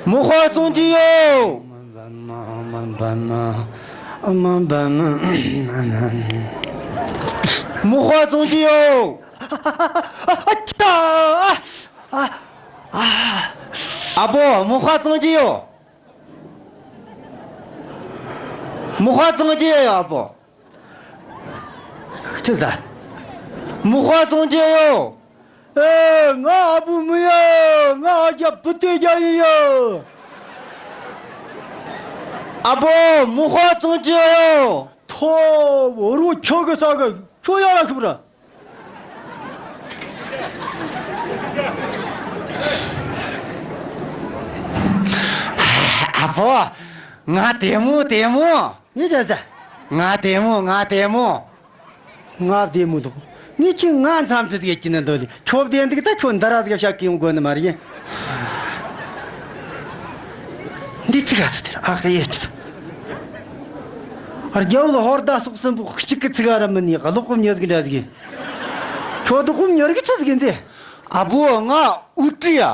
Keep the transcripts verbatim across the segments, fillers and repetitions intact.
མོ་ཧོ་སོང་གི་ཡོད། མོ་ཧོ་སོང་གི་ཡོད། ཨ་ཅག་ཨ། ཨ། ཨ། ཨ་བོ། མོ་ཧོ་སོང་གི་ཡོད། མོ་ཧོ་སོང་གི་ཡོད། ཨ་བོ། ཅི་ཟེར། མོ་ཧོ་སོང་གི་ཡོད། ཨེ། ང་ཨ་བོ་མི་ཡ། ང་ཨ་རྒྱ་བུ་དེ་རྒྱ་ཡིན་ཡ། ཨ་བོ། མོ་ཧོ་སོང་གི་ཡོད། ཐོ། བོ་རུ་ཁྱོ་གི་ས་གི་ཁྱོ་ཡ་ར་ཤུག་ར། ཨ་ཕོ། ང་བདེ་མོ་བདེ་མོ། ངས་བྱས་ཙང་། ང་བདེ་མོ། ང་བདེ་མོ། ང་བདེ་མོ་འདུག་ངས་ཁྱོད་ང་འཚམས་འདྲི་ཟིག་བྱེད་ཀྱི་ན་འདོད་ལེ། ཁྱོད་བདེ་འདུག་ད་ཁྱོད་འདི་ར་ཟིག་བཤད་གི་ཡོང་དགོས་ནི་མ་རེད། འདི་ཚིག་ག་ཚོད་དེར་ཨ་ཁ་ཡེ་ཁྲི། རྒྱལ་བོ་ཧོར་ཟླ་སོགས་གསུམ་པོ་གཅིག་གི་ཚིག་ག་ར་མིན་ནི་གློག་གོ་མྱི་ཟིག་འདྲ་ཟིག་ཁྱོད་དུ་ཀུམ་ཉོར་གི་ཆི་ཟིག་ཡིན་ཏེ། ཨ་བོ། ང་འུ་ཏི་ཡ།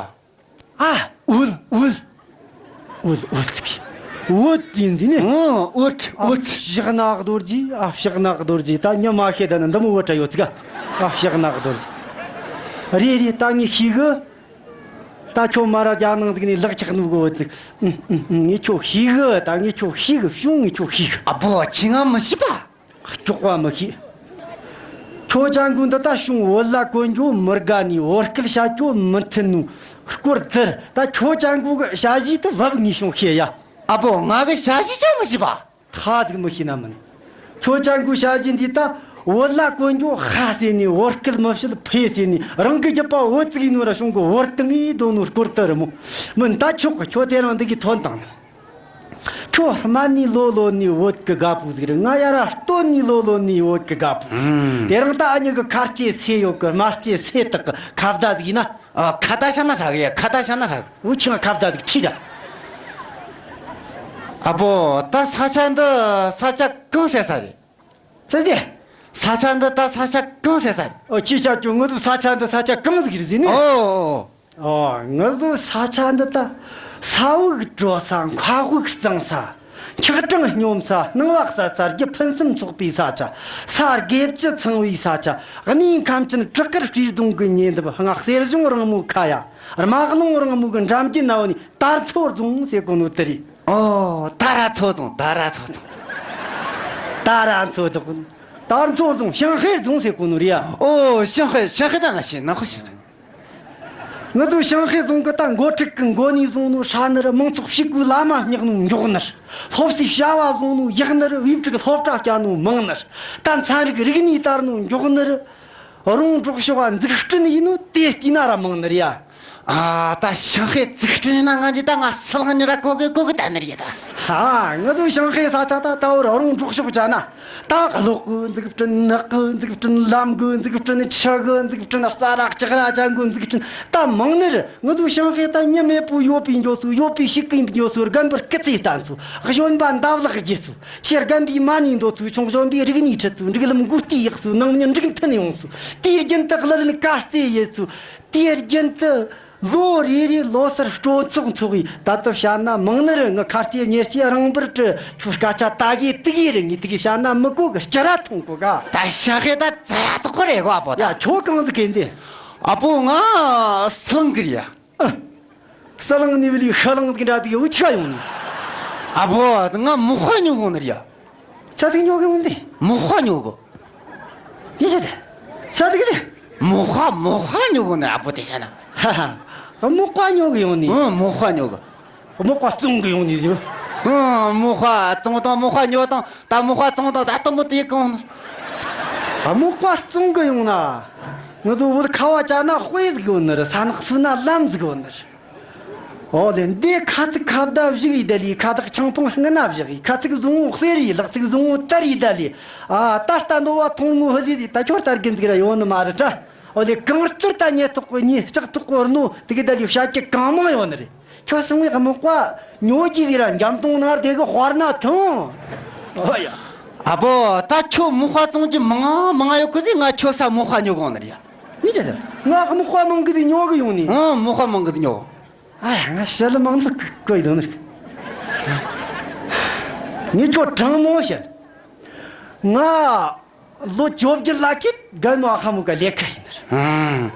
ཨ། འུལ་འུལ། འུལ་འུལ་ཟིག་འུད་ཡིན་འདི་ནི། ཨོ། འུད་འུད། ཕྱག་ན་རྡོ་རྗེ། ཨ། ཕྱག་ན་རྡོ་རྗེ། ད་ཉི་མ་ཤེས་ད་ནི་འདི་མོ་འུད་ཡོད་ཚིག་ཨ། ཕྱག་ན་རྡོ་རྗེ། རེད་རེད། ད་ངས་ཤེས་གི། ད་ཁྱོད་མ་ར་རྒྱ་ནང་ཟིག་ནས་ལག་ཆགས་ནུ་གོ་ཚིག་ཨུ་ཨུ་ཨུ། ངས་ཁྱོད་ཤེས་གི། ད་ངས་ཁྱོད་ཤེས་གི། བྱུང་། ངས་ཁྱོད་ཤེས་གི། ཨ་བོ། ཁྱོས་ང་མི་ཤེས་པ། སྐྱོག་པ་མི་ཤེས། ཁྱོད་ཅན་གུ་འདི་ད་བྱུང་བོད་ལྭ་གོན་རྒྱུ་མི་དགའ་ནི། བོད་སྐད་བཤད་རྒྱུ་མི་མཐུན་ནོ་སྐོར་དེར། ད་ཁྱོད་ཅན་གུ་གི་ཞ་ཞི་དུ་བབ་ངས་བྱུང་ཤེས་ཡ། ཨ་བོ། ང་གི་ཞ་ཞི་ཅང་མི་ཤེས་པ། ཐ་ཟིག་མི་ཤེས་ན་མིན། ཁྱོད་ཅན་གུ་ཞ་ཞི་འདི་ད་བོད་ལྭ་གོན་རྒྱུ་ཧ་ཟེར་ནི། བོད་སྐད་མི་བཤད་ཕེ་ཟེར་ནི། རང་གི་རྒྱུད་པ་བོད་ཙིག་ཡིན་ནོ་ར་བྱུང་གི་བོད་དང་ངས་དོ་ནོ་སྐོར་དེ་རི་མོ་མིན། ད་ཆོག་གི། ཁྱོད་དེ་རིང་འདི་གི་ཐོན་དང་། ཁྱོད་སྨད་ནས་ལོ་ལོན་ནི་བོད་གི་རྒད་པོ་ཟིག་རེད། ང་ཡར་ར་སྟོད་ནས་ལོ་ལོན་ནི་བོད་གི་རྒད་པོ་ཟིག་ཨུམ། དེ་རིང་ད་ཨ་མྱེས་གི་ཁ་ལྕེ་སེ་ཡོད་གི། སྨད་ལྕེ་སེ་དག་གི་ཁ་བརྡ་ཟིག་ཡིན་ན། ཨ། ཁ་བརྡ་བྱས་ན་ཧྲ་གི་ཡ། ཁ་བརྡ་བྱས་ན་ཧྲ་གི། འུ་ཆི་ང་ཁ་བརྡ་ཟིག་ཁྲིད་ར། ཨ་བོ། ད་ས་ཆ་འདི་ས་ཆ་གང་ཟེར་ས་རེད། ཟེར་ཏེ། ས་ཆ་འདི་ད་ས་ཆ་གང་ཟེར་ས་རེད། ཨོ། ཁྱོས་བཤད་རྒྱུ། ང་ཚོའི་ས་ཆ་འདི་ས་ཆ་གང་ཟིག་རེད་ཟེར་ནི། ཨོ་ཨོ་ཨོ། ཨོ། ང་ཚོའི་ས་ཆ་འདི་ད་ས་འུག་དྲོ་ས། མཁའ་དབུགས་གཙང་ས། འཁྱག་གྲང་སྙོམས་ས། སྣང་བ་གསལ་ས། རྒྱུ་ཕུན་སུམ་ཚོགས་པའི་ས་ཆ། ས་དགེ་བཅུ་ཚང་བའི་ས་ཆ། གནས་ཁམས་ཅན་བྲག་དཀར་སྤྲེལ་གདོང་གི་ཉེ་འདབས། སྔགས་གསེར་གཞོང་རིང་མོའི་ཁ་ཡ། རྨ་ཀླུང་རིང་མོ་གི་འགྲམ་གྱི་ན་བོ་ནས་དར་མཚོ་རྫོང་ཟེར་གོ་ནོ་དེ་རེད། ཨོ། ད་ར་མཚོ་རྫོང་། ད་ར་མཚོ་རྫོང་། ད་ར་མཚོ་རྫོང་། དར་མཚོ་རྫོང་། ཞིང་ཤེད་རྫོང་ཟེར་གོ་ནོ་རེད་ཡ། ཨོ། ཞིང་ཤེད། ཞིང་ཤེད་ད་ན་ཤེས་ན་ཁོ་ཞིང་ཤེད། ང་ཚོ་ཞིང་ཤེད་རྫོང་གི་ད་འགོ་ཁྲིད་གི་མགོ་ནས་བཟུང་ནོ་ཧྲ་ནི་རུ། མང་ཚོགས་ཕྱུག་པོའི་ལམ་མ་སྙེག་ནོ་མགྱོགས་ནི་རུ། སློབ་གསོའི་བྱ་བ་བཟུང་ནོ་ཡག་ནི་རུ། བེའུ་ཕྲུག་སློབ་གྲྭ་བསྐྱལ་ནོ་མང་ནི་རུ། ད་ཚན་རིག་རིག་གནས་དར་ནོ་མགྱོགས་ནི་རུ། རོང་འབྲོག་ཕྱོགས་འཛུགས་སྐྲུན་ཡིན་ནོ་དེ་བལྟས་ན་ར་མང་ནི་རེད་ཡ། ཨ། ད་ཞིང་ཤེད་འཛུགས་སྐྲུན་ཡིན་ན་ང་འདི་ད་ང་སི་ལང་ནི་ར་གོ་གི་གོ་གི་ད་ནི་རེད་ད། ཧ། ང་ཚོའི་ཞིང་ཤེད་ས་ཆ་ད་ད་བར་རོང་འབྲོག་ཕྱོགས་བྱ་ན། ད་གློག་གི་འཛུགས་སྐྲུན། ནགས་གི་འཛུགས་སྐྲུན། ལམ་གི་འཛུགས་སྐྲུན། ཆུ་གི་འཛུགས་སྐྲུན། རྩྭ་ར་ལྕགས་ར་ཅན་གི་འཛུགས་སྐྲུན་ད་མང་ནི་རེད། ང་ཚོའི་ཞིང་ཤེད་ད་མྱི་མེད་པོ་ཡོད་པའི་འགྱོ་སོ། ཡོད་པའི་ཕྱུག་གི་འགྱོ་སོ། རྒན་པོ་སྐུ་ཚེ་བརྟན་སོ། གཞོན་པ་འདབ་ལག་རྒྱས་སོ། ཆེ་རྒན་པའི་མ་ཎི་འདོན་སོ། ཆུང་གཞོན་པའི་རིག་གནས་ཁྲིད་སོ། འབྲུག་ལམ་མགོ་རྟིང་གཡུག་སོ། ནང་མྱི་འགྲིག་མཐུན་ཡོང་སོ། དེའི་རྒྱུན་དུ་ཀླུ་ལེན་དཀའ་སྤྱད་ཡེད་སོ། དེའི་རྒྱུན་དུ་ལོ་རེ་རེ་ལོ་སར་སྤྲོ་ཚོགས་འཚོགས་པའི། ད་ལྟ་བཤད་ན་མང་ནི་རེད། ངི་ཁ་སྐྱེ་མྱི་སྐྱེ་རིང་པོར་དྲི། ཁྱོད་སྐད་ཆ་ད་གི་དེ་གི་རེད། ངས་དེ་གི་བཤད་ན་མི་གོ་གི། སྐྱུ་ར་ཐུང་གོ་ག་ད་ཞིང་ཤེད་ད་ཙ་ཡ་ཐོག་གི་རེད་གོ། ཨ་བོ་ད། ཡ། ཁྱོད་གང་ཟིག་གི་འདི། ཨ་བོ། ང་སི་ལང་གི་རེད་ཡ། ཨ། སི་ལང་ནི་བི་ལི་ཤ་ལང་ཟིག་འདྲ་དེ་གི་འུ་ཆི་ག་ཡོང་ནི། ཨ་བོ། ང་མོ་ཧ་ཉོ་གོ་ནི་རེད་ཡ། ཆ་ཚིག་ཉོ་གི་ཡོང་དེ། མོ་ཧ་ཉོ་གི། ཡིན་ཆ་དེ། ཆ་ཚིག་དེ། མོ་ཧ། མོ་ཧ་ཉོ་གི་ནི། ཨ་བོ་དེ་བྱས་ན། ཧ་ཧ། མོ་ཧ་ཉོ་གི་ཡོང་ནི། ཨང་། མོ་ཧ་ཉོ་གི། མོ་ཧ་བཙོང་གི་ཡོང་ནི་ཟེར། ཨང་། མོ་ཧ་བཙོང་དང་མོ་ཧ་ཉོ་དང་། ད་མོ་ཧ་བཙོང་དང་ད་ལྟ་མོ་དེ་གང་ན། མོ་ཧ་བཙོང་གི་ཡོང་ན། ང་ཚོ་བོད་ཁ་བ་ཅན་ན་དཔེ་ཟིག་ཡོད་ནི་རེད། ས་ནག་སུ་ན་ལམ་ཟིག་ཡོད་ནི་རེད། ཨོ་ལེ། འདི་ཁ་ཚིག་ཁ་བརྡ་བཞུགས་ཡི་ད་ལི། ཁ་བཏགས་ཆང་འཕང་སྔུན་ན་བཞག་ཡི། ཁ་ཚིག་བཟང་བོ་གསེར་ཡི། ལག་ཚིག་བཟང་བོ་དར་ཡི་ད་ལི། ཨ། ད་ལྟ་འདོ་བ་ཐོང་མོ་ཧི་ལི་ཟིག་ད་ཁྱོད་ལྟར་གི་འཛིག་ར་ཡོད་ནི་མ་རེད་དྲ། ཨོ་ལེ། གང་ལྟར་ད་ཉེ་ཐོག་གི་ཉེ་ལྕགས་ཐོག་གི་རྣོ་དེ་གི་ད་ལི་བཤད་ཀྱི་གང་མང་ཡོད་ནི་རེད། ཁྱོད་སང་བའི་མོ་ཀ་ཉོ་རྒྱུ་ཟིག་ར་འཇམ་ཏོང་ནང་དེ་གི་དཔར་ན་ཐོང་། ཨོ་ཡ། ཨ་པོ། ད་ཁྱོད་མོ་ཧ་བཙོང་རྒྱུ་མང་ང་མང་ང་ཡོད་གི་ཟིག་ང་ཁྱོད་ས་མོ་ཧ་ཉོ་གོ་ནི་རེད་ཡ། ཡིན་ཅི་ཟེར། ང་མོ་ཧ་མང་གི་ཟིག་ཉོ་གི་ཡོང་ནི། ཨང་། མོ་ཧ་མང་གི་ཟིག་ཉོ། ཨ་ཡ། ང་ཞི་ལི་མང་ནི་གི་ཡིན་དོ་ནི། ངས་ཁྱོད་དྲང་མོ་བཤད། ང་ལོ་བཅོ་བརྒྱད་ལ་ཁྱེད་རྒན་མོ་ཨ་ཧ་མོ་ག་ལས་ཀ་ཡིན་ནི་རེད། ཨང་།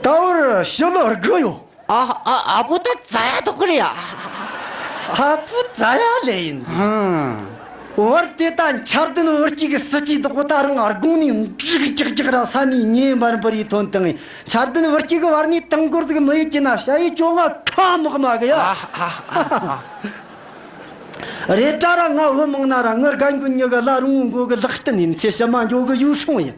ད་བར་ཞི་ལི་དགུ་ཡོད། ཨ་ཨ་ཨ་པོ་ད་ཙ་ཡ་དོ་ཁུ་རེ་ཡ། ཨ་པོ་ཙ་ཡ་ལེ་ཡིན། ཧང་། བར་དེ་ད་འཆར་ལྡན་བུ་སྐྱེས་གི་སྲིད་ཇུས་དོག་པོ་ད་རང་དགུང་ནས་འབྲུག་རྒྱག་རྒྱག་ར་ས་ནས་ཉེ་འབར་འབར་ཡི་ཐོན་བཏང་ངས། འཆར་ལྡན་བུ་སྐྱེས་གི་བར་ནས་དང་སྐོར་ཟིག་མི་ཡེད་ཀྱི་ན་བྱ་ཡི་ཅོ་ང་ཁ་མག་མ་གི་ཡ། ཨ་ཨ་ཨ་ཨ། རེད་དྲ་ར་ང་བུ་མང་ན་ར་ངི་རྒན་རྒོན་གཉིས་གི་ལ་རུང་མགོ་གི་ལག་རྟེན་ཡིན་ཚེ་ཕྱི་མ་འགྱོ་གི་ཡུལ་སྲུང་ཡིན།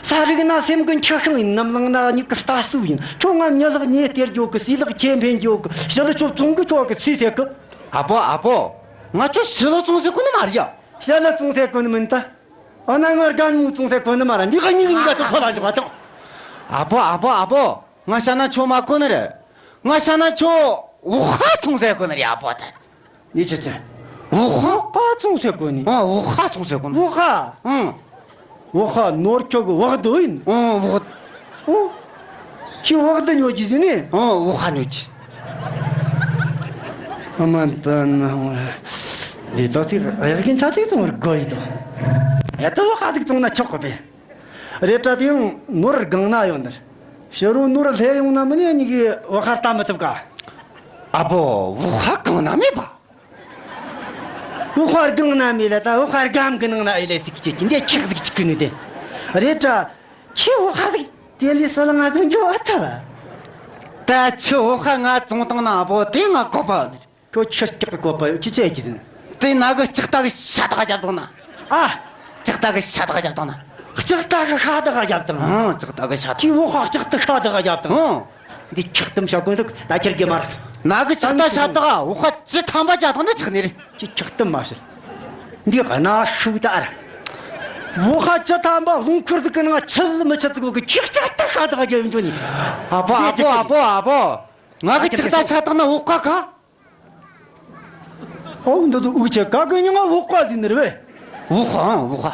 ས་རིག་ན་སེམས་ཀྱི་འཁྱག་ཤིང་ཡིན། ནམ་ལངས་ན་མྱིག་གི་ལྟ་སུ་ཡིན། ཁྱོད་ང་མྱི་ལག་ཉེ་སྟེར་འགྱོ་གི། སུའི་ལག་ཁྱེད་འཕེན་འགྱོ་གི། ཞི་ལི་ཁྱོད་བཙོང་གི་ཁྱོད་གི་སུས་ཟེར་གི། ཨ་པོ་ཨ་པོ། ང་ཁྱོད་ཞི་ལི་བཙོང་ཟེར་གོ་ནི་མ་རེད་ཡ། ཞི་ལི་བཙོང་ཟེར་གོ་ནི་མིན་ད། ཨ་ན་ང་རྒན་མོ་བཙོང་ཟེར་གོ་ནི་མ་རེད། འདི་ག་གཉིས་གཉིས་ཀ་ཐུག་ཐོ་ལ་འཇོག་པ་དང་། ཨ་པོ་ཨ་པོ་ཨ་པོ། ང་ཤ་ན་ཁྱོད་མ་གོ་ནི་རེད། ང་ཤ་ན་ཁྱོད་བོ་ཧ་བཙོང་ཟེར་གོ་ནི་རེད་ཨ་པོ་ད། ནི་ཅི་ཚེ། བོ་ཧ། བོ་ཧ་བཙོང་ཟེར་གོ་ནི། ཨ། བོ་ཧ་བཙོང་ཟེར་གོ་ནི། བོ་ཧ། ཨང་། བོ་ཧ་ནོར་ཁྱོད་གི་བག་རྡོ་ཡིན། ཨང་། བག། ཨོ། ཁྱོད་བག་རྡོ་ཉོ་རྒྱུ་ཟིན་ནི། ཨང་། བོ་ཧ་ཉོ་རྒྱུ། ཨ་མ་ད་ན་རེ་ད་ཚིག་ཡག་གིན་ཆ་ཚིག་བཙོང་བར་དགོས་ཡིན་དོ། ཡ་ད་བོ་ཧ་ཟིག་བཙོང་ན་ཆོག་གི་པས། རེད་དྲ་དེ་ཡང་ནོར་སྒང་ན་ཡོད་ནི། ཕྱི་རུ་ནོར་ལྷས་ཡོང་ན་མིན་ནི་གཉིས་ཀྱི་བོ་ཧ་ལྟ་མི་ཐུབ་ག། ཨ་པོ། བོ་ཧ་སྒང་ན་མེད་པ། བོ་ཧ་སྒང་ན་མེད་ལ་ད་བོ་ཧ་སྒམ་གི་ནང་ན་ཨེ་ལེ་ཟིག་ཅིག་གི་འདི་ཁྱག་ཟིག་ཅིག་གི་ནི་དེ། རེད་དྲ། ཁྱི་བོ་ཧ་ཟིག་དེ་ལས་སི་ལ་ང་གི་འགྱོ་ཨ་ཐུབ། ད་ཁྱི་བོ་ཧ་ང་བཙོང་བཏང་ན་ཨ་པོ་དེ་ང་གོ་པ་ནི། ཁྱོད་ཁྱི་སྐྱག་གི་བཀོད་པ་ཡོད་ཁྱི་ཆད་ཀྱི་ཟིན། དེ་ན་གི་ལྕགས་རྟ་གི་ཤ་དག་བརྒྱབ་བཏང་ན། ཨ། ལྕགས་རྟ་གི་ཤ་དག་བརྒྱབ་བཏང་ན། ལྕགས་རྟ་གི་ཤ་དག་བརྒྱབ་བཏང་། ཨང་། ལྕགས་རྟ་གི་ཤ་དག་ཁྱི་བོ་ཧ་ལྕགས་རྟ་ཤ་དག་བརྒྱབ་བཏང་། ཨང་། འདི་ཁྱག་གཏམ་བྱ་དགོས་འདུག་ད་ཁྱེར་གི་མ་རེད། ན་གི་ལྕགས་རྟ་ཤ་དག་བོ་ཧ་བཅུ་ཐམ་པ་བརྒྱབ་བཏང་ན་ཆག་ནི་རེད། ཁྱི་ཁྱག་གཏམ་མ་བྱེད། འདི་གནའ་ཤུགས་ད་ར། བོ་ཧ་བཅུ་ཐམ་པ་རླུང་འཁོར་ཟིག་གི་ནང་ཆུ་མི་ཆུ་ཟིག་གི་ཁྱི་ལྕགས་རྟ་ཤ་དག་བརྒྱབ་འགྱོ་ནི། ཨ་ཕོ་ཨ་ཕོ་ཨ་ཕོ་ཨ་ཕོ། ང་གི་ལྕགས་རྟ་ཤ་དག་ན་བོ་ཧ་ག་ཨོ་འདི་དུ་དབུགས་ཆད། ག་གི་མྱིང་ང་བོ་ཧ་ཟེར་ནི་རེད་བས། བོ་ཧ། ཨང་། བོ་ཧ།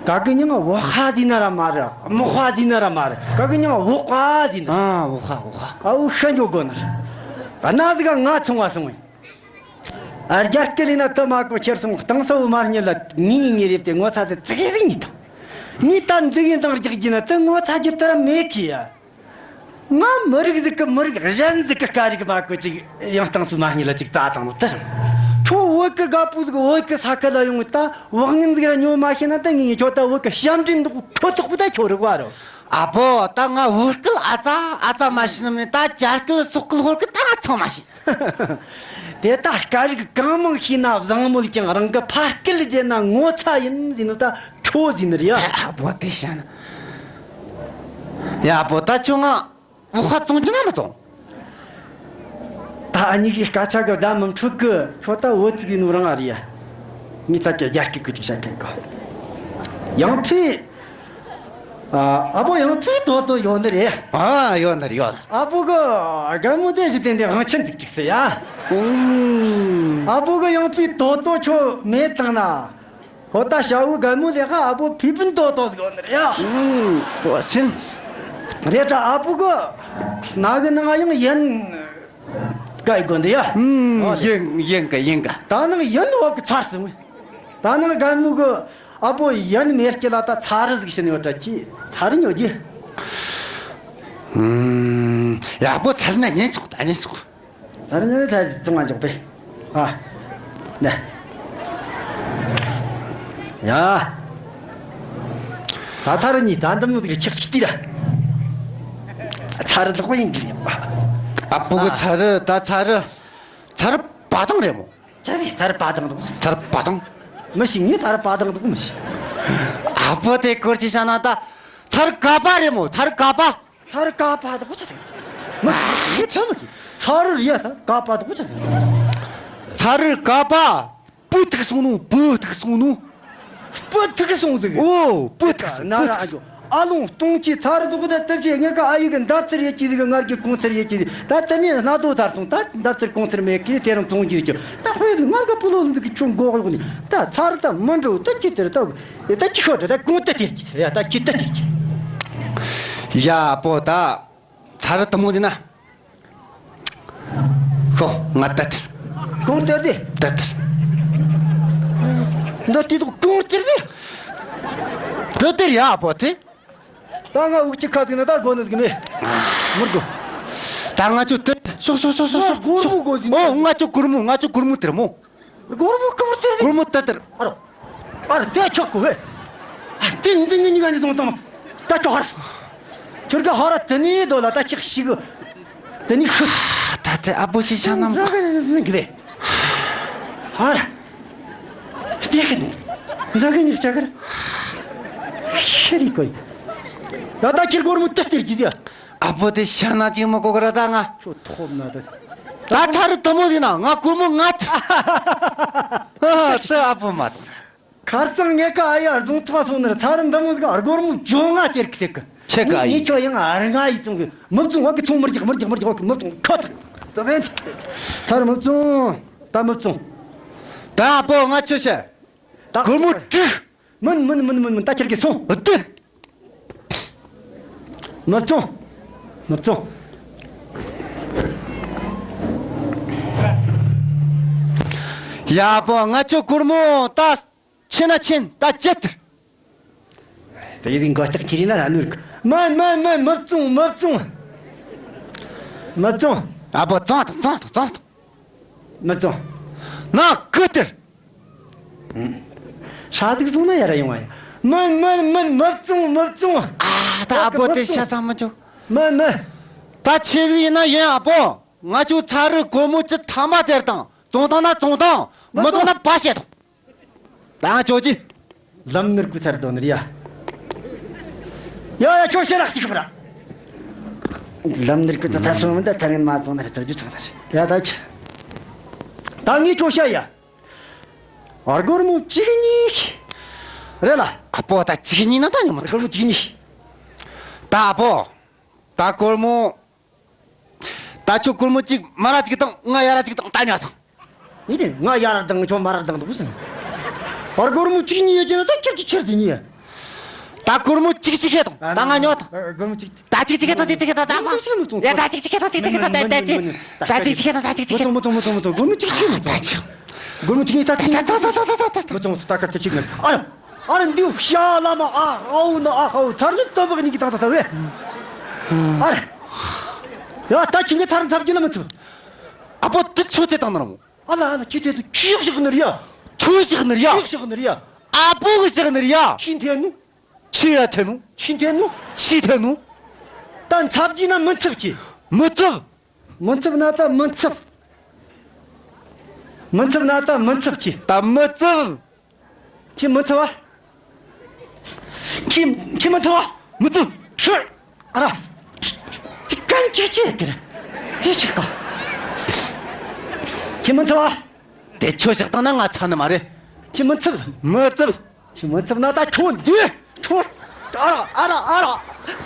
ག་གི་མྱིང་ང་བོ་ཧ་ཟེར་ན་ར་མ་རེད། མོ་ཧ་ཟེར་ན་ར་མ་རེད། ག་གི་མྱིང་ང་བོ་ཧ་ཟེར་ནི། ཨ། བོ་ཧ་བོ་ཧ། ཨ་འུ་ཤ་འགྱོ་དགོ་ནི་རེད། གནའ་ཟིག་ག་ང་ཚོང་བ་སོང་བས། ཨ་རྒྱ་སྐད་ལས་ན་དུ་མ་གོ་ཁྱེར་སོང་། གཏིང་ཟབ་བོ་མ་རྙེད་ལ་ངེས་ངེས་ངེས་རེད་དེ་ངོ་ཚ་དེ་ཙི་གེ་ཟིག་ཉིད་དང་། ངས་ད་འདི་གི་འདང་རྒྱག་རྒྱུ་ན་དེ་ངོ་ཚ་རྒྱུ་དེ་ར་མེད་གི་ཡ། ང་མི་རིགས་ཟིག་གི་མི་རིགས་གཞན་ཟིག་གི་སྐད་རིགས་མ་གོ་ཅིག་ཡང་གཏིང་ཟབ་མ་རྙེད་ལ་ཅིག་བཙལ་བཏང་ནོ་དེ་རང་། ཁྱོད་བོད་གི་རྒད་པོ་ཟིག་བོད་གི་ས་ཁུལ་ལ་ཡོང་ད་བག་ངན་ཟིག་ར་ཉོ་མ་ཤེས་ན་ད་ངས་ངས་ཁྱོད་ད་བོད་གི་ཞབས་འདྲེན་འདུག་ཁྱོད་ཐོག་པུ་ད་ཁྱོད་རིག་བ་རོ། ཨ་ཕོ། ད་ང་བོད་སྐད་ཨ་ཙ་ཨ་ཙ་མ་ཤེས་ནི་མིན། ད་རྒྱ་སྐད་སོག་སྐད་ཧོར་སྐད་ད་ང་ཚང་མ་ཤེས། དེ་ད་སྐད་རིགས་གང་མང་ཤེས་ན་བཟང་མོད་ཀྱང་རང་གི་ཕ་སྐད་བརྗེད་ན་ངོ་ཚ་ཡིན་ཟེར་ནོ་ད་ཁྱོད་ཟེར་ནི་རེད་ཡ། ད་བོད་དེ་ཤ་ན། ཡ་ཕོ། ད་ཁྱོད་ང་བོ་ཧ་བཙོང་རྒྱུ་ན་མི་བཙོང་། ད་ཨ་ནི་གི་སྐད་ཆ་གི་བརྡ་མི་འཕྲོད་གི། ཁྱོད་ད་བོད་ཅིག་ཡིན་ནོ་རང་ཨ་རེད་ཡ། ངས་ད་ཀྱི་རྒྱ་སྐད་གི་ཅིག་བཤད་མཁན་གི། ཡང་ཕི། ཨ་ཨ་ཕོ་ཡང་ཕི་དོ་དོ་ཡོད་ནི་རེད། ཨ། ཡོད་ནི་རེད་ཡོད་ནི། ཨ་ཕོ་གི་རྒན་མོ་དེ་ཞིག་དེ་འདི་དབང་ཆེན་འདུག་ཅིག་ཟེར་ཡ། ཨུམ། ཨ་ཕོ་གི་ཡང་ཕི་དོ་དོ་ཁྱོད་མེད་བཏང་ན། ཧོ་ད་ཤ་བོ་རྒན་མོ་ལས་ཁ་ཨ་ཕོ་ཕི་པིན་དོ་དོ་ཟིག་ཡོད་ནི་རེད་ཡ། ཨུམ། གོ་སིན། རེད་དྲ་ཨ་ཕོ་གི་སྣ་གི་ནང་ཡང་ཡན། ཀ་ཡི་དགོན་དེ་ཡ། ཨུམ། ཨོ་ལེ། ཡིན་ཡིན་ག་ཡིན་ག་ད་ནང་ཡིན་འོག་གི་ཚར་སོང་། ད་ནང་རྒན་མོ་གི་ཨ་ཕོ་ཡིན་མེད་སྐྱེ་ལ་ད་ཚ་རུ་ཟིག་ཤི་ནི་ཡོད་དྲ་ཁྱི་ཚ་རུ་ཉོ་རྒྱུ། ཨུམ། ཡ་ཨ་ཕོ་ཚ་རུ་ན་ཉན་ཆོག་ད་ཉན་ཆོག་ཚ་རུ་ཉོ་ད་ཙང་ང་འཇོག་པས། ཨ། ནས། ཡ། ད་ཚ་རུ་གཉིས་ད་འདམ་ནུ་དེ་ཁྱག་ཅིག་ལྟོས་ར། ཚ་རུ་ལོག་ཡིན་གི་རེད། ཨ་ཕོ་གི། ཨ། ཚ་རུ་ད་ཚ་རུ། ཚ་རུ་པ་དང་རེད་མོ། ཚ་རུ་ཚ་རུ་པ་དང་འདུག་ཚ་རུ་པ་དང་། མི་ཤེས། ངས་ཚ་རུ་པ་དང་འདུག་མི་ཤེས། ཨ་ཕོ་དེ་སྐོར་ཅིག་བཤད་ན་ད། ཚ་རུ་ཀ་པ་རེད་མོ། ཚ་རུ་ཀ་པ། ཚ་རུ་ཀ་པ་དག་པོ་ཆི་ཟིག་མི་ཤེས། ཚ་མི་ཤེས། ཚ་རུ་རེད་ཡ། ཚ་རུ་ཀ་པ་དག་པོ་ཆི་ཟིག་ཚ་རུ་ཀ་པ། སྤུ་ཐུག་སོང་ནོ། སྤུ་ཐུག་སོང་ནོ། སྤུ་ཐུག་སོང་ཟིག་ཨོ། སྤུ་ཐུག་སོང་། ན་སྤུ་ར་ཨ་ཐུག་ཇོ། སོང་། ཨ་ལོང་སྟོང་གཅིག་ཚར་དུ་གུ་ད་སྟབས་ཆེ་ངེད་ཀ་ཨ་ཡིག་གི་འདབ་ཚིར་ཡེ་གཅིག་ཟིག་ངར་གི་གོང་ཚིར་ཡེ་གཅིག་ཟིག་ད་དེ་ནས་སྣ་དོ་ཚར་སོང་། ད་འདབ་ཚིར་གོང་ཚིར་མེད་གི་དེ་རང་བཙོང་རྒྱུ་ཅོ། ད་དཔེ་ཟིག་ངར་ག་པུ་ལོ་ཟིག་གི་ཁྱོད་མགོ་གཡོག་ནི་ད་ཚར་ད་མི་འགྲོ། ད་ཅི་དེར་ད་ད་ཅི་ཤོད་ད་གོང་དེ་དེར་གྱི་ཡ། ད་ཅི་ད་དེར་གྱི་ཡ། པོ་ད་ཚར་དུ་མོ་ཟིན་ན། ཤོག་ང་ད་དེར། གོང་དེར་དེ། ད་དེར། འདི་དེ་དུ་གོང་དེར་དེ། ད་དེར་ཡ་པོ་དེ། ད་ང་འུག་ཅིག་ཁ་ཐུག་ན་ད་དགོ་ནི་ཟིག་མེད། མི་དགོ། ད་ང་ཚོ་དེ། ཤོག་ཤོག་ཤོག་ཤོག་ཤོག་ང་སྒོར་མོ་དགོ་ཟིག་ཨོ་ང་ཚོ་སྒོར་མོ། ང་ཚོ་སྒོར་མོ་དེར་མོ། སྒོར་མོ་གང་དེར་དེ། སྒོར་མོ་ད་དེར། ཨ་རོ། ཨ་རོ་དེ་ཆོག་གོ་བས། ཨ་དེ་འཛིན་གི་ཉི་ག་ནི་བཙོང་བཏང་། ད་ཆོག་ཧར། ཁྱོད་ཀ་ཧ་ར་དེ་ནི་དོ་ལ་ད་ཅིག་ཤི་གི། དེ་ནི་ཤི། ད་དེ་ཨ་པོ་ཅི་ཤ་ནམ། འཛག་གི་ནི་གི་བས། ཧར། དེ་གི་ནི། འཛག་གི་ནི་ལྕགས་གར། ཤི་རི་གོ་ཡི། ད་ད་ཁྱེར་སྒོར་མོ་ཏི་སྟེར་གྱི་དེ། ཨ་པོ་དེ་ཤ་ན་ཅིག་མི་གོ་གི་ར་ད་ང་། ཁྱོད་ཐོབ་ན་ད། ད་ཚར་དུ་མོ་ཟིན་ན་ང་སྒོར་མོ་ང་ཐ། ཨ་ད་ཨ་པོ་མ། ཁར་སང་ངེད་ཀ་ཨ་ཡ་རྫོང་ཐོག་སོང་ནར་ཚར་འདི་མོ་ཟིག་སྒོར་མོ་བཅོ་ལྔ་སྟེར་གི་ཟེར་གི། ཆེ་ག་ཨ་ཡི། ངས་ཁྱོད་ཡང་ཨར་ང་ཡི་བཙོང་གི་མི་བཙོང་བ་གི་ཚོང་མི་རྒྱག་མི་རྒྱག་མི་རྒྱག་བ་གི་མི་བཙོང་ཁ་ཐག་ཙམ་ཡན་ཚར་མི་བཙོང་། ད་མི་བཙོང་། ད་ཨ་པོ་ང་ཆོས་བྱེད། ད་སྒོར་མོ་དྲུག་མིན་མིན་མིན་མིན་མིན། ད་ཁྱེར་གི་སོང་། ཨ་ཏི། མི་བཙོང་། མི་བཙོང་། ཡ་པོ་ང་ཆོ་སྒོར་མོ་ད་ཆེ་ན་ཆེན་ད་ཅེད། ད་ཡི་རིང་གོ་སྟག་ཁྱེར་ན་ར་ནུར། མིན་མིན་མིན། མི་བཙོང་མི་བཙོང་། མི་བཙོང་། ཨ་པོ་བཙོང་དང་བཙོང་དང་བཙོང་དང་། མི་བཙོང་། ན་ཀི་ཏིར། ཧྲ་ཟིག་བཙོང་ན་ཡ་ར་ཡོང་བ་ཡ། མིན་མིན་མིན། མི་བཙོང་མི་བཙོང་། ཨ་ད་ཨ་པོ་དེ་ཤ་ཚ་མ་བཅུག་མིན་མིན། ད་ཆེ་ཟིག་ཡིན་ན་ཡིན། ཨ་པོ་ང་ཆོ་ཚ་རུ་སྒོར་མོ་བཅུ་ཐམ་པ་དེར་དང་བཙོང་དང་ན་བཙོང་དང་། མི་བཙོང་ན་བ་བཤད་དང་། ད་ང་ཆོ་ཅི། ལམ་ནུར་ཀུ་ཚར་དོ་ནུར་ཡ། ཡ་ཡ་ཁྱོད་ཤེས་རག་ཅིག་ཤོག་ར། ལམ་ནུར་ཀུ་ཚ་ཚར་སོང་མི་འདི་ཐ་ངན་མ་བཏང་ན་ར་ཚགས་རྒྱུ་ཚང་ན་རེད་ཡ། ད་ཆ། ད་ངས་ཁྱོད་ཤ་ཡ། ཨ་སྒོར་མོ་གཅིག་གཉིས། རེད་ལ། ཨ་པོ་ད་གཅིག་གཉིས་ན་ད་ཉོ་མི་ཐུབ། སྒོར་མོ་གཅིག་གཉིས། ད་ཨ་པོ། ད་སྒོར་མོ། ད་ཁྱོད་སྒོར་མོ་གཅིག་མ་ར་གཅིག་དང་ང་ཡ་ར་གཅིག་དང་ད་ཉོ་དང་། ཡིན་ཏེ་ང་ཡ་ར་དང་ཁྱོད་མ་ར་དང་དུ་བུ་སི་ན། ཨ་སྒོར་མོ་གཅིག་གཉིས་ཡོད་ཀྱི་ན་ད་ཁྱེར་གྱི་ཁྱེར་དེ་གཉིས། ད་སྒོར་མོ་གཅིག་གཅིག་ཁེ་དང་ད་ང་ཉོ་དང་། སྒོར་མོ་གཅིག་ད་གཅིག་གཅིག་ཁེ་དང་གཅིག་གཅིག་ཁེ་དང་ད་ང་། ཡ་ད་གཅིག་གཅིག་ཁེ་དང་གཅིག་གཅིག་ཁེ་དང་ད་ད་ད་ད་གཅིག་གཅིག་ཁེ་དང་ད་གཅིག་གཅིག་ཁེ་དང་། མི་ཐོང་མི་ཐོང་མི་ཐོང་མི་ཐོང་། སྒོར་མོ་གཅིག་གཅིག་མི་ཐོང་། ད་ཆོག་སྒོར་མོ་གཅིག་གཉིས་ད་གཅིག་ད་ད་ད་ད་ད་ད་ད་མི་ཐོང་ད་ག་ད་གཅིག་ནི་ཨ། ཨ་ར་འདི་ཤ་ལ་མ་ཨ་ཧའུ་ན་ཨ་ཧའུ་ཚར་ནི་ཏམ་བག་ཉིད་ཀྱི་ཏག་ཏག་ཏག་བས། ཨ་ར། ཡ་ད་ཁྱི་ངའི་ཚར་ཚབ་ཀྱི་ལ་མི་ཚུགས། ཨ་པོ་དེ་ཆོས་དེ་དང་ནར་མོ། ཨ་ལ་ཨ་ལ་ཁྱི་དེ་དུ་ཁྱི་ཡག་ཤག་ནར་ཡ། ཆོས་ཤག་ནར་ཡ། ཁྱི་ཡག་ཤག་ནར་ཡ། ཨ་པོ་གི་ཤག་ནར་ཡ། ཁྱི་འཐེན་ནུ། ཁྱི་ཡ་འཐེན་ནུ། ཁྱི་འཐེན་ནུ། ཁྱི་འཐེན་ནུ། ད་ཚབ་ཀྱི་ན་མི་ཚུགས་ཀྱི། མི་ཚུགས། མི་ཚུགས་ན་ད་མི་ཚུགས། མི་ཚུགས་ན་ད་མི་ཚུགས་ཀྱི། ད་མི་ཚུགས། ཁྱི་མི་ཚུགས་བ། ཁྱི་ཁྱི་མི་ཚུགས་བ། མི་ཚུགས། ཁྱི། ཨ་ར། ཁྱི་གན་ཁྱི་ཁྱི་ཟེར་གི་རེད། དེ་ཆགས་ག་ཁྱི་མི་ཚུགས་བ། དེ་ཁྱོད་ཆགས་བཏང་ན་ང་ཚ་ནི་མ་རེད། ཁྱི་མི་ཚུགས། མི་ཚུགས། ཁྱི་མི་ཚུགས་ན་ད་ཁྱོད་འདི། ཁྱོད། ཨ་ར་ཨ་ར་ཨ་ར་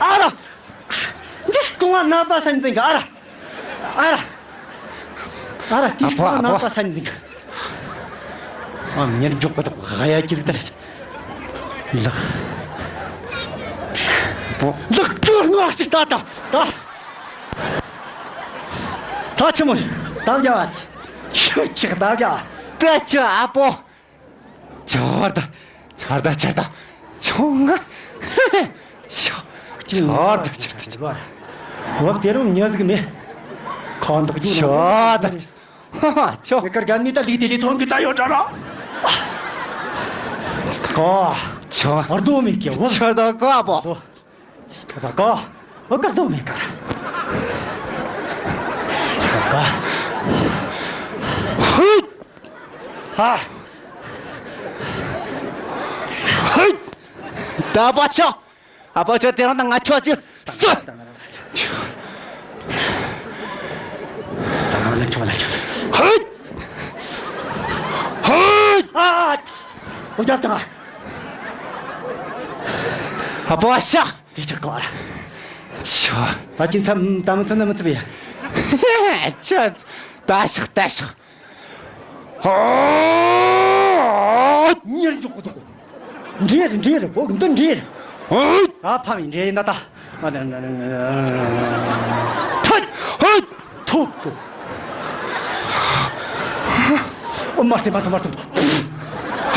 ཨ་ར། འདི་སྐུ་ངོ་ནག་པ་སན་འཛིན་གི་ཨ་ར། ཨ་ར། ཨ་ར་དེ་ཨ་ཕོ་ཨ་ཕོ། ནང་པ་ས་ནི་འདུག་ཨ་མྱུར་མགྱོགས་པ་དང་ཧ་ཡ་ཀྱི་ལྟར། ལགས། པོ། ལགས་ཀྱི་སྔགས་ཤིག་ད་ད་ད། ད་ཆི་མོ། ད་རྒྱ་བ། ཆི་ཆི་ད་རྒྱ་བ། ད་ཆི་ཨ་ཕོ། ཆར་ད། ཆར་ད་ཆར་ད། ཆུང་ང་། ཆ། ཆར་ད་ཆར་ད་ཆར། འོ་དེ་རུང་ཉོ་ཟིག་མེད། ཁ་འདོག་རྒྱུ་ཆར་ད་ཆར། ཧ་ཧ་ཆོ། ངེད་ཀར་རྒན་མི་ད་ལི་དེ་ལི་ཐོང་གི་ད་ཡོད་དྲ་ར། ཀོ། ཆོ། ཨར་རྡོ་མེད་ཀྱི་འོ། ཆར་ད་ཀོ་ཨ་པོ། ཀ་ཀ་ཀ། ཨོ་ཀར་དོ་མེ་ཀར། ཀ་ཀ། ཧུད། ཧ། ཧུད། ད་པ་ཆ། ཨ་པ་ཆ་དེ་རང་ད་ང་ཆོ་ཅི། སུ། ད་ང་ལ་ཆོ་ལ་ཆོ། ཧུད། ཧུད། ཨ། ཨོ་རྒྱབ་ད། ཨ་པོ་ཤག་དེ་ཅག་གོ་ར། ཆོ། ཕ་ཅིན་ཚམ་ད་མི་ཚམ་ན་མི་ཚུབ་ཡ། ཆོ། ད་ཤག་ད་ཤག་ཉེར་འཇོག་གོ་འདུག་འདྲེ་རེད། འདྲེ་རེད། འོ་འདི་འདྲེ་རེད། ཨ་ཕ་མི་འདྲེ་ཡིན་ད་ད། ཐོད། ཧོད། ཐུག་ཐུག་ཨོ་མ་སྟེ་མ་ཐུག་མ་ཐུག་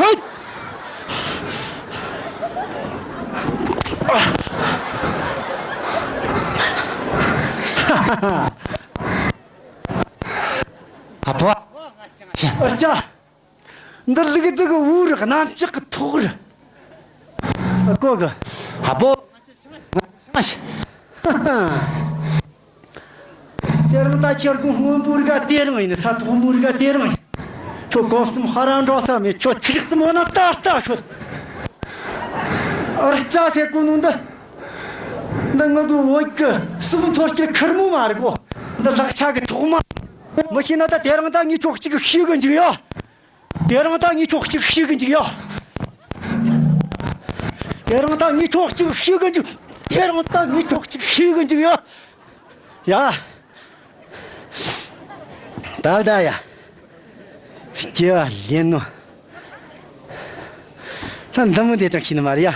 ཧོད། ཨ་ཕོ། ཨ་ཅག་འདི་ལུག་འདི་གི་འུར་གནམ་ལྕགས་ཀྱི་ཐོག་རེད། ཨ་ཀོ་གི་ཨ་པོ། ང་ཤི། དེ་རིང་ད་ཁྱེད་ཀྱི་སྔོན་པོ་རིག་དེ་རིང་ཡིན། ས་ཐོག་མོ་རིག་དེ་རིང་ཡིན། ཁྱོད་གོ་གསུམ་ཧ་རང་འགྲོ་ས་མེད། ཁྱོད་ཚིག་གསུམ་འོ་ན་ད་ལྟ་ཤོད། ཨར་ལྕགས་ཟེར་གོ་ནོ་འདི། འདི་ང་ཚོ་བོད་ཀྱི་སུམ་མཐོ་སྐྱེ་ཁེར་མོ་མ་རེད་གོ། འདི་ལག་ཆ་གི་ཐོག་མ། མི་ཤེས་ན་ད་དེ་རིང་ད་ངས་ཁྱོད་གཅིག་ཤེས་གི་འཇུག་ཡ། དེ་རིང་ད་ངས་ཁྱོད་གཅིག་ཤེས་གི་འཇུག་ཡ། དེ་རིང་ད་ངས་ཁྱོད་གཅིག་ཤེས་གི་འཇུག་དེ་རིང་ད་ངས་ཁྱོད་གཅིག་ཤེས་གི་འཇུག་ཡ། ཡ། ད་ད་ཡ། སྐྱེ་བ་ལེན་ནོ། ད་འདི་མོ་དེ་ཅང་ཤེས་ནི་མ་རེད་ཡ།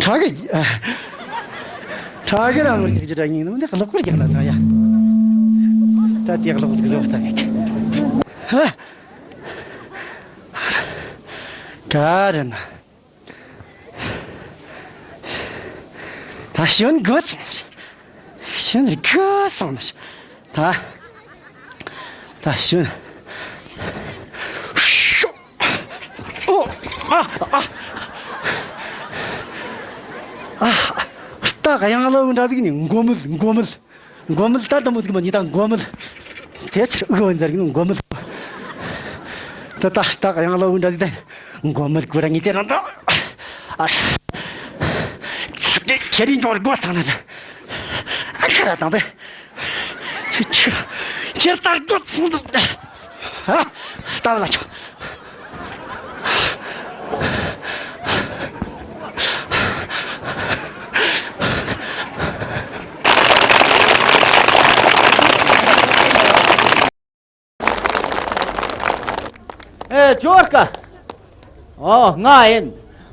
ཁྲ་གི། ཁྲ་གི་རང་ངར་རྒྱག་རྒྱུ་འདྲ་ཡིན་ནམ། འདི་གློག་སྐུར་རྒྱག་ན་ཐང་ཡ། ད་དེ་གློག་ཟིག་བཟོ་ཐང་ཡ། ཧ། ག་རེ་ན། ད་ཞོན་དགོས་ཚང་། ཞོན་དགོས་སོང་ན། ད། ད་ཞོན། ཤོ། ཨོ། ཨ། ཨ། ཨ། རྟ་གཡང་ལོ་འདྲ་ཟིག་ནི་མགོ་མིལ། མགོ་མིལ། མགོ་མིལ་ད་དུ་མོ་ཟིག་མ་ཉི་ད་མགོ་མིལ། དེ་ཕྱིར་ཨུ་གོ་འཛར་གི་མགོ་མིལ། ད་ད་རྟ་གཡང་ལོ་འདྲ་ཟིག་ད་མགོ་མིལ་ཀུ་ར་ཉི་དེ་རང་ད། ཨ། ཚ་གི་ཁྱེད་རིང་འགྲོ་དགོས་ཐང་ན། ཨ་ཁ་ར་དང་པས། ཁྱེད་ཁྱེད་ཁྱེད་ལྟར་དགོས་ཚང་འདུག་ཨ། ལྟ་བ་ལ་ཆོག་ཨེ། ཇོ་ཀ། ཨོ། ང་ཡིན།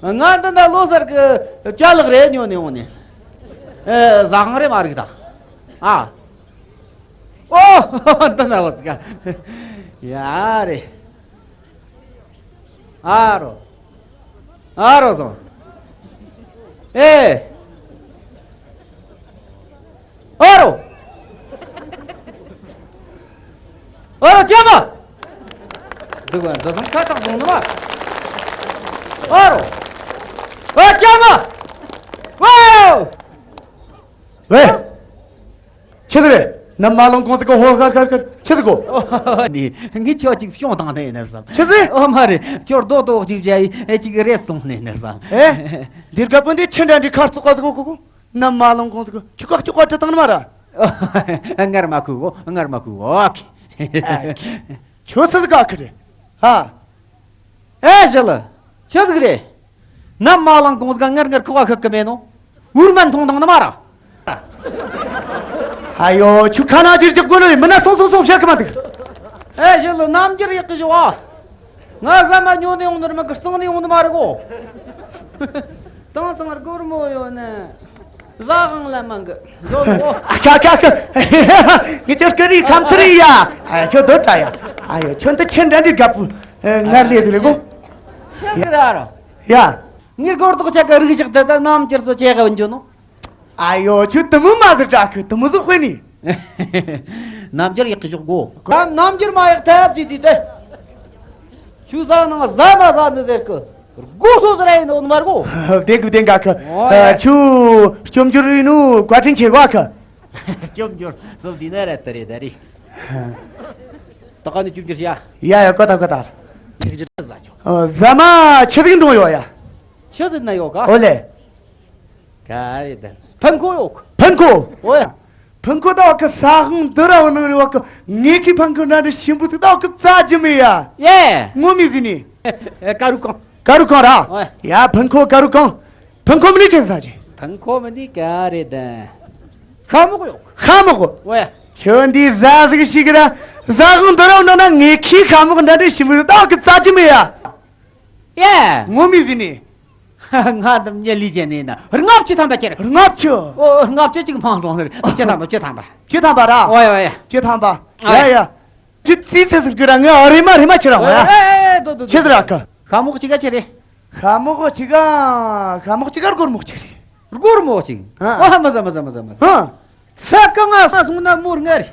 ང་འདི་འདྲ་ལོ་སར་གི་ཅ་ལག་རེ་ཉོ་ནས་འོང་ནས། ཨེ། ཟ་ཁང་རེ་མ་རིག་ད། ཨ། ཨོ། འདི་འདྲ་བ་ཟིག་ཡ་རེ། ཨ་རོ། ཨ་རོ་སོང་། ཨེ། ཨ་རོ། ཨ་རོ་ཅག་མ། འདུག་བ་འདི་སང་ཁ་བཏགས་བཟུང་ནི་མ། ཨ་རོ། ཨ་ཅག་མ། ཝའོ། ཝེ། ཆི་ཟིག་རེད། ནམ་མ་ལོང་གོང་ཟིག་གི་ཧོ་ཧ་ཁར་ཁར་ཆི་ཟིག་གོ། ནི་ངས་ཁྱོད་ཅིག་ཤོང་བཏང་ནས་ནི་བསམ། ཆི་ཟིག་ཨོ་མ་རེད། ཁྱོད་རྡོ་ཏོག་ཅིག་བྱས་ཨེ་ཅིག་རེད་སོང་ནས་ནི་བསམ། ཨེ། འདིར་ག་པོ་འདི་ཆི་འདྲ་འདྲི་ཁར་ཙོག་ག་ཟིག་གོ་གོ་གོ། ནམ་མ་ལོང་གོང་ཟིག་གི་ཆུ་ཀག་ཆུ་ཀག་ཁྲི་བཏང་ནི་མ་ར། ངར་མ་ཁུ་གོ། ངར་མ་ཁུ་གོ། ཨ་ཁེ། ཁྱོད་ཆི་ཟིག་ག་ཁི་རེད། ཧ། ཨེ་ཞི་ལི། ཆི་ཟིག་རེད། ནམ་མ་ལངས་གོང་ཟིག་ག་ངར་ངར་ཁུ་བ་ཁུ་གི་མེད་ནོ། འུར་མན་མཐོང་དང་ནི་མ་ར། ཨ་ཡོ། ཁྱོད་ཁ་ན་ཅིར་ཅིག་གོ་ནི་རེད། མི་ན་སོང་སོང་སོང་བཤད་གི་མ་འདུག་ཨེ་ཞི་ལི། རྣམ་འགྱུར་ཡག་གི་ཞོ་ཨ། ང་ཟ་མ་ཉོ་ནས་ཡོང་ནི་རེད། མ་གི་གཙང་ནས་ཡོང་ནི་མ་རེད་གོ། དེང་སང་སྒོར་མོ་ཡོད་ནི། ཟ་ཁང་ལ་མང་གི་ཡོད་གོ། ཨ་ཁ་ཁ་ཁ། ངས་ཁྱོད་སྐུ་རིགས་ཁམས་ཚུར་ཡིན་ཡ། ཨ་ཁྱོད་སྡོད་དྲ་ཡ། ཨ་ཡོ། ཁྱོད་འདི་ཁྱེད་འདྲ་འདྲི་དགའ་པོ། ངར་ལས་དུ་རེད་གོ། ཤེས་གི་ར་ར། ཡ། ངའི་སྒོར་རྡོག་ཆ་ག་རིག་ཞག་དེ་ད་རྣམ་འགྱུར་ཚོ་ཆེ་ག་བུན་འཇོ་ནོ། ཨ་ཡོ། ཁྱོད་དུ་མོ་མ་ཟིག་དྲག་གི་དུ་མོ་ཟིག་དཔེ་ནི། རྣམ་འགྱུར་ཡག་གི་ཞོག་གོ། ད་རྣམ་འགྱུར་མ་ཡག་ཐབས་ཅི་དུས་དེ། ཆུ་ཟ་ནང་ཟ་མ་ཟ་ནི་ཟེར་གི། སྒོ་སོ་ཟེར་ཡིན་ནོ་མར་གོ། བདེ་གི་བདེ་འགའ་གི། ཨོ་ཡ། ཆུ་སྐྱོབ་འགྱུར་ཡིན་ནོ་བཀའ་དྲིན་ཆེ་བ་གི། སྐྱོབ་འགྱུར་སོ་དེ་ན་རེད་ད་རེད་ད་རེད། ད་ག་ནས་སྐྱོབ་འགྱུར་བྱ། ཡ་ཡ། ཀོ་ད་ཀོ་ད། ཟ་རྒྱུ། ཟ་མ་ཆི་ཟིག་འགྲོ་ཡོད་ཡ། ཆི་ཟིག་ན་ཡོད་ག། ཨོ་ལེ། ག་རེ་ད། ཕན་ཁོ་ཡོད། ཕན་ཁོ། ཨོ་ཡ། ཕན་ཁོ་ད་བ་ཀི་ས་ཧང་འདི་ར་བ་ནང་རེ་བ་ཀི་ངེད་ཀྱི་ཕན་ཁོ་ན་རེ་ཞིམ་པོ་ཟིག་ད་བ་ཀི་རྩ་རྒྱུ་མེད་ཡ། ཡེ། ངོ་མི་ཟིན་ནི། ཀ་རུ་ཀང་། ཀ་རུ་ཁང་ར། ཨོ། ཡ། ཕུན་ཁོ་ཀ་རུ་ཁང་། ཕུན་ཁོ་མི་ནི་ཆེ་ས་རེད། ཕུན་ཁོ་མི་ནི་ག་རེད་ད། ཤ་མོག་ཡོད། ཤ་མོག་ཨོ་ཡ། ཁྱོད་འདི་ཟ་ཟིག་ཞིག་ར། ཟ་གང་འདི་ར་ནང་ན་ངས་ཁྱི་ཤ་མོག་འདྲ་འདྲ་ཞིམ་རུ་ཏག་གི་རྩ་ཅི་མེད་ཡ། ཡ། ངོ་མི་ཟིན་ནི། ང་འདི་མྱི་ལི་ཅན་ནི་ན་ལྔ་བཅུ་ཐམ་པ་ཁྱེར། ལྔ་བཅུ། ཨོ། ལྔ་བཅུ་གཅིག་མང་སོང་ཟེར། བཅུ་ཐམ་པ། བཅུ་ཐམ་པ། བཅུ་ཐམ་པ་ར། ཨོ་ཡ་ཨོ་ཡ། བཅུ་ཐམ་པ། ཨ་ཡ་ཡ། ཅི་ཙི་ཙི་ཟེར་གི་ར། ངས་ཨ་རེ་མ་རེ་མ་ཁྱེར་ར་ཨོ་ཡ། ཨེ་ཨེ་ཨེ། དོ་དོ་དོ། ཁྱེད་ཟེར་ཨ་ཁ། ཤ་མོག་གཅིག་ག་ཁྱེར་རེ། ཤ་མོག་གཅིག་ག་ཤ་མོག་གཅིག་ག་སྒོར་མོ་གཅིག་རེད། སྒོར་མོ་གཅིག་ཨ། ཨ་མ་ཟ་མ་ཟ་མ་ཟ་མ་ཟ། ཨ། ས་གང་ང་ས་སོང་ན་མོར་ང་རེད།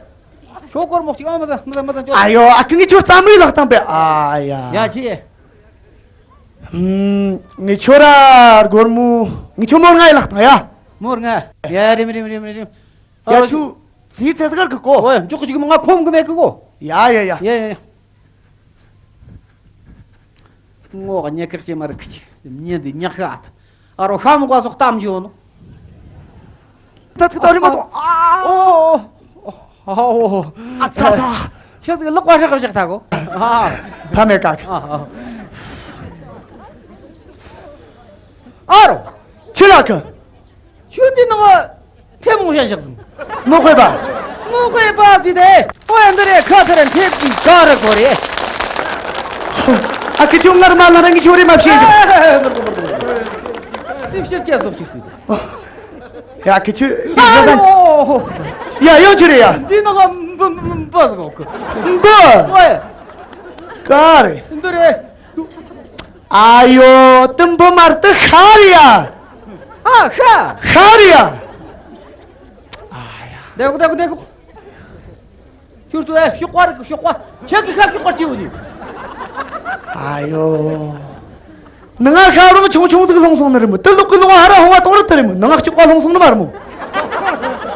ཁྱོད་སྒོར་མོ་གཅིག་ཨ་མ་ཟ་མ་ཟ་མ་ཟ་ཅོ། ཨ་ཡོ། ཨ་ཁུ་ངས་ཁྱོད་རྩ་མོའི་ལག་སྟངས་པས། ཨ་ཡ། ཡ་ཆི། ཧུམ། ངས་ཁྱོད་ར་སྒོར་མོ། ངས་ཁྱོད་མོར་ང་ཡི་ལག་སྟངས་ཡ། མོར་ང་། ཡ་རིམ་རིམ་རིམ་རིམ། ཡ་ཨ་ཆུ། ཙི་ཙི་ཟེར་གི་གོ། ཨོ་ཡ། མགྱོགས་ཅིག་མ་ང་ཁོམ་གི་མེད་གི་གོ། ཡ་ཡ་ཡ། ཡ་ཡ་ཡ། ངོ་ཉེ་གེགས་ཅན་མ་རིག་གི་ཅིག་མྱི་འདི་ཉག་ག་ཨ། ཨ་རོ་ཤ་མོག་ག་སོགས་གཏམ་བྱོས་ནོ། ད་ཐུག་ད་རི་མ་ཐོག་ཨ། ཨོ། ཨོ། ཨ་ཚ་ཚ། ཁྱེད་ཚོ་ལག་པ་ཧྲག་ཧྲག་ཐག་གོ། ཨ། ཕ་མེད་ཀ། ཨ་ཨ། ཨ་རོ། ཁྱི་ལགས་ཀྱི། ཁྱོད་འདི་ནང་ཐལ་མོ་བཤད་བཞག་སོང་། མོ་དགོས་པ། མོ་དགོས་པ་ཟེར་ཏེ། ཨོ་ཡ། འདི་རེད། ཁ་ཐེར་འཐེབ་ཀྱི་ག་རེ་གོ་རེད། ཨ་ཁུ་ཁྱོད་ངར་མ་ལ་ར་ངས་ཁྱོད་རེད་མ་བཤད་ཀྱི། ཨ་མི་དགོས་མི་དགོས་མི་དགོས། དེ་ཕྱིར་སྐྱེལ་སོང་ཅིག་ལྟོས། ཡ་ཁུ་ཁྱོད་ཅིག་ཨ་ཟ་ཟ། ཡོ། ཡ་ཡོ་ཆི་རེད་ཡ། འདི་ནང་འབུ་འབུ་འབུ་ཟིག་ཡོད་གི། འབུ། ཨོ་ཡ། ག་རེད། འདི་རེད། ཨ་ཡོ། དུམ་བུ་མར་དུ་ཤ་རེད་ཡ། ཨ་ཤ། ཤ་རེད་ཡ། ཨ་ཡ། འདེགས་འདེགས་འདེགས། ཁྱོད་ཚོ་ཨེ་ཤོག་པ་རེད་ཤོག་པ། ཁྱེད་ཀྱི་ཤ་ཤོག་པར་སྐྱེས་འོ་ནི། ཨ་ཡོ། ནང་ང་ཤ་རོང་ཆུང་ཆུང་ཟིག་ལྷུང་སོང་ནི་རེད་མོ། དུ་ལུག་གི་ལུང་ཧ་ར་ཧོ་བ་གཏོང་རེད་དུ་རེད་མོ། ནང་ང་ཤོག་པ་ལྷུང་སོང་ནི་མ་རེད་མོ།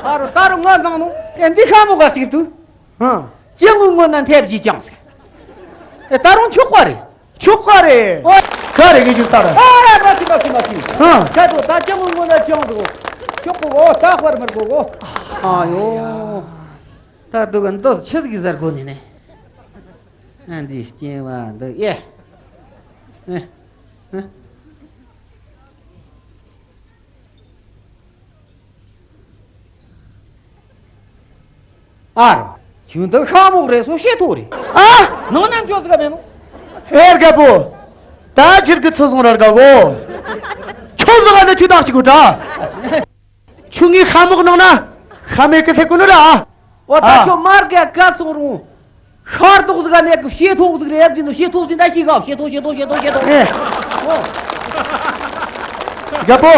ཨ་རོ་ད་རུང་ང་འཛང་ནོ། ཨེ་འདི་ཤ་མོ་ག་ཞིག་ཏུ། ཧ། སྤྱང་ངུ་ངོ་ན་འཐེབ་ཀྱིས་ཀྱང་ཟིག་ཨེ་ད་རུང་ཆོག་པ་རེད། ཆོག་པ་རེད། ཨོ། ག་རེ་གི་ཞིག་ལྟར། ཨ་ར་མ་ཁི་མ་ཁི་མ་ཁི། ཧ། ཁ་དོ་ད་ཅི་མོ་ངོ་ན་ཅང་དོ། ཆོག་གོ་གོ་ད་དཔར་མར་གོ་གོ། ཨ་ཡོ། ད་འདུག་ག་འདི་ཆི་ཟིག་གི་ཟེར་གོ་ནི་ནས། ཨ་འདི་སྐྱེ་བ་འདི་ཨེ། ཨེ། ཨེ། ཨ་རོ། ཁྱོད་འདི་ཤ་མོག་རེད་སོ་བཤད་ཐུབ་རེད། ཨ། ནང་ནམ་ཅོག་ཟིག་ག་མེད་ནོ། ཧེ་རྒད་པོ། ད་ཕྱིར་གི་ཚུར་སོང་ར་དགའ་གོ། ཁྱོད་ཟིག་ག་ནི་ཁྱོད་བདག་ཅིག་གོ་ད། ཁྱོད་ངའི་ཤ་མོག་ནང་ན་ཤ་མེད་གི་ཟེར་གོ་ནི་ར། ཨོ་ད་ཨ། ཁྱོད་མར་ག་ག་སོང་རུང་། ཤར་ཏོག་ཟིག་ག་མེད་གི་བཤད་ཐུབ་ཟིག་རེད་ཟིན་ནོ། བཤད་ཐུབ་ཟིན་ད་ཤི་ག་བཤད་ཐུབ་བཤད་ཐུབ་བཤད་ཐུབ་བཤད་ཐུབ། ཨེ། ཨོ། རྒད་པོ།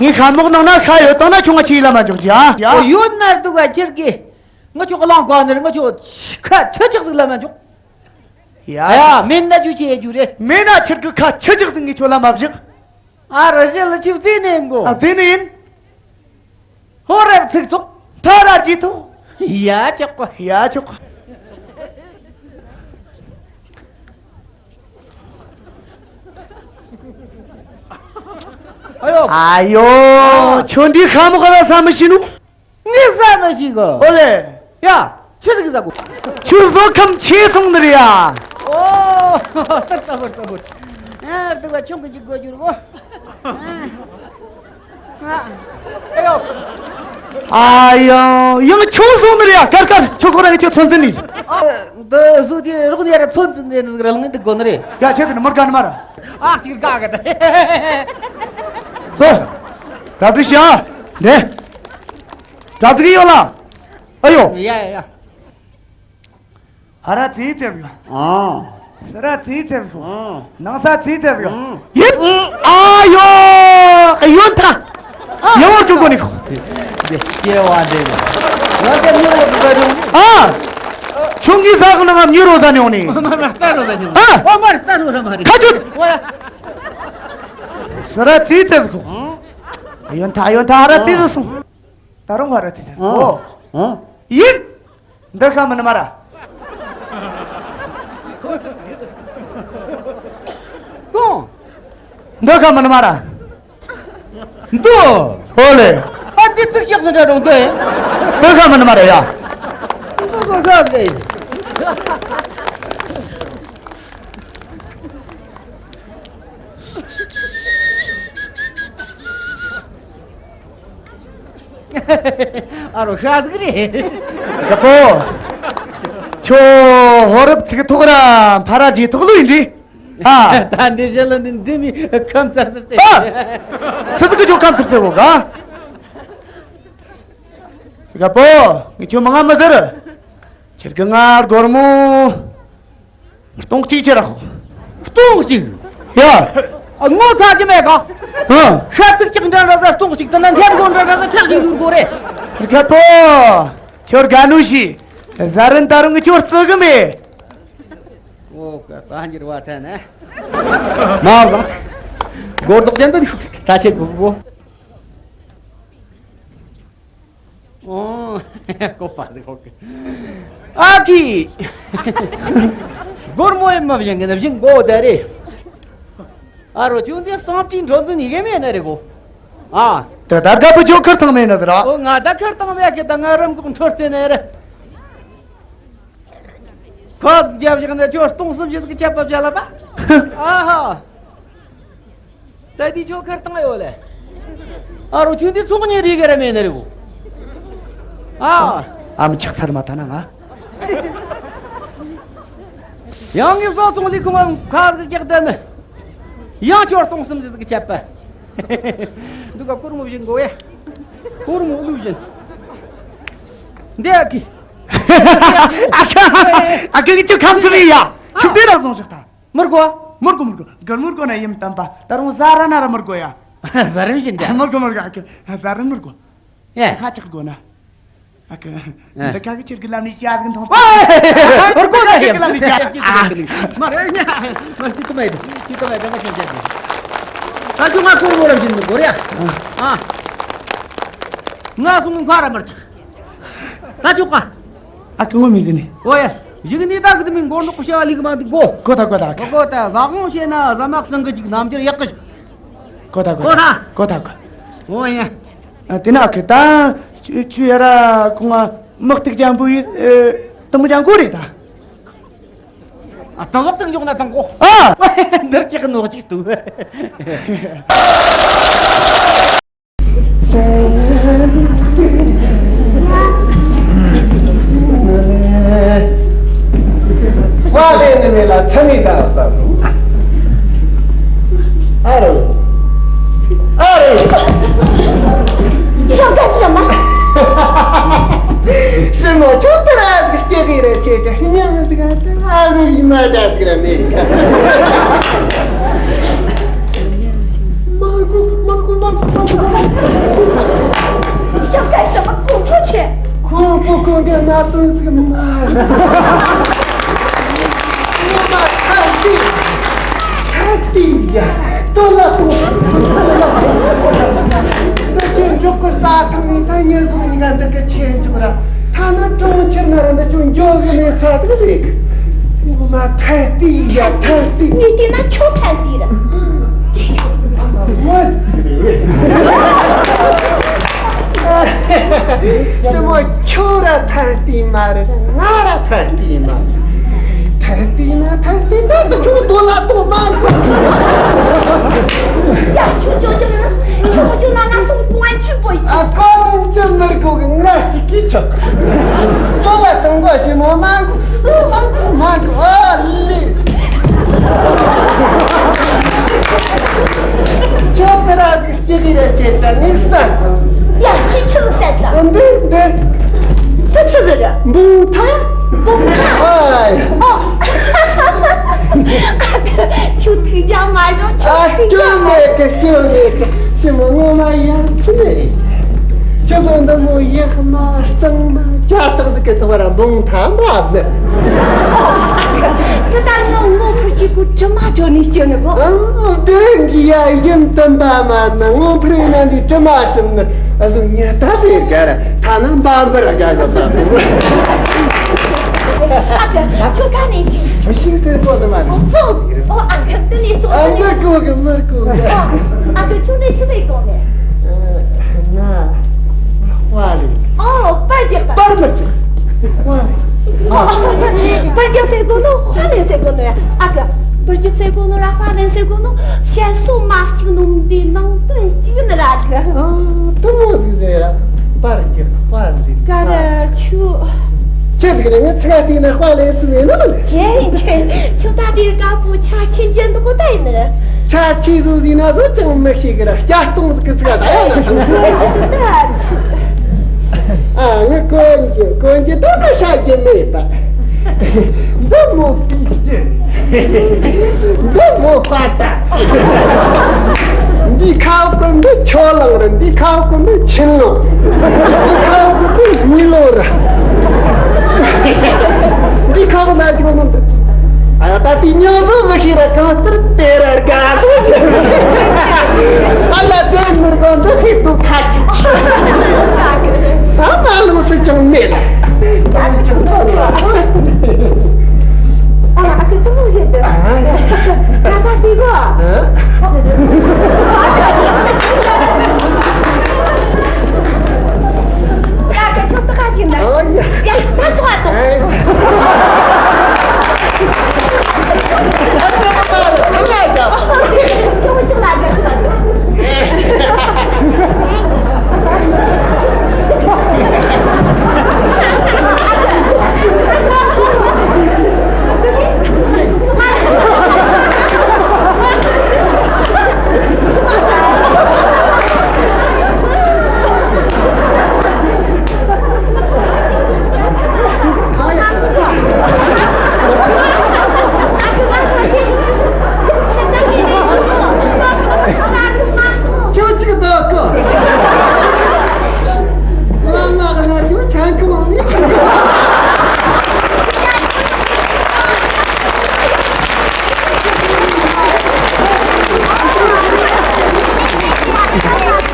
ངའི་ཤ་མོག་ནང་ན་ཤ་ཡོད་དང་ན་ཁྱོད་ང་ཆི་ལ་མ་འཇོག་ཅི་ཨ། ཨོ་ཡོད་ན་འདུག་ག་ཁྱེར་གི། ང་ཁྱོད་ག་ལང་ག་ནི་རེད། ང་ཁྱོད་ཁ་ཆ་ཆག་ཟིག་ལ་མ་འཇོག་ཡ་ཡ། མེད་ན་ཅུ་ཆེ་རྒྱུ་རེད། མེད་ན་ཁྱེར་གི་ཁ་ཆ་ཆག་ཟིག་ངས་ཁྱོད་ལ་མ་བཞག་ཨ་རོ་ཞེ་ལ་ཆིབས་རྩེ་ནས་མགོ། ཨ་རྩེ་ནས་ཡིན། ཧོ་རབ་ཚིག་ཐོག་ཐ་ར་ཅི་ཐོག་ཡ་ཆོག་གོ། ཡ་ཆོག་གོ། ཨ་ཡོ། ཨ་ཡོ། ཁྱོད་འདི་ཤ་མོག་ག་ལ་ས་མི་ཤི་ནུ། ངས་ཟ་མི་ཤེས་གི། ཨོ་ལེ། ཡ། ཆི་ཟིག་ཟ་གོ། ཁྱོད་བཟོ་ཁམས་ཆེ་སོང་ནི་རེད་ཡ། ཨོ། ལྟར་ལྟ་བུར་ལྟ་བུར། ཨ་འདི་བ་ཆུང་གི་ཅིག་དགོས་རྒྱུ་རེད་གོ། ཨ། ཨ། ཨེ་ཡོ། ཨ་ཡོ། ཡང་ཆུང་སོང་ནི་རེད་ཡ། དཀར་དཀར་ཁྱོད་ཁོ་རང་གི་ཁྱོད་ཚོད་འཛིན་ནི། ཨ། འདི་བཟོ་དེ་རོགས་ནི་ཡ་ར་ཚོད་འཛིན་ནི་ཟིག་ར་ལང་འདི་དགོས་ནི་རེད། ཡ་ཁྱེད་ཚོ་ནི་མར་དགའ་ནི་མ་ར། ཨ་ཅིག་དགའ་གི་ད། ཚོ། རབ་ཏུ་ཤ། འདི། གྲ་སྒྲིག་ཡོད་ལ། ཨ་ཡོ། ཡ་ཡ་ཡ། ཧ་ར་ཙི་ཙེ་ཟིག་ཨ། སི་ར་ཙི་ཙེ་ཟིག་ཨ། ནང་ས་ཙི་ཙེ་ཟིག་ཨ། ཡིན། ཨ་ཡོ། ཨ་ཡོན་ཐ། ཡ་བོར་ཅུང་གོ་ནི་ཁོ། སྐྱེ་བ་འདྲེན། ང་ཚོ་མྱུར་བ་འདུག་ཨ། ཁྱོད་ངའི་ཟ་གི་ནང་ང་མྱུར་བ་ཟ་ནི་ཡོང་ནི། མ་མ་རྟ་རོ་ཟ་ནི་ཡོང་། ཨ། ཨོ་མ་རྟ་རོ་ཟ་མ་རེད། ཁ་ཆུ། ཨོ་ཡ། སི་ར་ཙི་ཙེ་ཟིག་ཁོ། ཨ། ཡོན་ཐ་ཡོན་ཐ་ཧ་ར་ཙི་ཙེ་སོང་། ད་རུང་ཧ་ར་ཙི་ཙེ་སོང་། ཨོ། ཨོ། ཡིན། འདི་ཤ་མིན་ནི་མ་ར། གང་། འདི་ཤ་མིན་ནི་མ་ར། འདི། ཨོ་ལེ། ཨ་འདི་ཚིག་ཤག་ཟིན་འདྲ་རུང་འདི། འདི་ཤ་མིན་ནི་མ་ར་ཡ། འདི་ཤ་ཟིན། ཨ་རོ་ཤ་ཟིག་རེད། རྒད་པོ། ཁྱོད་ཧོ་རབ་ཚིག་ཐོག་ར་འཕར་ར་རྗེས་ཐོག་ལོ་ཡིན་རེད། ཨ། ད་འདི་བཤད་ལ་འདི་འདི་མི་ཁམས་ཚར་ཚར་ཚེ། ཨ། སུ་ཟིག་གི་ཁྱོད་ཁམས་ཚར་ཚར་གོ་ག། རྒད་པོ། ངས་ཁྱོད་མང་ང་མི་ཟེར། ཁྱེད་ཀྱི་ང་སྒོར་མོ་སྟོང་གཅིག་ཁྱེར་ར་ཤོག། སྟོང་གཅིག། ཡ། ཨ། ངོ་ཚ་གི་མེད་ག། ཧ། ཤ་ཚིག་གཅིག་འདྲ་འདྲ་ཟ་སྟོང་གཅིག་དེ་ན་འཐེན་སྒོ་འདྲ་འདྲ་ཟ་ཁྲག་ཅིག་ལུར་དགོས་རེད། རྒད་པོ། ཁྱོད་དགའ་ནུ་ཞིག། ཟ་རིན་ད་རུང་ཁྱོད་བརྩི་གི་མེད། ཨོ་ཀ་ད་འགྱུར་བ་ཐལ་ནས། མ་བཟང་། སྒོར་རྡོག་ཅན་དུ་ད་ཆེ་གུ་གུ། ཨོ། ཀོ་པ་ཟིག་ཧོ་ཀི། ཨ་ཀི། སྒོར་མོ་ཡིན་མ་བཞིན་གི་ནི་བཞིན་གོ་དེ་རེད། ཨ་རོ་ཁྱོད་འདི་གསང་སྤྲིན་འགྲོ་འཛིན་ཡི་གེ་མེད་ནི་རེད་གོ། ཨ། དེ་ད་དགའ་པོ་ཁྱོད་ཁུར་ཐང་མེད་ནི་ཟེར་ར། ཨོ་ང་ད་ཁུར་ཐང་མེད་གི། ད་ང་རིམ་གོག་འཕྲོད་བསྟེན་ནི་རེད། ཁོ་རྒྱབ་བཞག་ནས་ཁྱོད་སྟོང་གསུམ་བཞི་ཟིག་ཆད་པ་བྱ་ལ་པ། ཨ་ཧ། ད་དེ་ཁྱོད་ཁར་བཏང་ཡོད་ལེ། ཨ་རོ་ཁྱོད་འདི་ཚོང་གཉེར་རིག་གི་ར་མེད་ནི་རེད་གོ། ཨ། ཨ་མ་ཆགས་ཚར་མ་ཐ་ན་ང་། ཡང་ངས་བཟོ་ཚོང་ལས་ཁུངས་ཁ་ཟིག་རྒྱག་བསྡད་ནི། ཡང་ཁྱོད་སྟོང་གསུམ་བཞི་ཟིག་ཆད་པ། འདུག་ག་སྒོར་མོ་བཞི་འགོ་ཡ། སྒོར་མོ་བླུག་བཞིན། འདི་ཨ་ཀི། ཨ་ཁ། ཨ་ཁ་གི་ཁྱོད་ཁམས་ཚུལ་ཡིན་ཡ། ཁྱོད་དེ་ལ་བཟུང་ཞིག་ད། མི་དགོ། མི་དགོ་མི་དགོ། སྒོར་མོ་དགོ་ན་ཡིན་དམ་པ། ད་རུང་ཟ་ར་ན་ར་མི་དགོ་ཡ། ཟ་རིན་བཞིན་ད། མི་དགོ་མི་དགོ། ཨ་ཁ་ཟ་རིན་མི་དགོ། ཡ། ཁ་ཆག་དགོ་ན། ཨ་ཁ། ཨ། འདི་ཁ་གི་ཁྱེད་ཀྱི་ལམ་ནས་ཅི་ཟིག་མཐོང་། མི་དགོ་ན་ཡིན། ཁྱེད་ཀྱི་ལམ་ནས་ཅི་ཟིག་མ་རེད་ཉ། མ་ཅི་ཏུ་མེད་ཅི་ཏུ་མེད་ད་ཁྱེད་ཀྱི། ད་ཅུང་ང་སྒོར་མོ་ར་བཞིན་མི་དགོ་ར་ཡ། ཨ། ང་སོང་ཁ་ར་མར་ཆག། ད་ཆོག་ག། ཨ་ཀི་ངོ་མི་ཟིན་ནི། ཨོ་ཡ། གཞུག་ནས་ད་གི་དུ་མི་མགོ་ནག་པོ་བྱ་བ་ལས་གི་མ་འདུག་གོ། གོ་ད་གོ་ད་ཨ་ཀི། གོ་ད་ཟ་ཁང་བྱས་ན་ཟ་མ་གསང་གི་ཅིག་ནམ་རྒྱུན་ཡག་གི་ཅིག། གོ་ད་གོ་ད། གོ་ད་གོ། ཨོ་ཡ། ཨ་དེ་ན་ཨ་ཀི་ད། ཆུ་ཆུ་ཡ་ར་ཁོང་ང་མི་སྟིག་ཅན་པོ་ཡི་ཨེ་དུ་མི་ཅན་གོ་རེད་ད། ཨ་ད་ལོག་ཏུ་འཇོག་ན་དང་གོ། ཨ། འདིར་ཅིག་ནོག་ཅིག་ཏུ། ཝ་ལེ་ནི་མེ་ལ་ཐ་མི་ད་ས་རུ། ཨ་རུ། ཨ་རུ། ཞོགས་ཀ་ཞོགས་མ། ཞི་མོ་ཁྱོད་ཏི་ར་ཟིག་སྐྱེ་གི་རེད་ཅེས་ཀྱི་སྙིང་ཟིག་ཨ་ཏི་ཨ་རུ་ཡི་མ་ད་ཟིག་ར་མེད་ཀ། མ་གོ་མ་གོ་མ་གོ་མ་གོ། ཞོགས་ཀ་ཞོགས་མ་དགོང་དྲོ་ཆེ། ཁོང་པོ་ཁོང་གི་གནད་དོན་ཟིག་མ་རེད། ངོ་མ་ཐར་ཏེ། ཐར་ཏེ་ཡ། དོ་ལ་དོ། འདི་ཁྱེད་འབྲོག་གི་རྩྭ་ཐང་ནས་ད་ཉེ་ཟུང་གཉིས་ཀ་འདི་གི་ཆེ་འཇུག་ར། ཐ་ན་གྲོང་ཁྱེར་ན་ར་འདི་ཁྱོད་འགྱོ་གི་མེད་ས་དེ་རེད། ངོ་མ་ཐར་ཏེ་ཡ་ཐར་ཏེ། ངས་བལྟས་ན་ཁྱོད་ཐར་ཏེ་རེད། ངོ་ཟིག་རེད། ཞི་མོ་ཁྱོད་ར་ཐར་ཏེ་མ་རེད། ང་ར་ཐར་ཏེ་མ་རེད། ཐར་ཏེ་ན་ཐར་ཏེ་ན་འདི་ཁྱོད་དོ་ལ་དོ་མ་གོ། ཡ་ཁྱོད་ཅོ་ཅོ་ན་ཁྱོད་ཅོ་ན་ང་སོང་པོ་ཨན་ཆུ་པོ་ཡི་ཨ་ཀོ་མིན་ཅི་མི་གོ་གི་ང་གཅིག་གིས་ཆོག། དོ་ལ་དོ་མགོ་ཞི་མོ་མ་གོ་མ་གོ་ཨ་ལི། ཁྱོད་ཕེ་ར་གི་སྐྱེ་གི་རེད་ཅེས་ད་ནི་ས། ཡ་ཁྱི་ཆི་ཟིག་ཟེར་ད། འདི་འདི། ད་ཆི་ཟིག་རེད། འབུང་ཐང་། འབུང་ཐང་། ཨ་ཡ། ཨོ། ཁྱོད་ཐུགས་རྒྱལ་མ་བཞུགས། ཨ་ཁྱོད་ཐུགས་རྒྱལ་མ་སྐྱོན་མེད་གི་སྐྱོན་མེད་གི། ཞི་མོ་ངོ་མ་ཡ་མཚན་རེད། ཁྱོད་ཚོ་འདི་མོ་ཡག་མ་གཙང་མ་ཇ་དག་ཟིག་གི་ཐོག་ར་འབུང་ཐང་མ་ནི། ད་ད་ངོ་ངོ་ཕུར་གྱི་གུ་དྲི་མ་བྲོ་ནས་སྐྱོན་ནི་གོ། ཨ་དེ་གི་ཡ་ཡིན་དམ་པ་མ་ན་ངོ་ཕུར་ན་འདི་དྲི་མ་ཞིམ་ནི། ཨ་ཟུ་ཉི་ད་ལས་དགའ་ར་ཐ་ན་འབའ་འབུར་དགའ་གོ་ས། ཨ་ཁ་ཁྱོད་ག་ནས་ཤི། ཤི་སེ་པོ་དུ་མ་ནི། ཨོ་ཙོ། ཨོ་ཨ་ཁ་དུ་ནས་ཙོ། ཨ་མི་གོ་གི་མི་གོ་གི། ཨ་ཁ་ཁྱོད་ནས་ཆི་ནས་གོ་ནས། ང་ཧ་ལས། ཨོ་པར་རྒྱག་པ། པར་མི་རྒྱག་ཧ་ལས། པར་རྒྱག་སེ་གོ་ནོ་ཧ་ལས་སེ་གོ་ནོ་ཡ། ཨ་ཁ་པར་རྒྱག་སེ་གོ་ནོ་ར་ཧ་ལས་སེ་གོ་ནོ་བཤད་སྲོལ་མ་གཅིག་ནོ་འདི་ནང་དོན་གཅིག་ནི་ར་ཨ་ཁ། ཨ་དུ་མོ་ཟིག་ཟེར་ཡ། པ་ ཁྱེད་ཟིག་ནས་ངས་ཚིག་བལྟས་ན་དཔའ་ལས་སུ་མེད་ནི་མ་ལས། ཁྱེད་ཁྱེད་ཁྱོད་ད་དེའི་དཀར་པོ་ཆ་ཆེན་ཅན་འདུག་གོ་ད་ཡིན་ནི། ཆ་ཆེ་བཟོ་ཟིན་ན་བཟོ་ཅང་མི་ཤེས་གི་ར། སྐྱ་སྟོང་ཟིག་གི་ཚིག་ད་ཡང་ན་སང་། ཨ་ངས་གོན་གྱི་གོན་གྱི་ད་ང་ཤ་གི་མེད་པ། འདི་མོ་པི་ཤི། འདི་མོ་ཧྥ་ཏ། འདི་ཁ་བ་ཀུན་འདི་ཁྱོད་ལང་ར། འདི་ཁ་བ་ཀུན་འདི་ཆིན་ལོ། འདི་ཁ་བ་ཀུན་འདི་མི་ལོ་ར། འདི་ཁ་བ་ན་ཅི་མ་ནོ། ཨ་ད་དེ་ཉོ་བཟོ་མི་ཤེས་ར། གང་ལྟར་དེ་ར་དགའ་བཟོ། ཨ་ལ་དེ་མི་དགོས་འདི་ཤེས་འདུག་ཁ་ཁ། ཨ་མ་ལོ་སི་ཅང་མེད་ལ། ཨ་ཁུ་ཅང་མོ་ཡོད་དོ། ཁ་ས་དེ་གོ། ཡ་ཁ་ཆོག་ཏུ་ཁ་ཞིག་ན། ཡ་ད་ཆོག་ཏུ། ཆོག་ཆོག་ལ་ག་ས། ཁྱོད་ཅིག་འདུག་གོ། བླ་མ་གི་ན་ཁྱོད་ཆང་གི་མང་ནི་ཆང་གི།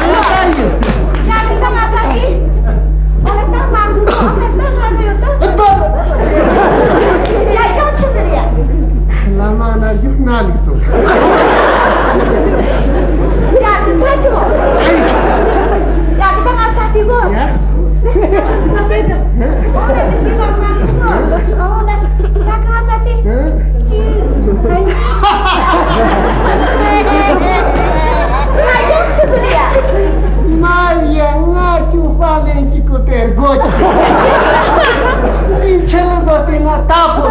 ཡ་གི་ད་མ་ཚ་གི། ཨ་ལ་ད་མ་གི་ཨ་ལ་ད་ཧྲ་གི་ཡོད་ད། ཡ་ཡང་ཆི་ཟེར་ཡ། བླ་མ་ན་རྒྱུག་ན་ལིག་སོང་། ཡ་གི་ད་ཆི་མོ། ཡ་གི་ད་མ་ཚ་གི་གོ། ཡ། ད་ག་ས་དེ། ཅི། ང་ཡང་ཆི་ཟེར་ཡ། མ་ཡ་ང་ཆུ་ཧྥ་ལན་ཅི་གོ་དེར་གོ། འདི་ཆེ་ལ་བཟོ་སྟེ་ང་ད་ཕོ།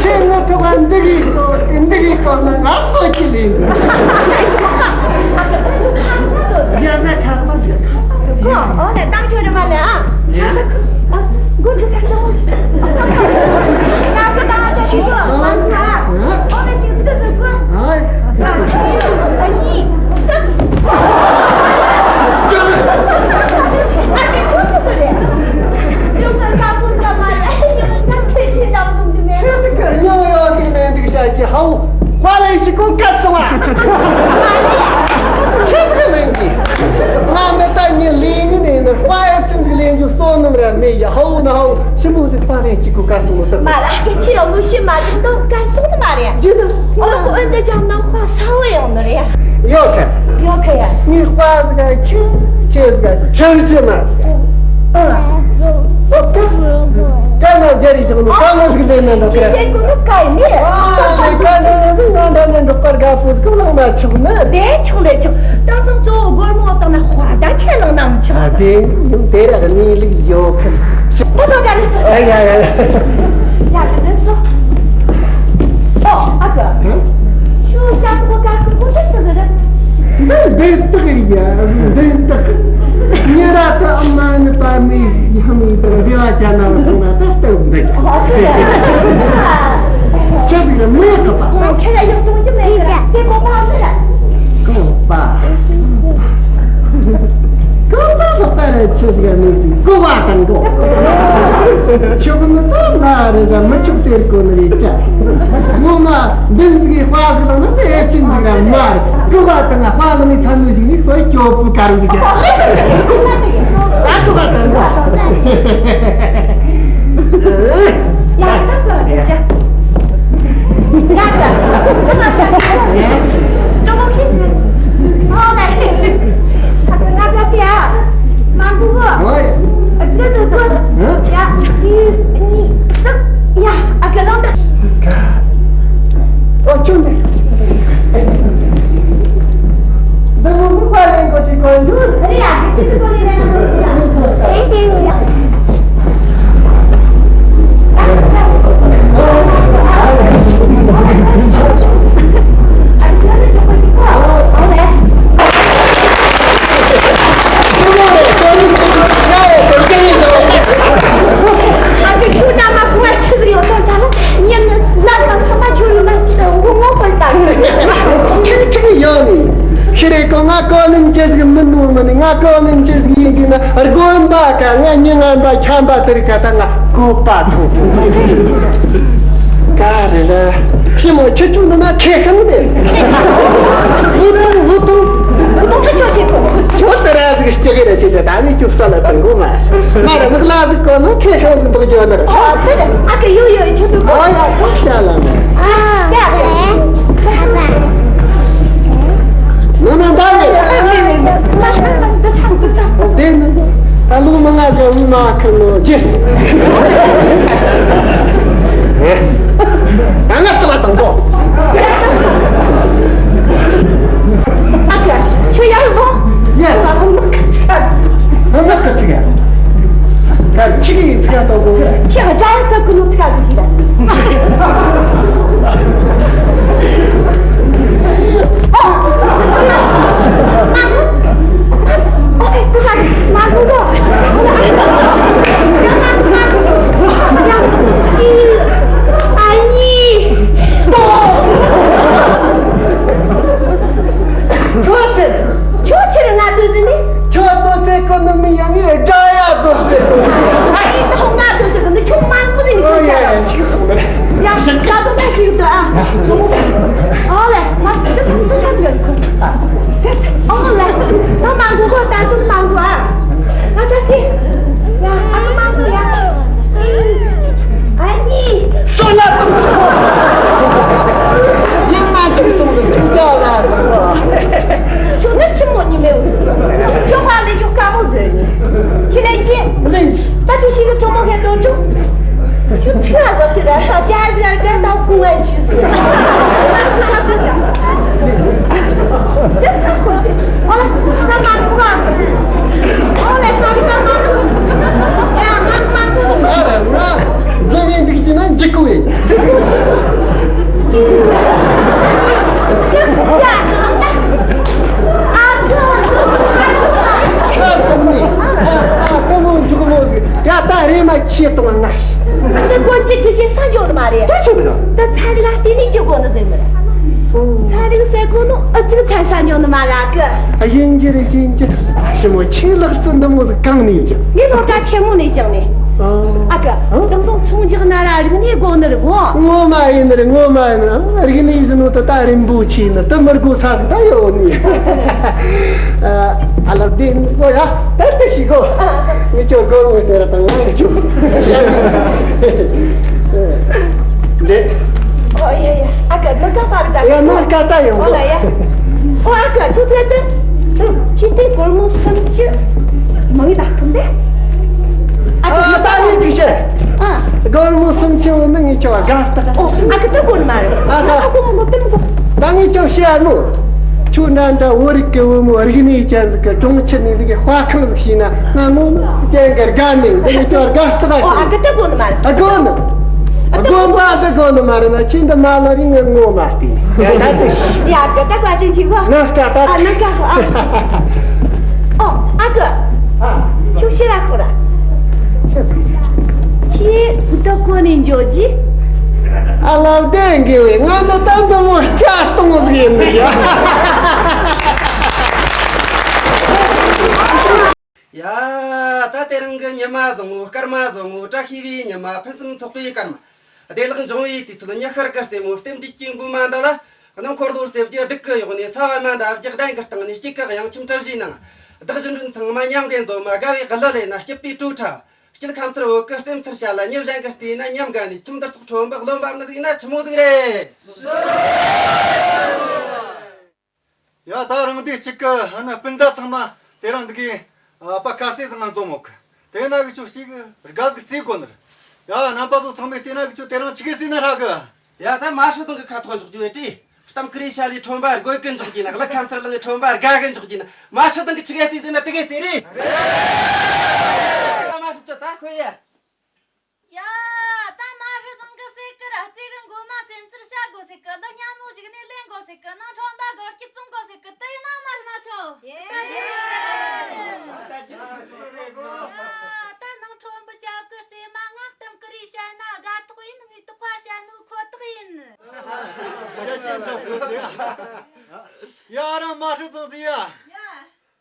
ཆེ་ང་ཐུ་བ་འདི་གི་གོ་འདི་གི་གོ་ན་ང་སོ་ཅི་ལེན། ཡ་ན་ཁ་མ་ཟེར། གོ་ཨོ་ན་ཏང་ཆོ་རེ་མ་ལེ་ཨ། ཡ། ཨ་ས་ཁུ། ཨ་གོ་གི་ས་ཆོ། ང་གི་ཏང་ཆ་ཤི་གོ། ཨ་ཨོ་ན་ཤི་ཙི་གི་གོ། ཨ་ཨ་གཉིས་གསུམ། ཨ་དེ་ཆོ་ཚུ་གི་རེད། ཅུང་གི་ཀ་ཕུ་ས་མ་རེད། ཨ་ཡོང་ན་ཁྱོད་ཆེ་ཙམ་སོང་གི་མེད། ཁྱོད་ཀྱི་ཉོ་ཡོད་གི་མེད་འདུག་ཤ་ཀྱི་ཧའུ། ཧྥ་ལན་ཞིག་གོ་བཀའ་སོང་ཨ། ཆི་ཟིག་ལེན་གྱི། ང་འདི་ལྟ་ཉིན་ལས་ངན་ནས་ནི་དཔའ་ཡོད་ཅན་ཟིག་ལེན་རྒྱུ་བསོད་ནམས་ར་མེད་ཡ། ཧའུ་ན་ཧའུ་ཆི་མོ་ཟིག་ཧྥ་ལན་ཞིག་གོ་བཀའ་སོང་ནོ་ད། མ་ར་ཁྱེད་ཆི་ཡོང་ངོ་ཤི་མ་བྱུང་དོ་བཀའ་སོང་ནི་མ་རེད། ཡིན་ན། ཨོ་ལོ་ཨོན་འདི་ཅང་ནང་དཔའ་ས་བོ་ཡོང་ནི་རེད། ཡོད་ཁ། ཡོད་ཁ་ཡ། ངའི་དཔའ་ཟིག་ཆི་ཆི་ཟིག་ཁྲིམས་ཆི་མ་ཟིག་ཨོ་ཀ། ཀ་ན་རྒྱ་རི་ཆགས་ནི་ཀ་ན་ཟིག་ལེན་ན་འདྲ་ཅི་ཀ། བཤད་གོ་ནི་ཀ་ཡིན་ནི། ཨ་ཀ་ན་ཟིག་ང་འདྲ་ནི་འབྲོག་པ་དགའ་པོ་ཟིག་བླངས་ན་ཆོག་ནི། ལས་ཆོག་ལས་ཆོག་དེང་སང་གཙོ་བོ་སྒོར་མོ་བཏང་ན་དཔའ་ཟླ་ཆེ་ལང་ན་མི་ཆོག་ཨ་དེ་ཡིན་དེ་ར་གནས་ལུགས་ཡོད་ཁ། ད་སོ་ག་རེ་ཚོ། ཨ་ཡ་ཡ་ཡ། ཡ་གི་དེ་ཚོ། ཨོ་ཨ་ཀ། ཧུམ། ཤུ་ཤ་ཀུ་ཀ་ཀུ་ཀུ་ཀུ་ཆི་ཟེར། འདི་འདི་སྟག་རེད་ཡ། འདི་སྟག་ཉེ་ར་ད་ཨ་མ་ནི་པ་མི་ཡ་མི་དང་འབྲེལ་བ་བྱ་ན་སོང་ན་ད་སྟག་འདི། ཨོ་ཁྱེད་ར། ཆི་ཟིག་རེད་མི་ཡ་ཁ་པ། ཁྱེད་ར་ཡག་གཏོང་རྒྱུ་མེད་ཟེར་དེ་གོ་པ་ཨ་མི་ར། གོ་པ། གོ་པ་ལ་ད་ར་ཆི་ཟིག་མེད་དུས་གོ་བ་དང་གོ། ཆོག་ནི་ད་མ་རེད་ར་མི་ཆོག་ཟེར་གོ་ནི་རེད་ཀ། ངོ་མ་འདི་ཟིག་གི་དཔའ་ཟིག་ལ་ན་དེ་ཨེ་ཆིན་ཟིག་ར་མ་རེད། གོ་བ་དང་དཔའ་ལ་ནི་ཚ་ནུ་ཞིག་ནི་ཁོའི་སྐྱོ་པོ་ག་རུ་ཟིག་ཀ། ད་གོ་བ་དང་གོ། ཡ་ད་གོ་བ་དང་ཤ། ང་ཚོ་ང་ཚོ་ཅོག་མོ་ཁྱེད་ཚོ་ཨོ་ད་ང་ཚོ་དེ་ཨ་མང་པོ་གོ། ཨོ་ཡ། ཅི་ཟེར་གོ། ཡ་གཅིག་གཉིས་གསུམ། ཡ་ཨ་ཀ་རང་ད། ཨོ་ཅུང་ནས། འདི་མོ་མི་ཁ་ལེན་གོ་ཅི་གོ་འདུག་རེད་ཡ་གི་ཅི་གོ་ལེན་ན་ཨེ་ཧེ། མི་ནི་ང་གོ་ནི་ཆེ་ཟིག་ཡིན་གྱི་ན་དགོན་པ་ཀ་ང་མྱི་ངན་པ་ཁྱམ་པ་དེར་ཀ་ད་ང་བཀོད་པ་ཐོབ་ཀ་རེ་རེ་ཤི་མོ་ཁྱི་ཆུང་འདི་ན་ཁེ་ཤང་དེ་བུ་ཐུང་བུ་ཐུང་བུ་ཐུང་གི་ཆོ་ཆེ་གོ་ཁྱོད་དེ་ར་ཟིག་སྐྱེ་གི་རེ་ཆེ་དེ་ད་ནི་ཁྱོད་ས་ལ་དང་གོ་མ་མ་ར་མི་ལ་ཟིག་གོ་ན་ཁེ་ཤང་ཟིག་འདུག་རྒྱུ་ན་ར་ཨ་དེ་ཨ་ཀེ་ཡོ་ཡོ་ཁྱོད་འདུག་གོ་ཨ་ཡ་ཁོ་ཤ་ལ་ནི་ཨ་ཡ་ནོ་ནོ་ད་ཡོད། དེ་ནི་ད་ལོ་མང་ང་ཟེར་མི་མ་ཁ་ནོ་ཇེས། ད་ང་རྩ་ལ་དང་པོ། ཨ་ཁ་ཁྱོད་ཡར་ལོ། ཡ། ང་ཁོང་མ་ཁ་ཚིག་ང་མ་ཁ་ཚིག་ཡ། ད་ཁྱི་གི་ཚིག་ཡ་ཏོ་གོ་གི་ཁྱི་ང་ཀྲང་ས་ཀུ་ནུ་ཚིག་ཡ་ཟིག་གི་ད། ཨོ། ཨོ་ཨེ་ཀུ་ཧ་མ་ཀུ་ཏོ། ཅི། ཨ་ནི། ཏོ། ཁྱོད་ཚེ། ཁྱོད་ཕྱིར་ང་ལྟོས་ཟིན་ནི། ཁྱོད་ལྟོས་ཟེར་གོ་ནི་མི་ཡང་ངས་དགྲ་ཡ་ལྟོས་ཟེར་གོ། ཨ་ནི་ད་ང་ལྟོས་ཟེར་གོ་ནི་ཁྱོད་མང་པོ་ཟིན་ནི་ཁྱོད་ཤ་ཡ། ཡ་ཤ་ཀ་ཙོ་ད་ཞིག་ཏུ་ཨ། ཨོ་ལེ་མ་ཏི་ས་ཏི་ས་ཅི་ག་ཨོ་ལེ་ད་མང་པོ་གོ་ད་སུ་མང་པོ་ཨ། ཨ་ཙི་ཏི། ཡ་ཨ་ནི་མང་པོ་ཡ། ཅི། ཨ་ནི། སོ་ལ་ཏི། ཡིན་ན་ཅི་སོང་ལ་ཅི་ཅག་ལ། ཁྱོད་ནི་ཆི་མོ་ཉི་མེ་འུ་ཟེར། ཁྱོད་ཕ་ལས་ཁྱོད་དཀའ་མོ་ཟེར། ཁྱི་ལན་ཅི། ལན་ཅི། ད་ཁྱོད་ཤི་གི་ཁྱོད་མོ་ཧེ་ཏོ་ཅུ། ཁྱོད་ཚིག་ལ་ཟོག་ཁྱི་ར་ཧ་ཅག་ཟེར་ར་ད་ད་ཀུ་ཝན་ཅི་ཟེར། ཁྱོད་ཚ་ཁུ་ཅག་ད་ཚ་ཁུ་ཟེར། ཨོ་ལ་ད་མ་ཁུ་ཨ། ཨོ་ལ་ཤ་རི་ད་མ་ཁུ། ཡ་མ་མ་ཁུ། ཨ་ར་ར། འཛམ་བུ་གླིང་འདི་གི་ན་འཇིག་གི་ཡིན། ཅི། ཨ་ཁུ། ས་སུ་ནི། ཨ་ཁུ་མོ་འཇུག་མོ་ཟིག་ཡ་ད་རེ་མ་ཁྱེད་གཏོང་ང་། འདི་ཀོན་ཅི་ཆུ་ཆེ་ས་འཇོག་ནི་མ་རེད། ད་ཆུ་ཟིག་ད་ཚན་རིག་ལ་བལྟས་ནས་ཅི་གོ་ནི་ཟེར་ནི་རེད། ཚན་རིག་ཟེར་གོ་ནོ་ཨ་ཙིག་ཚན་ས་ཉོ་ནི་མ་ར་གི་ཨ་ཡིན་གྱི་རེད་ཡིན་གྱི། ཞི་མོ་ཁྱེད་ལག་རྩལ་འདི་མོ་ཟིག་གང་ནས་ཡིན་གྱི། ངས་སློབ་གྲྭ་ཆེན་མོ་ནས་སྦྱངས་ནས། ཨ་ཨ་གི་ཨ། དེང་སང་ཚོང་རྒྱག་ན་ར་རིག་གནས་དགོ་ནི་རེད་གོ་ངོ་མ་ཡིན་ནི་རེད་ངོ་མ་ཡིན་ནི་རེད། ཨ་རིག་གནས་ཡིན་ནོ་ད་ད་རིན་པོ་ཆེ་ནི་དུ་མི་དགོ་ས་ཟིག་ད་ཡོད་ནི། ཨ་ལ་བདེ་གོ་ཡ་ད་དེ་ཞིག་གོ་ངས་ཁྱོད་དགོ་ངོ་དེ་ར་དང་ང་ཁྱོད། འདི། ཨོ་ཡ་ཡ། ཨ་ཀ་ནི་ཀ་པར་ཙམ། ཡ་ནི་ཀ་ད་ཡོང་། ཨོ་ལ་ཡ། ཨོ་ཨ་ཀ་ཆུ་ཚོད་དུ། ཁྱི་དེ་སྒོར་མོ་སུམ་ཅུ། མང་ཡི་ད་ཁུམ་དེ། ཨ་ཀ་ཨ་ད་ནི་ཅིག་བཤད། ཨ། སྒོར་མོ་སུམ་ཅུ་འོ་ན་ངས་ཁྱོད་དགའ་སྟག་ཨོ་ཨ་ཀ་ད་སྒོར་མ་རེད། ཨ་ད། ཨ་ཀ་མོ་མོ་དེ་མོ་གོ་ད་ངས་ཁྱོད་བཤད་མོ། ཁྱོད་འདྲ་འདྲ་བོད་རིགས་ཀྱི་བུ་མོ་རིག་གནས་ཅན་ཟིག་གི་གྲོང་ཁྱེར་ནས་འདི་གི་དཔའ་ཁང་ཟིག་ཤེས་ན་ང་ངོ་མ་ཅན་གི་དགའ་ནས་འདི་གི་ཁྱོད་དགའ་སྟག་ཨོ་ཨ་ཤེས། གི་དེ་དགོ་ནི་མ་རེད། ཨ་དགོ་ནི། ཨ་དགོན་པ་འདི་དགོ་ནི་མ་རེད་ན་ཁྱེད་འདི་མ་ལ་རིང་ངི་ངོ་མ་བལྟས་ནས་ད་དེ་ཤི། ཡ་གི་ད་བཀའ་དྲིན་ཆེ་གོ་ན་ཀ་ད། ཨ་ན་ཀ་ཨ། ཨོ་ཨ་གི་ཨ། ཁྱོད་ཤི་ར་ཁོ་ར། ཁྱེད་བུ་ད་གོ་ནས་འཇོག་གི་ཨ་ལབ་དེ་འགེལ་བས་ང་ནི་ད་འདི་མོ་སྐྱ་སྟོང་ཟིག་ཡིན་ནི་ཡ། ཡ། ད་དེ་རིང་གི་ཉི་མ་བཟང་བོ་སྐར་མ་བཟང་བོ་བཀྲ་ཤིས་པའི་ཉི་མ་ཕུན་སུམ་ཚོགས་པའི་སྐར་མ། བདེ་བླག་འབྱུང་བའི་དུས་ཚོད་ཉི་ཤར་གྱི་རྩེ་མོ་རྟེན་འབྲེལ་གྱི་མགོན་མ་འདི་ལ། སྣང་འཁོར་ལོ་རྩེ་བརྒྱད་སྡུག་གི་གཡོགས་ནས་ས་བ་མ་འདའ་བརྒྱ་གདན་གྱི་སྟེང་ནས་སྐྱིད་ཀྱི་གཡང་ཆུམ་གྲབས་བཞིན་ནང་། བདག་གཞན་ཕན་ཚང་མ་མཉམ་གི་འཛོམས་མ་དགའ་བའི་གླུ་ལེན་ན་སྐྱིད་པའི་བྲོ་འཁྲབ། སྐྱིད་ཁམས་ཚར་བོད་ཀྱི་རྩེ་མཚར་བྱ་ལ་ཉེ་གཞན་གྱི་བལྟས་ན་ཉམས་དགའ་ནས་ཁྱིམ་དུ་ཚོགས་ཁྲོན་པ་རློན་པ་མི་ཟིག་ན་ཆི་མོ་ཟིག་རེད། ཡ་ད་རང་སྡེ་གཅིག་གི་ཨ་ནི་སྤུན་ཟླ་ཚང་མ་དེ་རིང་འདི་གའི་ཨ་ཕ་ཁ་སེ་ཚང་མ་འཛོམས་མོ་གི་དེ་ན་གི་ཆོ་ཞིག་དགའ་གི་རྩེ་དགོ་ནི་རེད། ཡ་རྣམ་པ་ཚོ་ཚང་མས་བལྟས་ན་གི་ཆོ་དེ་རིང་ཆི་གེ་རྩེ་ན་ཧྲ་གི་ཡ་ད་མ་ཧྲི་ཚང་གི་ཁ་ཐོག་འཇོག་རྒྱུ་ཨེ་ཏི། གཏམ་ཀི་རེ་ཤ་ལས་ཁྲོན་པ་དགོད་གི་འཇོག་རྒྱུ་ན་གླུ་ཁམས་ཚར་ལང་ཁྲོན་པ་དགའ་གི་འཇོག་རྒྱུ་ན་མ་ཧྲི་ཚང་གི་ཆི་གེ་རྩེ་ཟེར་ན་དེ་གེ་རྩེ་རེད། ད་མ་ཧྲི་ཆོ་ད་ཁོ་ཡ། ཡ། ད་མ་ཧྲི་ཚང་གི་སེ་ཀི་ར་རྩེ་གི་མགོ་མ་སེམས་ཚུར་བྱ་དགོ་སེ་ཀི་ལ་ཉམས་མོ་ཞིག་ནས་ལེན་དགོ་སེ་ཀི་ནང་ཁྲོམ་པ་གི་སྐྱིད་བཙོང་དགོ་སེ་ཀི་དེ་ཡིན་ན་མ་རེད་ན་ཆོ། ཡ། ད་ནང་ཁྲོམ་པ་ཅག་གི་རྩེ་མ་ངག་གཏམ་ཀི་རེ་བཤད་ན་དགའ་ཐོག་ཡིན། ངའི་དོགས་པ་བཤད་ནོ་ཁོ་ཐག་ཡིན། བཤད་ཀྱིན་ད་ཕུལ་ཟེ། ཡ་རང་མ་ཧྲི་ཚང་ཟེ་ཡ། ཡ།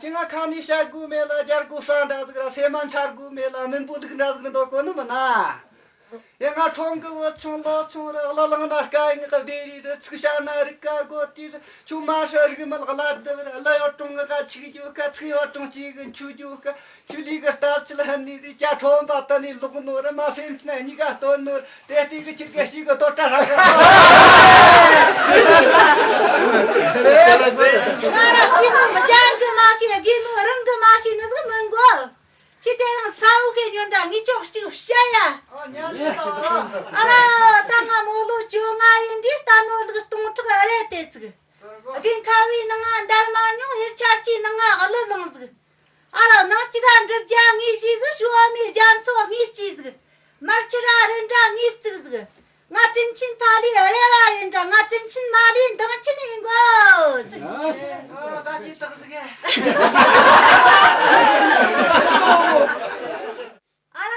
ཁྱེད་ང་ཁ་ནས་བཤད་དགོས་མེད་ལ། རྒྱལ་སྒོ་ས་འདྲ་ཟིག་ར། སེམས་མ་འཆར་དགོས་མེད་ལ། མུན་པོ་ལུག་འདྲ་ཟིག་འདོགས་གོ་ནི་མིན་ན། ཡ། ང་ཁྲོམ་གི་བུ་ཆུང་ལོ་ཆུང་ར། ལ་ལང་ན་སྐད་ངག་གི་བདེ་རེད། ཚིག་བཤད་ན་རིག་ག་གོ་དེ། ཆུ་མ་ཧྲ་རིག་མལ་གླ་དུ་བར། གླུ་ཡོད་རུང་ངག་ག་ཆིག་རྒྱུ་ག་ཚིག་ཡོད་རུང་གཅིག་གི་མཆུ་རྒྱུ་ག་ཆུ་ལི་གི་སྟབས་ཆི་ལ་ཧན་ནི་དེ་ཅ་ཁྲོམ་པ་ད་ནི་ལོག་ནོ་ར། མ་སེམས་ཆི་ན་གཉིས་ཀ་སྟོན་ནོ་ར། དེ་དེ་གི་ཆི་ག་ཤི་གི་དོ་ཏྲ་ཧ་ག་ང་ར་གཅིག་གི་མི་ཞན་གི་མ་ཤེས། དགེ་ནོ་རང་གི་མ་ཤེས་ནི་ཟིག་མིན་གོ། ཁྱེད་དེ་རིང་ས་འོག་གི་ཉོན་དྲ་ངས་ཅོག་གཅིག་བཤད་ཡ། ཨ་ར། ད་ང་མོ་ལོ་བཅོ་ལྔ་ཡིན་དུས། རྟ་ནོར་ལུག་སྟོང་ཕྲག་རེད་དེ་ཟིག་དགུན་ཁ་བའི་ནང་ང་འདར་མ་མྱོང་། ཡུལ་ཆར་གྱི་ནང་ང་གླུ་བླངས་ཟིག་ཨ་ར། ནང་གཅིག་ག་འབྲུ་བརྒྱ་ངས་བརྗེས་ཟིག་ཞོ་མའི་རྒྱ་མཚོ་ངས་བརྐྱིས་ཟིག་མར་ཆུ་ར་རི་འདྲ་ངས་བཙུགས་ཟིག་ང་དྲིན་ཆེན་ཕ་ལུའི་རེ་བ་ཡིན་འདྲ། ང་དྲིན་ཆེན་མ་ལུའི་འདང་ཆེན་ཡིན་གོ། ཨ། ད་ཅི་ཐག་ཟིག་ཨ་ར།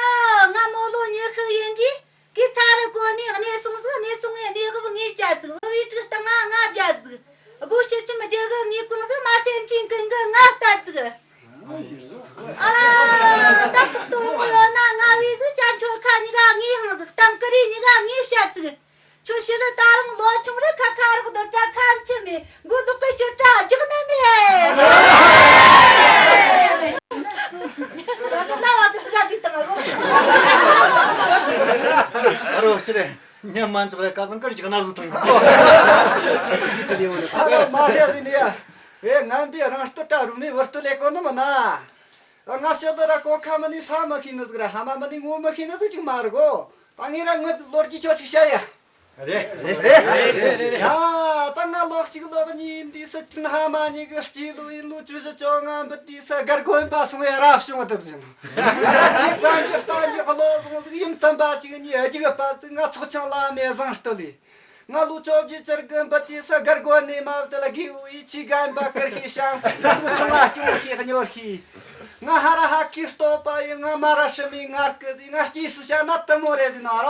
ང་མོ་ལོ་ཉི་ཤུ་ཡིན་དུས། གི་ཚ་རུ་གོ་ནས་གནས་སོང་ཟིག་གནས་སོང་ངས་གནས་སྐབས་ངས་བརྒྱབ་ཟིག་བུ་བའི་དྲུག་སྟེང་ང་ང་བརྒྱབ་ཟིག་སྒོ་ཕྱི་ཁྱིམ་རྒྱལ་གི་ངས་བཀང་ཟིག་མ་སེམས་ཁྲིན་ཀུན་གི་ང་བལྟ་ཟིག་ཨ་ར། ད་ཏག་ཏོ་ཡོད་ན་ང་བས་ཟིག་ཅ་མཆོད་ཁ་གཉིས་ཀ་ངས་ཧང་ཟིག་གཏམ་ཀི་རི་གཉིས་ཀ་ངས་བཤད་ཟིག་ཁྱོད་ཕྱི་ལ་ད་རུང་ལོ་ཆུང་ར། ཁ་ཁ་རོག་རྡོ་བྲ་ཁ་མཆུ་མེད། མགོ་ལོག་པའི་ཤོད་བྲ་རྒྱག་ན་མེད། ད་སི་ན་བ་དུ་ག་དུས་དང་རོགས། ཨ་རོ་ཕྱི་རེད། ཉམས་མ་འཇོག་རེད། ཀ་ཟང་ཀར་རྒྱག་ན་བཟོ་དང་། ཨ་རོ་མ་ཧེ་ཟིན་ཡ། ཨེ་ངན་པའི་རང་སྟོད་བྲ་རུ་མའི་བུ་སྟོད་ལས་གོ་ནི་མིན་ན། ང་ཕྱི་ལ་ར་གོང་ཁ་མ་ནི་ས་མ་ཤེས་ནི་ཟིག་ར། ཧ་མ་མ་ནི་ངོ་མ་ཤེས་ནི་ཟིག་ཅིག་མ་རེད་གོ། ད་ངས་ར་ངའི་ལོ་རྒྱུས་ཁྱོད་ཅིག་བཤད་ཡ། རེད་རེད་རེད་རེད། ཡ། ད་ང་ལོ་གཅིག་ལོ་གཉིས་འདི་སྲིད་དོན་ཧ་མ་ཉིད་ཀྱི་སྤྱི་ལོ་ཡིན་ལོ་བཅུ་བཞི་བཅོ་ལྔ་འབུད་དུས་སུ་སྒར་དགོན་པ་སོང་བའི་རབ་བྱུང་བ་དེ་བཞིན། ང་ཆེ་གང་གི་ས་ཉི་བློ་བཟང་ཡུམ་དམ་པ་ཅིག་གཉིས་རྒྱུག་པ་དེ་ང་ཚོགས་ཆང་ལ་མེ་བཟང་སྟོད་ལས། ང་ལོ་བཅོ་བརྒྱད་ཅིག་གི་འབུད་དུས་སུ་སྒར་དགོན་ནས་མ་བུད་ལ་དགེ་བའི་ཆོས་རྒན་པ་ཀིར་ཤི་ཤང་དུ་སོང་ང་སྐྱོང་ཤི་གཉོར་ཤི། ང་ཧ་ར་ཧ་ཁི་སྟོད་པ་ཡིན། ང་མ་ར་ཧྲི་མི་ངར་གི་ཡིན། ང་སྐྱེས་སུ་བྱ་ན་དུ་མོ་རེད་ཟིན་ཨ་ར།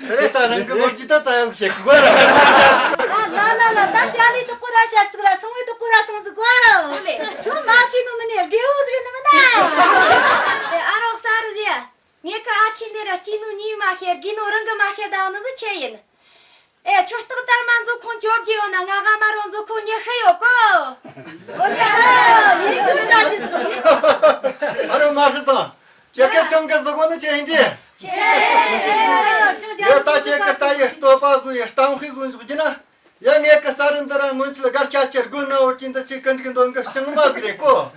རེད། ད་རང་གི་ལོ་རྒྱུས་ད་ཙ་ཡག་བཤད་གི་གོ་ར། ཨ་ལ་ ལ་ལ་ད་ཤ་ལི་དུ་ཀུ་ར་ཤ་ཚིག་ར་སོང་བའི་དུ་ཀུ་ར་སོང་ཟིག་གོ། ཨོ་ལེ། ཁྱོད་མ་ཤེས་ནོ་མིན་ནས་རྒྱལ་བོ་ཟིག་ནི་མིན་ན། ཨེ་ཨ་རོགས་ས་རི་ཟེ། ངེད་ཀ་ཨ་ཆེན་ལེ་ར་སྐྱིད་ནོ་གཉིས་མ་ཤེས་དགོས་ནོ་རང་གི་མ་ཤེས་ད་ནི་ཟི་ཆེ་ཡིན། ཨེ་ཁྱོད་སྟག་དར་མ་མཛོ་ཁོང་བཅོ་བརྒྱད་ཡོད་ན་ང་ག་མ་རོ་མཛོ་ཁོང་ཉི་ཤུ་ཡོད་གོ། ཨོ་ལེ་ཨ་རོ་ཡིན་གོ་ད་ཅི་ཟིག་ཡིན། ཨ་རོ་མ་ཧྲི་ཙང་། ཁྱེད་ཀ་ཆང་གི་ཟི་གོ་ནི་ཆེ་ཡིན་ཏེ། ཆེ་ཡིན་ཨ་རོ་ཆང་རྒྱ་ཡོད་ད་ཁྱེད་ཀ་ད་ཡི་སྟོད་པ་བཟུང་ཡི་གཏམ་ཤི་བཟུང་ཞོག་གི་ན། ཡ་ངེད་ཀྱི་ས་རི་འདི་ར་སྔོན་ཆད་སྒར་ཆ་ཆེར་དགོན་ན་འོར་ཅིན་འདི་ཆེ་ཀི་འགྲིག་འདོན་གི་ཤིང་མ་ཟིག་རེད་གོ།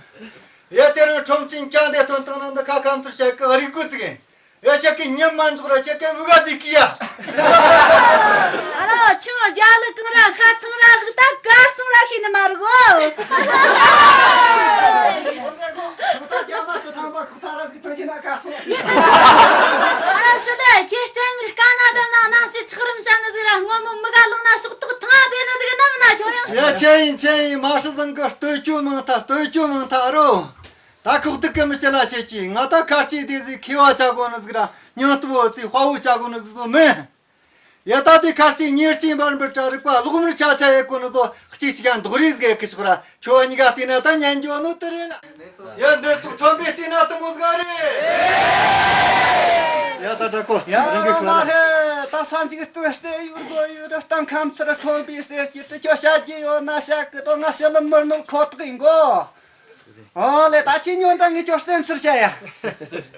ཡ་དེ་རིང་ཁྲོམ་ཆེན་ཅང་དེ་ཐོན་བཏང་ན་འདི་ཁ་ཁམ་ཚུར་བཤད་གི་ཨ་རིག་གུ་ཙིག་ཡིན། ཡ་ཁྱེད་ཀྱི་ཉམས་མ་འཇོག་ར་ཁྱེད་ཀྱི་བུ་ག་དེ་ཀི་ཡ། ཨ་རོ་ཆང་རྒྱ་ལི་གང་ར་ཁ་ཚང་ར་ཟིག་ད་གར་སོང་ར་ཤེས་ནི་མ་རེད་གོ། ཨ་ར་ཤི་ལེ་ཁྱེད་སྤྱན་མི་དཀའ་ན་ད་ན་ནང་ཞིག་ཆགས་རིམ་བྱ་ནི་ཟིག་ར་སྔོན་མོ་མི་ག་ལོང་ན་ཕྱོགས་ཐོག་ཐང་ང་བེ་ནི་ཟིག་ནམ་ན་ཁྱོད་ཡང་། ཡ་ཆེ་ཡིན་ཆེ་ཡིན་མ་ཧྲི་ཙང་གི་སྟོད་ཆུ་མང་ཐ་སྟོད་ཆུ་མང་ཐ་རོ། ད་ཁོག་ཏུ་ཀི་མི་ཤེས་ལ་བཤད་ཀྱི་ང་ད་ཁ་ལྕེ་དེ་ཟིག་ཁེ་བ་ཆ་གོ་ནི་ཟིག་ར་སྙིང་སྟོབས་འོ་ཚི་དཔའ་བོ་ཆ་གོ་ནི་ཟིག་ཟོ་མེད། ཡ་ད་དེ་ཁ་ལྕེ་ཉེར་གཅིག་འབར་འབུར་གྲ་རིག་པ་ལོག་མིར་ཆ་ཆ་ཡེ་གོ་ནི་ཟོ་གཅིག་གཅིག་ག་འདོག་རེས་ཟིག་གི་ཤོག་ར་ཁྱོད་གཉིས་ཀ་བལྟས་ན་ད་ཉན་འགྱོ་ནོ་དེ་རེད་ལ། ཡ་འདིར་ཚོ་ཁྲོམ་པའི་བལྟས་ན་དུ་མོ་ཟིག་རེད། ཡ་ད་དྲ་གོ་ཡ་རང་གི་ཁ་མ་ར་རེད་ད་ས་འཇིག་སྟོན་སྟེ་ཡུར་གོ་ཡུར་སྟང་ཁམས་ཚུར་ཁྲོམ་པའི་གསེར་གྱི་དུ་ཁྱོད་བཤད་རྒྱུ་ཡོད་ན་བཤད་གི་དོ་ང་ཤི་ལམ་མར་ནོ་ཁོ་ཐག་ཡིན་གོ། ཨོ་ལེ་ད་ཁྱི་ཉོན་ད་ངས་ཁྱོད་སྟོན་ཚུར་བཤད་ཡ།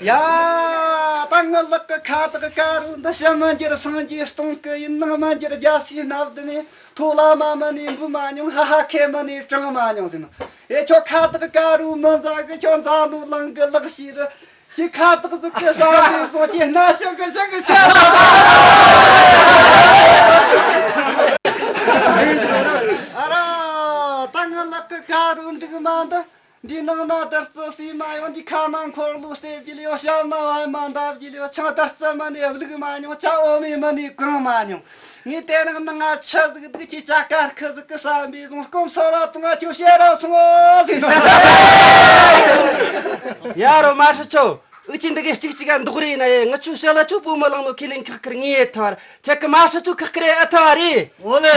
ཡ་ད་ངའི་ལག་གི་ཁ་དག་ཀ་རུ་འདི་ཕྱི་མི་འགྱུར་སངས་རྒྱས་སྟོང་གི་ཡིན། ནང་མི་འགྱུར་རྒྱལ་སྲས་སྣ་བདུན་ནས། ཐོ་ལ་མ་མ་ནས་འབུ་མ་མྱོང་། ཧ་ཧ་ཁེ་མ་ནས་གྲང་མ་མྱོང་ཟེར་ནོ། ཨེ་ཁྱོད་ཁ་དག་ཀ་རུ་མི་མཛའ་གི་ཁྱོད་མཛའ་ནོ་ལང་གི་ལག་ཤེས་རི། ཁྱི་ཁ་དག་ཟིག་གི་ས་རུ་བཟུང་ཁྱི་སྣ་ཤོག་གི་ཤོག་གི་ཤོག་ཨ་ར་ད་ངའི་ལག་གི་ཀ་རུ་འབྲུག་མ་འདི། འདི་ནང་ན་བདུད་རྩི་ཟས་མ་ཡོང་། འདི་ཁ་ནང་འཁོར་ལོ་སྟེ་བརྒྱུད་ཡོད། ཞབས་ནང་བ་མ་འདབ་བརྒྱུད་ཡོད། ཆང་བདུད་རྩི་མ་ནས་བླུག་མ་མྱོང་། ཆང་འོ་མའི་མ་ནས་གང་མ་མྱོང་། ངས་དེ་རིང་ནང་ང་ཆི་ཟིག་འདུག་ཅི་ཅག་ཀར་ཁི་ཟིག་གི་བསམ་པའི་བཟུང་སྐོམ་སོ་ར་དུང་ང་ཁྱོད་ཤེས་ར་སོང་ཟིན། ཡ་རོ་མ་ཧྲི་ཆོ། འུ་ཅི་འདི་གའི་གཅིག་གཅིག་ག་འདུག་རེ་ཡིན་ན་ཡེ་ང་ཆོ་ཤ་ལ་ཆོ་པོ་མི་ལང་ནོ་ཁས་ལེན་ཁག་ཁིར་ངས་ཡེ་ཐང་ར་ཁྱེད་ཀི་མ་ཧྲི་ཆོ་ཁག་ཁིར་ཨེ་ཐང་རེད། འོ་ལེ།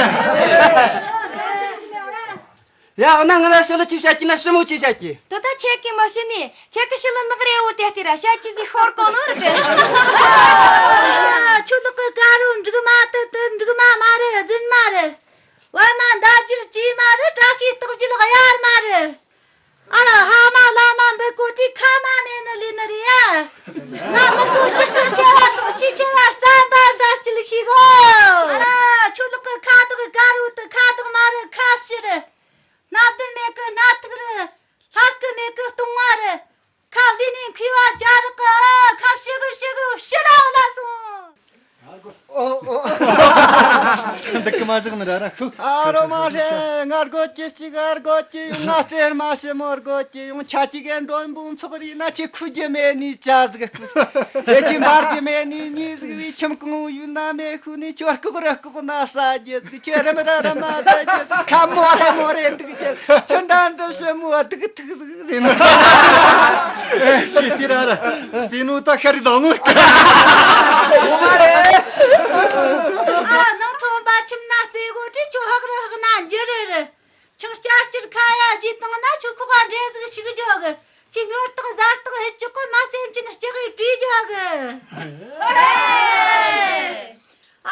ཡ་འོ་ན་ང་ལ་ཤི་ལ་ཅི་བཤད་ཀྱི་ན་ཤི་མོ་ཅི་བཤད་ཀྱི། དོ་ད་ཁྱེད་ཀྱི་མ་ཤི་ནི་ཁྱེད་ཀྱི་ཤི་ལ་ནག་རེ་འོ་དེ་ལྟེ་ར་བཤད་ཀྱི་ཟིག་ཤོར་གོ་ནོ་ར་གི། ཨ་ཆུ་ལག་གི་ཀ་རུ་འབྲུག་མ་དུ་དུ་འབྲུག་མ་མ་རེད་རྫུན་མ་རེད། བ་མ་འདབ་རྒྱུད་ཀྱི་མ་རེད། བཀྲ་ཤིས་རྟགས་བརྒྱད་གཡར་མ་རེད། ཨ་ར་ཧ་མ་ལ་མ་འབུ་ཀོ་ཏི་ཁ་མ་མེ་ནི་ལི་ནི་རི་ཡ། ང་མི་ཀོ་ཅི་ཀི་ཆེ་བ་སོགས་ཅི་ཆེ་བ་རྩམ་པ་ཟ་སྤྱིལ་ཤི་གོ། ཨ་ར་ཆུ་ལག་གི་ཁ་དོག་གི་ཀ་རུ་དུ་ཁ་དོག་མ་རི་ཁ་ཕྱི་རི། སྣ་བདུན་མེད་གི་སྣ་ཐུག་རི། ལྷ་སྐུ་མེད་གི་སྟོང་བ་རི། ཁ་བདེ་ནས་མཁས་པ་བྱ་རོག་གི་ཨ་ར་ཁ་ཕྱི་གི་ཕྱི་གི་ཕྱི་ར་ལ་སོང་། འདི་ཀི་མ་བཞག་ནི་ར་ར་ཤུ། ཨ་རོ་མ་ཧྲེ་ང་རྒོད་ཀྱི་ཞིག་ཨ་རྒོད་ཀྱི་ཡོང་ང་རྩེར་མ་ཞི་མོ་རྒོད་ཀྱི་ཡོང་ཆ་ཅི་གན་མགྲོན་པོ་ཚོགས་རི་ན་ཆི་ཁུ་རྒྱུ་མེད་ནི་ཅ་ཟིག་ཁུ་དེ་ཅི་འབར་རྒྱུ་མེད་ནི་ཉི་ཟིག་བི་ཁྱིམ་གང་ཡུལ་ན་མེད་ཤུ་ནི་ཁྱོད་ལྐོག་ར་ལྐོག་ན་ས་རྒྱུ་ཟིག་ཁྱོད་རི་མི་ར་རི་མ་ད་རྒྱུ་ཟིག་ཁ་མོ་རེ་མོ་རེ་འདུག་རྒྱུ་ཆི་འདྲ་འདྲ་ཞི་མོ་འདུག་ཐུག་ཟིག་ཟེར་ནོ། ཨེ་ཁྱེད་དེ་ར་ར་ཟེར་ནོ་ད་ཤ་རི་དང་ནོ། ཨ་ནང་ཁྲོམ་པ་ཁྱིམ་ན་རྩེ་གོ་དྲི་ཆུ་ཧག་རི་ཧག་ན་འགྱུར་རི་རི། ཆང་སྐྱ་སྐྱིར་ཁ་ཡ་རྒྱུས་བཏང་ན་ཆུ་ཁོག་ག་འདྲེ་ཟིག་ཞིག་འཇོག་གི། ཁྱི་སྨྱོ་རྟགས་ཟ་རྟགས་ཧི་ཅུ་ཀོ་མ་སེམས་ཅན་ལྕགས་རི་བྲིས་འཇོག་གི།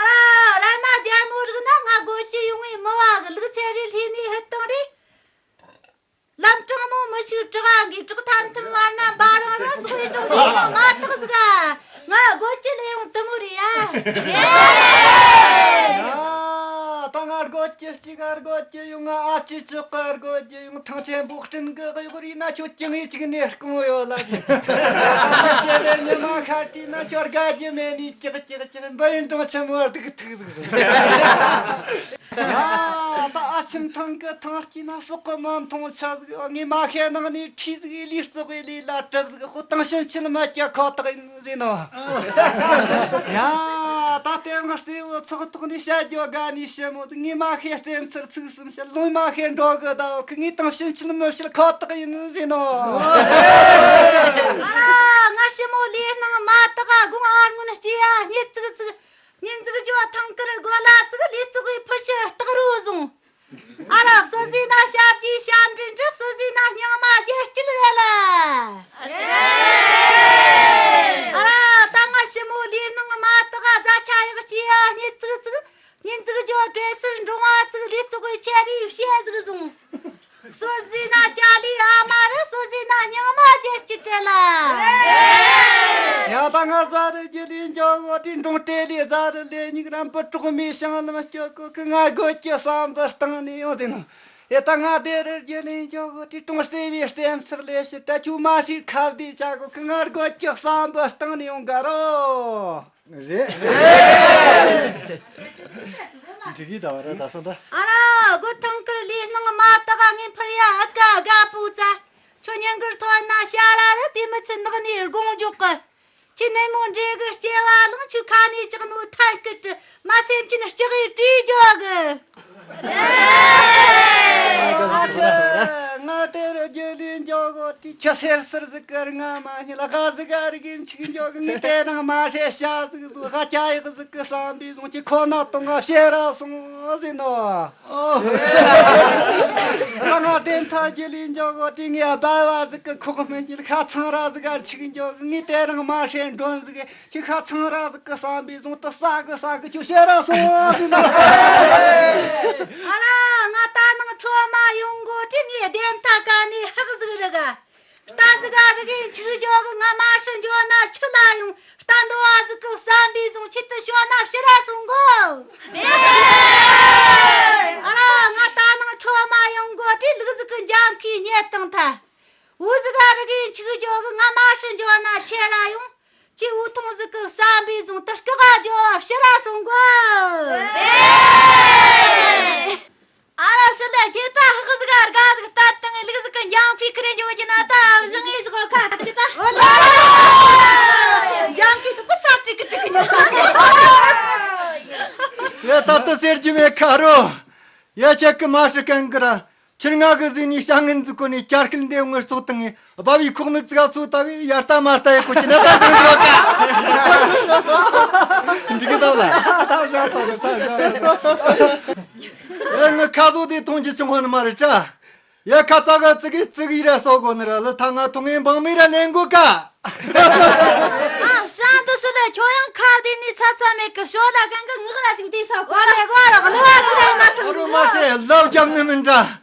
ཨ་ར་ར་མ་རྒྱ་མོ་རིག་ན་ང་དགོད་ཀྱི་ཡོང་ངི་མི་བ་གི་ལུག་ཚེ་རི་ལྷས་ནི་ཧི་བཏང་རི། ལམ་དྲང་མོ་མི་ཞིག་བྲག་གི་བྲག་ཐམ་ཐམ་མར་ན་འབའ་རང་རང་སོག་ཡི་དྲང་མོ་མ་ཐག་ཟིག་ང་དགོད་ཀྱི་ལས་ཡོང་དུ་མོ་རེད་ཡ། ད་ང་དགོད་ཀྱི་ཅི་ང་དགོད་ཀྱི་ཡོང་ང་ཨ་ཅི་ཅི་ཀ་དགོད་ཀྱི་ཡོང་ཐང་ཆེན་པོ་སྤྲིན་གི་གཡོག་རིས་ན་ཁྱོད་ཀྱི་ངའི་ཅིག་ནས་སྐོང་ཡོད་ལ་ཟིག་ཨ་ཤ་ཀྱེ་ལེ་ཉི་མ་ཤར་དུས་ན་ཁྱོད་དགའ་རྒྱུ་མེད་ནི་ཅིག་ཅིག་ཅིག་འབུ་ཡིན་དྲང་ཆེན་མོ་སྡུག་ཐུག་ཟིག་ཟིག་ཡ་ད་ཨ་ཆིན་ཐང་གི་ཐང་སྐྱིད་ན་སོག་གི་མ་མཐོང་ཆ་ཟིག་ངའི་མ་ཤེས་ནང་ནས་ཁྲིས་ཟིག་ལུས་བཙོག་གི་ལུས་ལ་གྲིབ་ཟིག་ཧོ་ཏང་ཤིན་ཆིན་མ་སྐྱ་ཁོ་ཐག་ཡིན་ཟིན་ནོ། ཡ་ད་ལྟའི་ང་རྩེ་བོ་ཚོགས་ཐོག་ནས་བཤད་རྒྱུ་དགའ་ནས་ཞི་མོ་ཟིག་ངའི་མ་ཤེས་སེམས་ཚུར་ཚུགས་སུམ་བཤད་ལུང་མ་ཤེས་འགྲོ་གི་ད་ཁི་ངའི་ཏང་ཤིན་ཆིན་མི་བཤད་ཁོ་ཐག་ཡིན་ཟིན་ནོ། ཨ་ང་ཞི་མོ་ལུས་སྣང་མ་དག་དགུང་ཨ་སྔོན་སྐྱེ་ཡ་གཉིད་ཙིག་ཙིག་ཉིན་ཟིག་ཇོ་ཐང་དཀར་སྒོ་ལ་བཙུགས། ལས་ཚོགས་ཀྱི་ཕུ་ཤུ་སྟག་རོ་བཟུང་། ཨ་ར་སོ་ཟི་ན་ཞབས་ཀྱི་ཞབས་འདྲེན་འབྲི། སོ་ཟི་ན་སྙིང་མ་རྒྱལ་སྐྱིད་རེད་ལ། ཨ་ར་ད་ང་ཞི་མོ་ལུས་ནང་མ་དག་རྫ་ཆ་ཡག་སྐྱེས་ཡ་སྙིད་ཙིག་ཙིག་ཉིན་ཙིག་ཇོ་བྲེ་སེར་འབྲོང་བ་ཙིག་ལུས་ཙིག་གི་ཆེ་རིའི་བཤད་ཟིག་བཟུང་། སོ་ཟི་ན་ཅ་ལི་ཨ་མ་རི། སོ་ཟི་ན་སྙིང་མ་རྒྱལ་སྐྱིད་རེད་ལ། ཡ་ད་ང་རྫ་རི་རྒྱུ་ལི་འཇོག་གོ་དྲི། འབྲོང་བྲེ་ལི་རྫ་རི་ལས་སྙིགས་ར་འབུ་གྲོག་མའི་ཞིང་ལམ་སྐྱོ་གོ་གི། ང་དགོད་ཀྱི་བསམ་པ་བཏང་ནས་ཡོང་ཟིན་ནོ། ཡ་ད་ང་དེ་རི་རྒྱུ་ལི་འཇོག་གོ་དྲི། གྲོང་སེ་བའི་སེམས་ཚེར་ལས་ཕྱི་དྲ་ཆུ་མ་ཧྲི་ཁ་བདེ་ཆ་གོ་གི། ང་དགོད་ཀྱི་བསམ་པ་བཏང་ནས་ཡོང་ག་རོ། རེད། འགྲིག་གི་ད་བ་ར་ད་སོང་ད། ཨ་ར་སྒོ་ཐང་དཀར་ལུས་ནང་མ་དག་ངན་ཕར་ཡ་ཨ་ཀ་དགའ་པོ་ཙ། ཁྱོད་ཉིན་དཀར་ཐོན་ན་ཤ་ར་རི་དེ་མི་ཚེ་ནག་ནས་དགོང་འཇོག་གི། ཁྱེད་ནད་མོ་འདྲེ་གི་སྐྱེ་བ་ལང་། ཁྱོད་ཁ་ནས་ཅག་ནོ་ཐན་ཀི་ཀྲི། མ་སེམས་ཅན་ལྕགས་ཡི་བྲིས་འཇོག་གི། ཨ་ཆེ། ང་དེ་རུ་རྒྱུ་ལས་འཇོག་གོ་དེ་ཁྱི་སེར་སེར་ཟིག་གི་རྔ་མ་ཉིལ་ག་ཟིག་ག་རིག་གིན་ཆིག་འཇོག་གི། ངས་དེ་རང་མ་ཧྲེ་ཤ་ཟིག་ཟིག་ཧ་ཅ་ཡག་ཟིག་གི་བསམ་པའི་བཟུང་ཁྱི་ཁོ་ན་གཏོང་ང་ཤེས་ར་སོང་ཟིན་ནོ། ཨོ། ང་དེ་མཐའ་རྒྱུ་ལས་འཇོག་གོ་དེ་ངས་སྦལ་བ་ཟིག་གི་ཁོག་མི་ཉིལ་ཤ་ཚང་ར་ཟིག་ག་ཆིག་འཇོག་གི། ངས་དེ་རང་མ་ཧྲེ་མགྲོན་ཟིག་གི། ཁྱི་ཁ་ཚང་ར་ཟིག་གི་བསམ་པའི་བཟུང་དུ་ཟ་གི་ཟ་གི་ཁྱོད་ཤེས་ར་སོང་ཟིན་ནོ། ཨ་ར་ང་ད་ནང་ཁྲོ་མ་ཡོང་གོ་དྲི། ངས་སྡེ་མཐའ་ཀ་ནས་ཧག་ཟིག་རི་ག་རྟ་ཟིག་ག་རི་གིན་ཆིག་འཇོག་གི། ང་མ་ཧྲི་འཇོག་ན་ཆི་ལ་ཡོང་། རྟ་འདོ་བ་ཟིག་གི་བསམ་པའི་བཟུང་ཆེད་དུ་ཤོག་ན་ཕྱི་ར་སོང་གོ། ཨ་ར་ང་ད་ནང་ཁྲོ་མ་ཡོང་གོ་དྲི། ལུག་ཟིག་གི་འཇམ་ཁའི་ཉེ་དང་ཐ། འུ་ཟིག་ག་རི་གིན་ཆིག་འཇོག་གི། ང་མ་ཧྲི་འཇོག་ན་ཆེ་ར་ཡོང་། ཁྱེད་འུ་ཐུང་ཟིག་གི་བསམ་པའི་བཟུང་དུ་སྐུ་ག་འཇོག་ཕྱི་ར་སོང་གོ། ཨ་ར་ཕྱི་ལ་ཁྱེད་ད་ཧག་ཟིག་ག་རྒ་ཟིག་ལྟར་དང་ལུག་ཟིག་གི་འཇམ་ཁའི་ཁུ་རེ་འཇོག་གི་ན་ད་བཞི་ངེས་ཟིག་གོ་ཁ་དེ་ད། ཨོ་ལ། འཇམ་ཁའི་དུ་པ་ས་ཀྲིག་ཀི་ཀྲིག་ཀི་ཉོ་ས། ཡ་ད་ལྟ་ཟེར་རྒྱུ་མེད་ཁ་རོ། ཡ་ཁྱེད་ཀྱི་མ་ཧྲི་གན་གི་ར། ཁྱེད་ང་གི་གཟིགས་ནས་བྱ་ངན་ཟིག་གོ་ནས་ཅར་སྐད་འདེབས་ངར་ཚོགས་བཏང་ངས་སྦ་བའི་ཁོག་མི་ཙི་ག་ཚོ་ལྟ་བུའི་ཡར་ལྟ་མར་ལྟ་ཡེ་གོ་ཁྱེད་ན་ད་ཞིག་ཟོ་ཀ། འགྲིག་གི་ད་ལ། ད་བཞག་ད་ད་བཞག་ཨེ་ངི་ཁ་ཟོ་དེ་མཐོང་རྒྱུ་ཆུང་བ་ནི་མ་རེད་དྲ། ཡ་ཁ་ཙ་ག་ཙི་གི་ཙི་གི་ར་སོ་གོ་ནི་ར་ལི་ཐ་ང་ཐོང་ངས་འབངས་མི་ར་ལེན་གོ་ཀ། ཨ་ཧྲན་དུ་ཤི་ལེ་ཁྱོད་ཡང་ཁ་བདེ་ནི་ཚ་ཚ་མེད་གི་ཤོ་ལ་གང་གི་ངག་ར་ཞིག་དེ་ས་གོ་ལེ་གོ་ར་གླུ་བ་ཟིག་ར་ང་ཐང་རུ་མ་ཤེ་ལབ་རྒྱབ་ནི་མིན་འདྲ།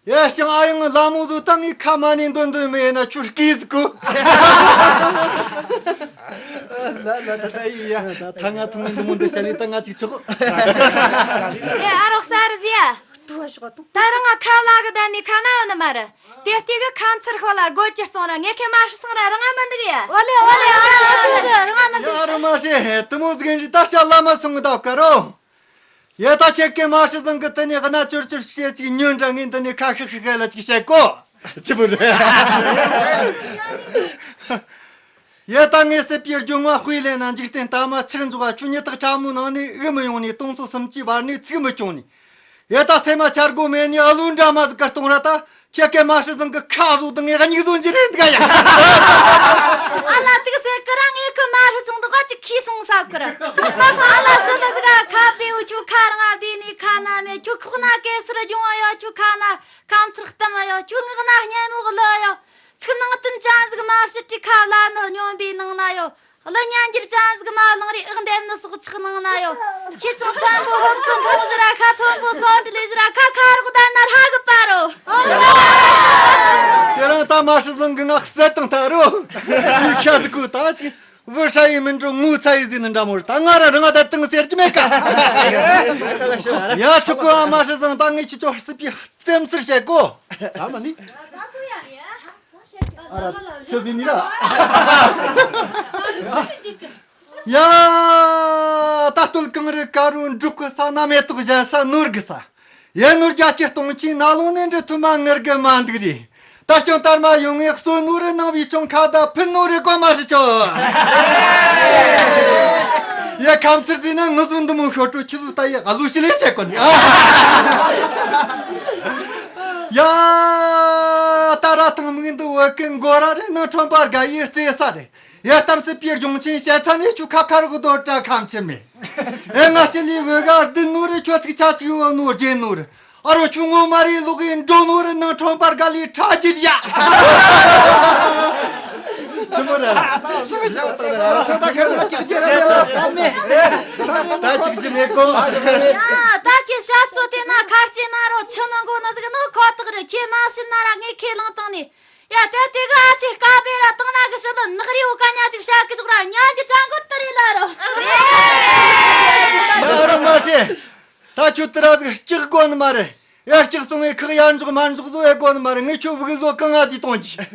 ཡ་ཞང་ཨ་ཡང་ལ་མོ་ཟོ་ད་ངའི་ཁ་མ་ནས་འདོན་འདོན་མི་ཡེ་ན་ཆུ་སྐྱིད་ཟིག་གོ། ལ་ལ་ད་ད་ཡི་ཡ། ད་ད་ང་ཐུང་ངི་འདི་མོ་འདི་ཤ་ནི་ད་ང་ཅིག་ཆོག་ཨེ་ཨ་རོགས་ས་རི་ཟི་ཡ། ད་རང་ང་ཁ་ལ་གི་ད་ནི་ཁ་ན་ཡོད་ནི་མ་རེད། དེ་ལྟས་གི་ཁ་མཚར་ཤོ་ལ་སྒོ་ཅི་བཙོང་ར་ངས་ཁེ་མ་ཧྲི་སང་ར་རང་ང་མི་འདུག་ཡ། ཨོ་ལེ་ཨོ་ལེ་ཨོ་ལེ་ཨོ་ལེ་རང་ང་མི་འདུག་ཡ་རུ་མ་ཧྲེ་དུ་མོ་ཟིག་འདྲི་ད་ཤ་ལ་མ་སོང་གི་ད་ཀ་རོ། ཡ་ད་ཁྱེད་ཀེ་མ་ཧྲི་སང་གི་དེ་ནས་གནའ་ཅོར་ཅོར་བཤད་ཅིག་ཉོན་འདྲ་ངས་འདི་ནས་ཁ་ཤི་ཤི་ཤི་ལ་ཅིག་བཤད་གོ། ཅི་བུ་རེད། ཡ་ད་ངས་སྲིད་པའི་སྒྱུ་མ་དཔེ་ལེན་ན་འཇིག་རྟེན་ལྟ་མ་ཆག་འཇོག་ཆུ་ཉི་ཐག་ཕྲ་མོའི་ནང་ནས་དབུགས་མི་ཡོང་ནས་སྟོང་ཚོ་སུམ་ཅུའི་བར་ནས་ཚིག་མི་སྐྱོང་ནས། ཡ་ད་སེམས་མ་འཆར་སྒོ་མེད་ནས་ཨ་ལུ་འདྲ་མ་ཟིག་གར་གཏོང་ར་ད་ཁྱེད་ཀེ་མ་ཧྲི་ཚང་གི་ཁ་བཟོ་དང་ངས་སྙིགས་བཟོ་འཇི་རེད་འདུག་ཡ། ཨ་ལ་དུག་སེ་ཀི་ར་ངས་ཁི་མ་ཧྲི་ཚང་འདུག་ག་ཅིག་ཁྱི་སོང་ས་ཀི་ར། ཨ་ལ་ཤི་ལ་ཟིག་ག་ཁ་བདེ་བོ་ཁྱོད་ཁ་རང་ཨ་བདེ་ནས་ཁ་ན་མེད་ཁྱོད་ཁོག་ན་གེ་སར་སྦྱོང་བ་ཡོད་ཁྱོད་ཁ་ན་ཁ་མཚར་གཏམ་ཡོད་ཁྱོད་ངག་ན་སྙན་མོ་གླུ་ཡོད། ཚིག་ནང་དོན་ཅན་ཟིག་མ་བཤད་དྲི་ཁ་ལ་ནི་སྙོམས་པའི་ནང་ན་ཡོད། གླུ་སྙན་འགྱུར་ཅན་ཟིག་མ་བླངས་རེ་ཨག་འདེབས་ནི་སྲོག་ཆགས་ནང་ན་ཡོད། ཁྱེད་ཅག་ཚོན་པོ་ཧོབ་ཀུན་མཐོང་ཞི་ར་ཁ་ཚོན་པོ་སོར་འདྲི་ལས་ཞི་ར་ཁ་ཁ་རོག་ད་ན་ར་གི་པ་རོ། དེ་རིང་ད་མ་ཧྲི་ཚང་གི་ངག་གསལ་དང་ད་རོ། ཁྱི་ཁ་དུ་གུ་ད་ཅིག་བུ་ཧྲ་ཡི་མིན་འགྲོ་ངུ་ཚ་ཡི་ཟིན་ནི་འདྲ་མོ་རེད། ད་ང་ར་རང་ང་ད་དང་ཟེར་གྱི་མེད་ཀ། ཡ་ཆུ་ཀུ་ཨ་མ་ཧྲི་ཚང་ད་ངས་ཁྱི་ཅོ་སྲིད་པའི་རྩེ་མཚར་བཤད་གོ། ཨ་མ་ནི། ཨ་ར་ཤི་ཟིན་ནི་ར། ཡ། ད་སྟོད་གངས་རི་དཀར་རོ་འབྲུག་གི་ས་ན་མེ་ཏོག་བཞད་ས་ནོར་གི་ས། ཡེ་ནོར་རྒྱ་སྐྱེད་གཏོང་ཆེན་ན་ལོང་ནས་འབྲི་ཐུབ་མ་ངར་གི་མ་འདུག་རེད། ད་སྐྱོན་དར་མ་ཡོང་ངས་གསོན་ནོར་རི་ནང་བའི་ཆུང་ཁ་ད་ཕུ་ནོར་རི་གོ་མ་རི་ཆོ། ཡ་ཁམས་ཚུར་ཟིན་ན་ངུ་ཟུན་འདི་མོ་ཤོར་འགྲོ་ཁྱི་ཟུ་ད་ཡི་ཨ་ལུ་ཤི་ལེ་བྱེད་གོ་ནི། ཡ་ད། ར་ཐང་མིག་འདི་བོད་ཀྱི་མགོ་ར་རེད། ནང་ཁྲོམ་པ་དགའ་ཡིས་རྩེ་ས་རེད། ཡ་གཏམ་སྲིད་པའི་ལྗོངས་ཆེན་བཤད་ཚ་ནས་ཆུ་ཁ་ཁ་རོག་རྡོ་བཀྲ་ཁམས་ཆེ་མེད། ཨེ་ང་ཞི་ལི་བོད་ག་བདུན་ནོ་རེད། ཁྱོད་ཚིག་ཆ་གཅིག་ཡོད་ནོ་རྗེ་ནོ་རེད། ཨ་རོ་ཆུ་ངོ་མ་རེད། ལོག་གིན་འགྲོ་ནོ་རེད། ནང་ཁྲོམ་པ་དགའ་ལི་ཁྲ་རྒྱུད་ཡ། ཆི་མོ་རེད། ད་ཅིག་ཅི་མེད་གོ། ཡ་ད་ཁྱེད་ཤ་ཚོ་དེ་ན་ཁ་ལྕེ་མ་རོ་ཆི་མི་མགོ་ནི་ཟིག་ནོ་ཁོ་ཐག་རེད། ཁྱེད་མ་ཤི་ན་ར་ངས་ཁས་བླངས་བཏང་ནས། ཡ་དེ་དེ་གི་ཨ་ཅེ་དཀའ་བེ་ར་བཏང་ན་གི་ཤི་ལ་ནག་རི་འོ་ཀ་ཉ་ཅིག་བྱ་གི་ཅོག་ར་ཉ་གི་ཅང་གོ་ཏི་རི་ལ་རོ། ཡ་ར་མ་ཤེས། ད་ཁྱོད་དེ་ར་ཟིག་སྐྱག་དགོ་ནི་མ་རེད། ཡ་སྐྱག་སོང་ངས་ཁག་ཡར་འཇོག་མར་འཇོག་བཟོ་ཡ་དགོ་ནི་མ་རེད། ངས་ཁྱོད་བུ་གི་བཟོ་གང་ང་དེ་གཏོང་གི།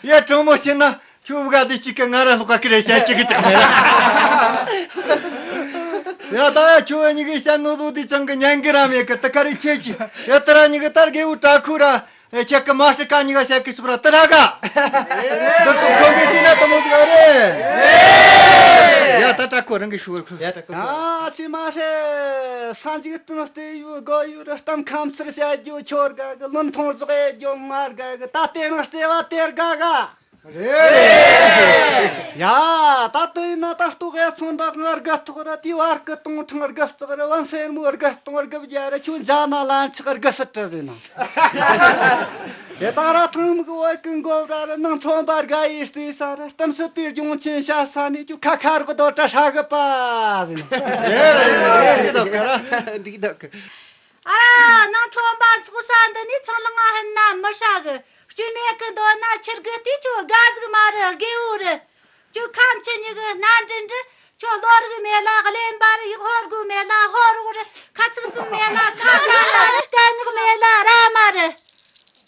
ཡ་དྲང་མོ་བཤད་ན་ཁྱོད་བུ་ག་དེ་གཅིག་གི་ང་ར་ལྷོག་ག་ཀི་རེ་བཤད་ཀྱི་གི་ཅག་མེད། ཡ་ད་ཡ་ཁྱོད་གཉིས་གི་བཤད་ནོ་བཟོ་དེ་ཅང་གི་ཉན་གི་ར་མེད་གི། དེ་ཁ་རི་ཆེ་གི། ཡ་དེ་ར་གཉིས་གི་ད་རྒེ་བོ་དྲ་ཁུ་ར། ཨེ་ཁྱེད་ཀྱི་མ་ཧྲི་ཀ་གཉིས་ཀ་བཤད་ཀྱི་ཤུགས་ར་དེ་ར་ག། འདིར་དུ་ཁྱོད་མི་བལྟས་ན་དེ་མོ་ཟིག་རེད། ཡ་ད་དྲ་ཁོ་རང་གི་ཤུགས་ར་ཁུ། ཡ་ད་ཁོ། ཨ་ཤི་མ་ཧྲེ། སངས་རྒྱས་སྟེང་སྟེ་ཡུལ་དགོ་ཡུལ་ར་གཏམ་ཁམས་ཚུར་བཤད་རྒྱུ་ཁྱོད་དགའ་གི། ལུང་ཐུང་རྫོགས་ཡེ་རྒྱུ་མ་དགའ་གི། ད་དེ་རང་ལྟེ་བ་དེར་དགའ་ག། རེད། ཡ་ད་དེ་ཡིན་ན་ད་ལྟོ་གེ་ཚོང་ད་ང་དགའ་ཐོག་ར་དེ་བར་གི་སྟོང་ཕྲེང་དགའ་བརྩེགས་ར་བན་སེར་མོ་དགའ་སྟོང་དགའ་བརྒྱ་ར་ཁྱོད་འཇག་ན་ལན་ཆགས་དགའ་སྲིད་དྲི་ཟིན་ན། དེ་ད་ར་ཐང་མིག་བོད་ཀུན་གོ་ར་ར་ནང་ཁྲོམ་པ་དགའ་ཡིས་རྩེ་ས་ར་གཏམ་སྲིད་པའི་ལྗོངས་ཆེན་བཤད་ས་ནས་ཁྱོད་ཁ་ཁ་རོག་རྡོ་བཀྲ་ཧྲ་གི་པ་ཟིན། ཡེ་རེད་རེད་རེད་རེད། ཨ་ནང་ཁྲོམ་པ་ཚོགས་ས་འདི་ནས་ཚང་ལ་ང་ཧན་ན་མི་ཧྲ་གི། སྐྱོན་མེད་གི་འདོད་ན་ཆི་རྒི་དེ་ཁྱོད་དགའ་ཟིག་མ་རེད། རྒེ་འུ་རེད། ཁྱོད་ཁམས་ཆི་ཉི་གི་སྣ་འདྲི་འདྲི། ཁྱོད་ལོ་རིག་མེད་ལ་གླེན་པ་རེད། ཡག་ཧོར་གུ་མེད་ལ་ཧོར་འུ་རེད། ཁ་ཚིག་གསུམ་མེད་ལ་ཁ་ད་ལ་རེད། སྐད་ངག་མེད་ལ་ར་མ་རེད།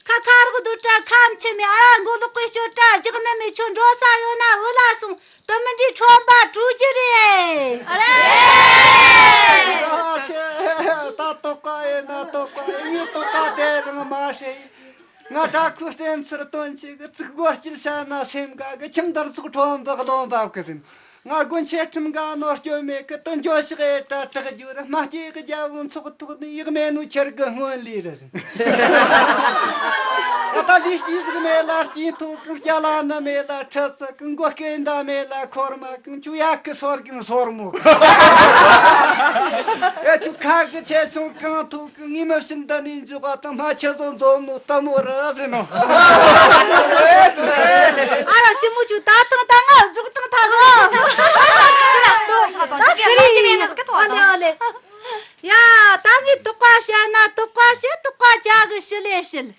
ཁ་ཁ་རོག་རྡོ་བཀྲ་ཁམས་ཆི་མེད། ཨ་མགོ་ལོག་གི་སྐྱོ་བཀྲ་རྒྱག་ནི་མེད། ཁྱོད་འགྲོ་ས་ཡོད་ན་འུ་ལ་སོང་། དེ་མིན་འདི་ཁྲོམ་པ་དཀྲུག་རྒྱུ་རེད། ཨ་རེད། ཨ་ཆེ། ད་དོགས་པ་ཡིན་ན་དོགས་པ་ཡིན། ངས་དོགས་པ་དེ་རང་མ་ཤེས། ང་དྲ་ཁུ་སེམས་ཚུར་དོན་ཆེ་གི། ཚིག་མགོ་སྐྱིད་བྱ་ན་སེམས་དགའ་གི། ཁྱིམ་དར་ཚོགས་ཁྲོམ་པ་རློམ་པ་གི་ཟིན། ང་དགོན་ཆེ་ཁྲིམས་འགའ་ནོར་སྐྱོན་མེད་གི། དོན་འགྱོ་ཞིག་ཨེ་ཏྲ་དྲག་རྒྱུ་རེད། མ་སྐྱེས་གི་རྒྱལ་བོ་ཚོགས་ཐོག་ནས་ཡག་མེད་ནོ་ཁྱེར་གི་སྔོན་ལས་རེད། ཨ་ད་ལི་སྐྱིད་ཟིག་མེད་ལ་སྐྱིད་ཐོག་གི། སྐྱ་ལ་ན་མེད་ལ་ཁྲི་ཚ་གི། མགོ་སྐེ་འདའ་མེད་ལ་འཁོར་མ་གི། ཆུ་ཡག་གི་སོར་གི་སོར་མོ་གི། ཨེ་ཆུ་ཁ་གི་ཆེ་ཆུང་གང་ཐུག་གི། ངས་མི་བྱིན་ད་ནི་འཇུག་པ་དང་། མ་ཆེ་བཟོ་མཛོ་མོ་ལྟ་མོ་ར་ཟིན་ནོ། ཨ་ར་ཞི་མོ་ཆུ་ད་དང་ད་ང་འཇུག་དང་ད་གོ། ཤི་ལ་ལྟོ་ཤ་དང་ཤི་གི་ལ་ཅི་མེད་ན་ཟིག་གི་ཐོག་ཨ་ལེ་ཨ་ལེ། ཡ་ད་ངས་དོགས་པ་བཤད་ན་དོགས་པ་བཤད། དོགས་པ་བྱ་གི་ཤི་ལེ་ཤི་ལེ།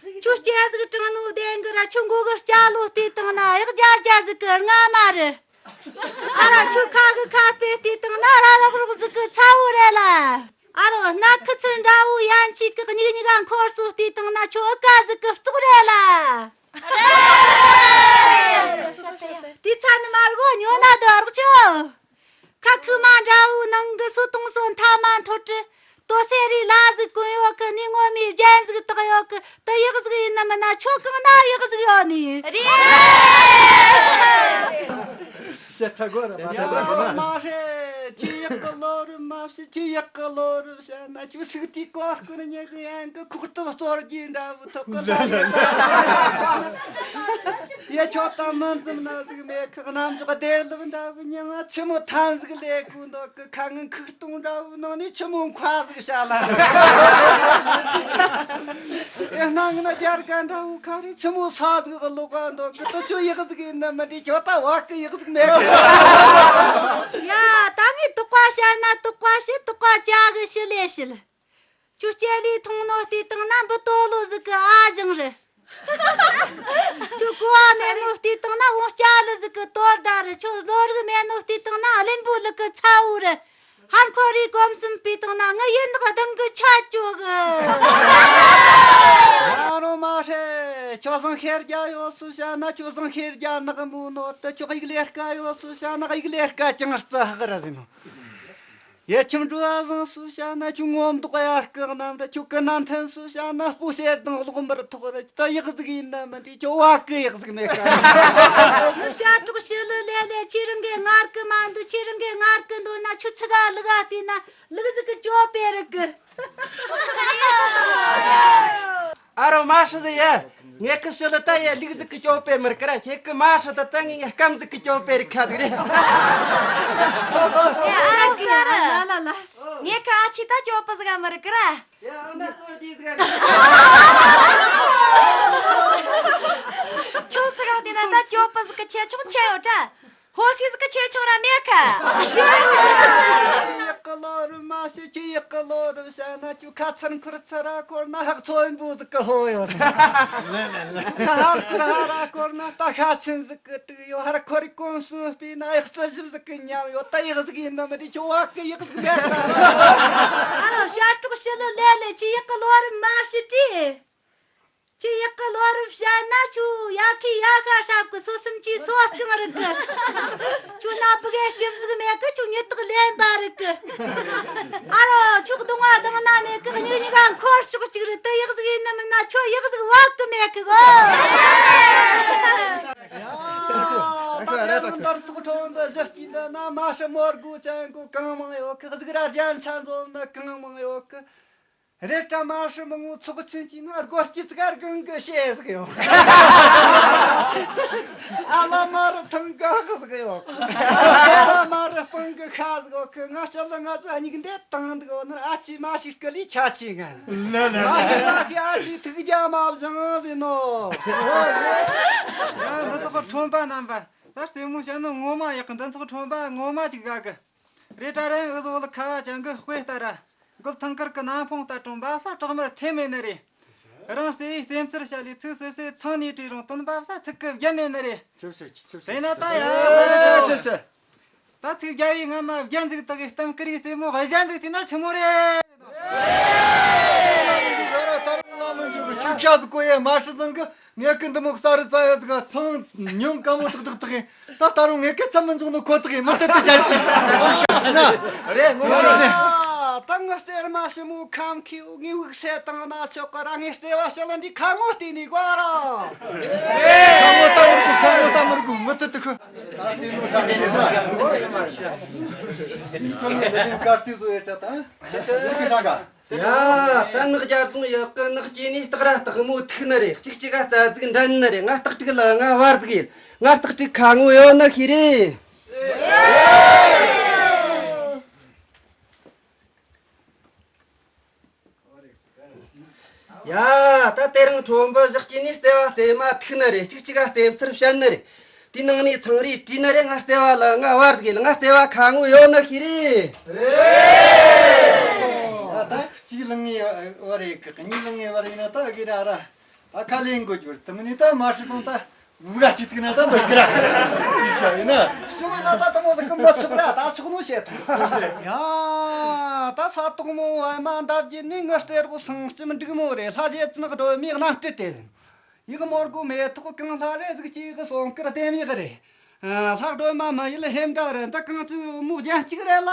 ཁྱོད་སྐྱ་ཟིག་དྲང་ནོ་བདེན་གི་ར། ཁྱོད་མགོ་གི་སྐྱ་ལོ་བལྟས་བཏང་ན་གཡག་རྒྱ་རྒྱ་ཟིག་གི་རྔ་མ་རེད། ཨ་ར་ཁྱོད་ཁ་གི་ཁ་དཔེ་བལྟས་བཏང་ན་ར་རོག་རོག་ཟིག་གི་ཚ་བོ་རེད་ལ། ཨ་རོ་སྣ་ཁུ་ཚུར་འདྲ་བོ་ཡན་ཆད་གི་སྙིག་སྙིག་ག་འཁོར་སོ་བལྟས་བཏང་ན་ཁྱོད་ཨི་ཀ་ཟིག་གི་ཙོག་རེད་ལ། དེ་ཚ་ནི་མ་རྒོ་ཉོ་ན་དུ་རོག་ཆོ། ཁ་ཁུ་མ་འདྲ་བོ་ནང་གི་སོ་གཏོང་སོ་མཐའ་མ་མཐོ་དྲི། ལྟོ་སེ་རི་ལ་ཟིག་གོན་ཡོད་གི། ནི་ངོ་མའི་རྒྱན་ཟིག་བཏགས་ཡོད་གི། དེ་ཡག་ཟིག་ཡིན་ནམ་མིན་ན། ཁྱོད་གང་ན་ཡག་ཟིག་ཡོད་ནི། རེད། བཤད་ཐ་གོ་ར་མ་ཡ་ཐ་གོ་ན། མ་རེད། ཁྱོད་ཡག་གི་ལོ་རུ་མ་བཤད། ཁྱོད་ཡག་གི་ལོ་རུ་བཤད་ན། ཁྱོད་སུག་དེ་གོ་སྐུ་ནི་ཉེ་གི་ཡན་གི་ཁུག་ཏུ་གསོར་གྱི་འདྲ་བོ་ཐོག་གི་ལ་ཡ། ཁྱོད་ད་མི་འཛིམ་ན་ཟིག་མེད་གི། གནམ་འཇོག་བདེ་ལུགས་འདྲ་བོ་མྱིང་ང་ཆི་མོ་ཐན་ཟིག་ལས་གོ་འདུག་གི། ཁ་ངན་ཁུག་སྟོང་འདྲ་བོ་ནང་ནས་ཆི་མོ་མཁའ་ཟིག་བྱ་ལ། ཨེ་སྣང་ན་རྒྱལ་ཁ་འདྲ་བོ་ཁ་རེ་ཆི་མོ་ས་ཟིག་གློག་ག་འདུག་གི། དེ་ཆོ་ཡག་ཟིག་ཡིན་ན་མི་འདྲ། ཁྱོད་ད་བ་གི་ཡག་ཟིག་མེད་གི། ཡ་ད་ངས་དོགས་པ་བཤད་ན་དོགས་པ་བཤད། དོགས་པ་བྱ་གི་ཤི་ལེ་ཤི་ལེ། ཁྱོད་སྐྱེ་ལི་ཐུང་ནོ་བལྟས་བཏང་ན་འབུ་ཏོ་ལོ་ཟིག་གི་ཨ་ཞང་རེད། ཁྱོད་གོ་བ་མེད་ནོ་བལྟས་བཏང་ན་བོང་སྐྱ་ལི་ཟིག་གི་དོར་ཟླ་རེད། ཁྱོད་བློ་རིག་མེད་ནོ་བལྟས་བཏང་ན་གླིང་བུ་ལི་གི་ཚ་བོ་རེད། ཧར་ཁོ་རི་གོམ་གསུམ་བལྟས་བཏང་ན་ངི་ཡིན་ནག་གདང་གི་ཆ་ཅོ་གི། ཨ་རོ་མ་ཧྲེ། ཁྱོད་བཟང་ཤེར་རྒྱ་ཡོད་སུ་བྱ་ན། ཁྱོད་བཟང་ཤེར་རྒྱ་ནག་མོ་ནོ་དེ། ཁྱོད་ཡིག་ལས་ཀ་ཡོད་སུ་བྱ་ན། ཡིག་ལས་ཀ་ཅང་རྩི་ཧག་ར་ཟིན་ནོ། ཡ་ཁྱིམ་འགྲོ་བ་བཟང་སུ་བྱ་ན། ཁྱོད་ངོ་མདོག་ཡར་སྐུ་གནམ་ར། ཁྱོད་སྐུ་ན་མཐུན་སུ་བྱ་ན། སྤུ་ཤེར་དང་གློག་འབར་ཐོག་ར། ད་ཡག་ཟིག་ཡིན་ན་མི་འདྲ། ཁྱོད་བ་གི་ཡག་ཟིག་མེད་ག། ཤ་གྲོགས་ཤི་ལི་ལེ་ལེ། ཁྱེད་རང་གི་ངར་གི་མ་འདུག་ཁྱེད་རང་གི་ངར་གི་འདུག་ན་ཁྱོད་ཚི་ག་ལི་ག་བལྟས་ན་ལུག་ཟིག་གི་ཅོ་པེ་རི་གི། མ་ཧྲི་ཟེར་ཡ། ངས་ཁི་ཤི་ལ་ད་ཡ་ལུག་ཟིག་གི་སྐྱོ་པེ་མི་རིག་ག་ར། ཁྱེད་ཀི་མ་ཧྲི་ད་ད་ངས་ངས་སྐམ་ཟིག་གི་སྐྱོ་པེ་རིག་ཁ་ཟིག་རེད། ཡ་ཨ་རོ་ས་ར། ལ་ལ་ལ། ངས་ཁི་ཨ་ཆི་ད་སྐྱོ་པེ་ཟིག་ག་མི་རིག་ག་ར། ཡ་ཨ་ན་སོར་གྱི་ཟིག་ག་ར། ཁྱོད་ཚ་ག་དེ་ན་ད་སྐྱོ་པེ་ཟིག་གི་ཆེ་ཆུང་ཆེ་ཡོད་དྲ། ཧོ་སི་ཟིག་གི་ཆེ་ཆུང་ར་མེད་ཁ། ཁྱེད་ཡག་གི་ལོ་རུ་མ་ཤི། ཁྱེད་ཡག་གི་ལོ་རུ་བཤད་ན་ཁྱོད་ཁ་ཚར་འཁུར་ཚར་ར་འཁོར་ན་ཧག་ཚོ་འབུ་ཟིག་གི་ཧོ་ཡོད། ཁྱོད་ཁ་ཧག་འཁུར་ཧ་ར་འཁོར་ན་རྟ་ཤ་ཆེན་ཟིག་གི་དྲུག་ཡོད། ཧར་འཁོར་རི་གོམས་སུ་སྤོས་ན་ཡག་རྩི་ཞིབ་ཟིག་གི་ཉམས་ཡོད། ད་ཡག་ཟིག་ཡིན་ནམ་མི་དྲིས། ཁྱོད་བག་གི་ཡག་ཟིག་མེད་ཁ། ཨ་རོ་ཤ་ཀྲོག་ཤི་ལི་ལེ་ལེ། ཁྱེད་ཡག་གི་ལོ་རུ་མ་ཤི་དྲིས། ཁྱེད་ཡག་གི་ལོ་རུ་བཤད་ན་ཁྱོད་ཡ་ཁི་ཡ་ཤ་ཧྲབ་གི་སོ་སུམ་ཅུའི་སོ་རྐང་རིག་གི། ཁྱོད་ན་བུ་གའི་སྐྱིབས་ཟིག་མེད་གི། ཁྱོད་མྱི་དག་ལེན་པ་རིག་གི། ཨ་རོ་ཁྱོད་གདོང་བ་གདང་ན་མེད་གི། སྙིག་སྙིག་ག་འཁོར་ཕྱོགས་གཅིག་རེད། དེ་ཡག་ཟིག་ཡིན་ནི་མིན་ན་ཁྱོད་ཡག་ཟིག་བབ་གི་མེད་གི་གོ། ཡ། ད་ལྟ་ཡང་འདར་ཚོགས་ཁྲོམ་པ་བཞི་སྐྱིད་འདི་ན་མ་ཧྲི་མོར་གུ་ཅན་གོ་གང་མང་ཡོད་གི། གཟིག་ར་རྒྱན་ཆ་འཛོམས་ནི་གང་མང་ཡོད་གི། རེད་དྲ་མ་ཧྲི་མང་བོ་ཚོགས་ཆེན་གྱི་ནང་སྒོ་སྐྱིད་ཙག་གང་གི་ཤེས་ཟིག་ཡོང་། ཨ་ལ་མ་རུ་ཐང་ག་གི་ཟིག་ཡོང་། ཨ་ལ་མ་རུ་སྤང་གི་ཤ་ཟིག་ཡོང་གི། ང་ཅག་ལ་ང་ཚོ་སྙིགས་འདེད་བཏང་འདུག་ཡོད་ན་ཨ་ཅེ་མ་ཤི་སྐུ་ལས་ཆ་ཆེ་ང་། ལ་ལ་ལ། མ་ཤི་མ་ཤི་ཨ་ཅེ་ཐུགས་རྒྱལ་མ་བཞེངས་ཟིན་ནོ། ཡ་འདི་ཚོགས་ཁྲོམ་པ་རྣམ་པ། ད་རྩེད་མོ་བྱ་ནི་ངོ་མ་ཡག་གི། འདི་ཚོགས་ཁྲོམ་པ་ངོ་མ་ཅིག་དགའ་གི། རེད་དྲ་རེད། འུ་ཟོ་ལ་ཁ་བ་ཅན་གི་དཔེ་ལྟར་ར། མགུལ་ཐང་དཀར་གི་ནམ་ཕུང་ལྟར་དྲང་འབབ་ས་བྲག་དམར་ཐེམ་མེད་ནི་རེད། རང་བརྩེ་བའི་སེམས་ཚོར་བཤད་ལས་ཚིག་སིལ་སིལ་ཚང་ནས་བྲིས་རུང་དོན་འབབ་ས་ཚིག་གི་བརྒྱན་ནས་ནི་རེད། ཆུ་ཆུ་ཆུ་ཆུ་དེ་ན་ད་ཡ། ཆུ་ཆུ། ད་ཚིག་རྒྱལ་བའི་སྔ་མ་རྒྱན་ཟིག་དག་གི་གཏམ་ཀི་རིའི་རྩེ་མོ་གཞན་ཟིག་བརྩིས་ན་ཆི་མོ་རེད། ད་རུང་ལ་མི་འཇུག་གི་ཁྱུ་ཤ་ཟིག་གོ་ཡ་མ་ཧྲི་ཟིང་གི། ངས་ཀི་འདི་མོ་གསར་རི་རྩ་ཡ་ཟིག་ཚང་ཉུང་དཀའ་མོ་ཏག་ཏག་ཏག་ཡིན། ད་ད་རུང་ངས་ཀི་ཚ་མི་འཇོག་ནོ་ཁོ་ཐག་ཡིན། མི་དེ་དེ་བཤད་ཀྱི་ན། རེད་ངོ་མ་རེད། ད་ངི་སྟེར་མ་ཞི་མོ་ཁམ་ཁིའུ་ངའི་དབུགས་སད་བཏང་ན་ཆོག་གི་ར། ངའི་སྟེར་བ་ཞི་ལ་འདི་ཁ་ངོ་བལྟས་ནས་གོ་ར། ཁ་ངོ་ལྟ་མི་དགོས། ཁ་ངོ་ལྟ་མི་དགོས། མི་དེ་དེ་ཁོ། ད་རྩིས་ནོ་ཤ་མེད་ན། ཁྱོད་ངའི་ལས་ཀ་རྩིས་བཟོ་ཡས་ད་ད། ཆེ་ཆེ་ཆེ་ཆེ། ཡ། ད་ནག་རྒྱལ་རྫོང་ཡག་གི། ནག་སྐྱེས་ནས་སྟག་ར་སྟག་མོ་ཐུག་ནི་རེད། གཅིག་གཅིག་ག་རྩ་ཟིག་འགྲན་ནི་རེད། ང་སྟག་ཕྲུག་ལ་ང་བར་ཟིག་ཡིན། ང་སྟག་ཕྲུག་ཁ་ངོ་ཡོད་ནི་ཤེས་རེད། ཡ། ད་དེ་རིང་ཁྲོམ་བུ་བཞི་སྐྱེས་ནས་རྩེ་བ་རྩེ་མ་ཐུག་ནི་རེད། གཅིག་གཅིག་ག་རྩེ་མཚར་བཤད་ནི་རེད། དེའི་ནང་ནས་ཚང་རེ་བྲིས་ནི་རེད། ང་རྩེ་བ་ལ་ང་བར་གི་ལ། ང་རྩེ་བ་ཁ་ངོ་ཡོད་ནི་ཤེས་རེད། རེད། ད་གཅིག་ལང་ངེ་བ་རེད་གི། གཉིས་ལང་ངེ་བ་རེད་ན་ད་གི་ར་ར། ཨ་ཁ་ལེན་དགོས་རྒྱུ་རེད། དེ་མིན་ནི་ད་མ་ཧྲི་སོང་ད་བུ་ག་ཅིག་ཐུག་ན་ད་འདོད་གི་ར། ཡིན་ན། ཤི་མ་ན་ད་དེ་མོ་ཟིག་གི་མི་ཆོག་ར། ད་ཆོག་ནོ་བཤད་ཐུབ། ཡ། ད་ས་དོག་མོ་བ་མ་འདབ་རྒྱུ་ནི་ངི་སྟེར་བུ་སང་ལྕི་མི་འགྲིག་མོ་རེད། ལྷ་རྗེ་བཙུན་སྒྲོལ་མའི་རྣམ་སྤྲུལ་དེ། ཡིག་མོར་གོ་མེ་ཏོག་གང་ལྷ་རེ་ཟིག་ཅིག་གི་སོང་ཀིར་ལྡེམ་ཡིག་རེད། ལྷག་སྒྲོལ་མ་མི་ཡུལ་ཧེམ་འདྲ་རེད། འདི་གང་ཅི་མོ་རྒྱན་གཅིག་རེད་ལ།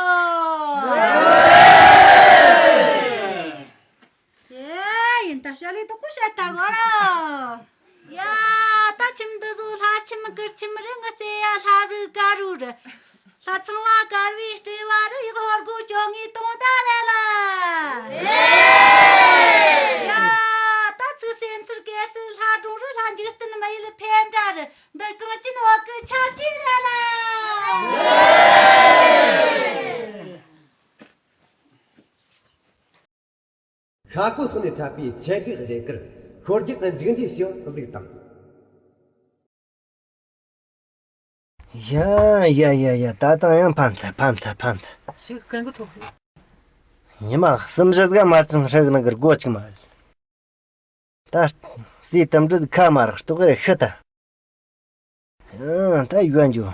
ཡེ་ཡིན་ད་བཤད་ལས་དོག་པོ་བཤད་ད་གོ་ར། ཡ། ད་ཁྱིམ་འདི་ཚོ་ལྷ་ཁྱིམ་གུར་ཁྱིམ་རེད། ངི་རྩེ་ཡ་ལྷ་རུ་དཀར་རུ་རེད། ལྷ་ཚང་བ་དཀར་བའི་སྤྲེལ་བ་རུ་ཡག་ཧོར་གོ་བཅོ་ལྔའི་དུང་ཟླ་རེད་ལ། ཡ། ད་ཚིག་སེམས་ཚུལ་གེ་སར་ལྷ་སྒྲུང་རུ་ལྷ་འཇིག་རྟེན་མི་ཡུལ་ཕེབས་འདྲ་རུ་འདི་གངས་ཅན་འོག་གི་ཆ་ཅི་རེད་ལ། ཤ་ཁོ་སོང་ནས་འཁྲབ་པའི་ཆེད་སྒྲིག་གཞན་དཀར་ཤོད་རྒྱག་གི་མཇུག་འབྲས་ཞིག་གཟིགས་དང་། ཡ་ཡ་ཡ་ཡ། ད་ལྟ་ཡང་ཕམ་ཐལ་ཕམ་ཐལ་ཕམ་ཐལ། ཞིག་གན་གི་ཐོག་ཉི་མ་གསུམ་བཞི་ཟིག་མ་ཚང་ཧྲག་ནང་གི་སྒོ་ཅིག་མ་ལ། ད་སྲས་དམ་འབྲུ་ཁ་མ་རག་སྟོག་རེ་ཤི་ད། ཡང་ད་ཡོན་ཇོ།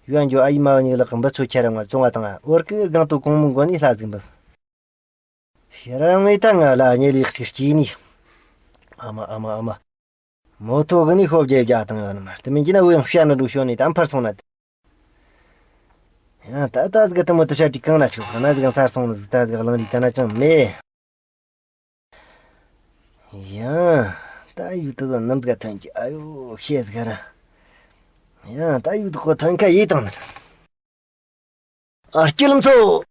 ཡོན་ཇོ་ཨ་ཡི་མ་བ་གཉིས་ལག་གི་འབུ་ཚོ་ཁྱེར་རང་བ་བཙོང་བ་དང་འོར་གི་སྒང་དུ་གོང་མོ་མགོ་ནས་ལྷ་ཟིག་འབུབ། ཤེ་རང་མེད་ད་ང་ལ་གཉིད་ལས་གཅིག་སྐྱེས་ནས། ཨ་མ་ཨ་མ་ཨ་མ། མོ་ཐོ་གི་ནས་ཤོབ་རྒྱབ་རྒྱག་དང་ཡོད་ནི་མ་དེ་མིན་གྱི་ན་བུ་ཡང་ཤ་ནི་འགྲོ་ཤོ་ནས་ད་འཕར་སོང་ན་དེ། ཡང་ད་ད་ཟིག་དེ་མོ་དུ་ཤ་དྲི་གང་ན་ཆོག་ན་ཟིག་ཚར་སོང་ནི་ཟིག་ད་ཟིག་གླེང་རིགས་ད་ན་ཅང་མེད། ཡང་ད་ཡུལ་དུ་ནམ་ཟིག་ཐོན་གྱི་ཨ་ཡོ་ཤེས་ཟིག་ར། ཡང་ད་ཡུལ་དུ་ཁོ་ཐོན་ཁ་ཡེ་དང་ནི། ཨ་སྐྱིད་ལམ་ཚོ།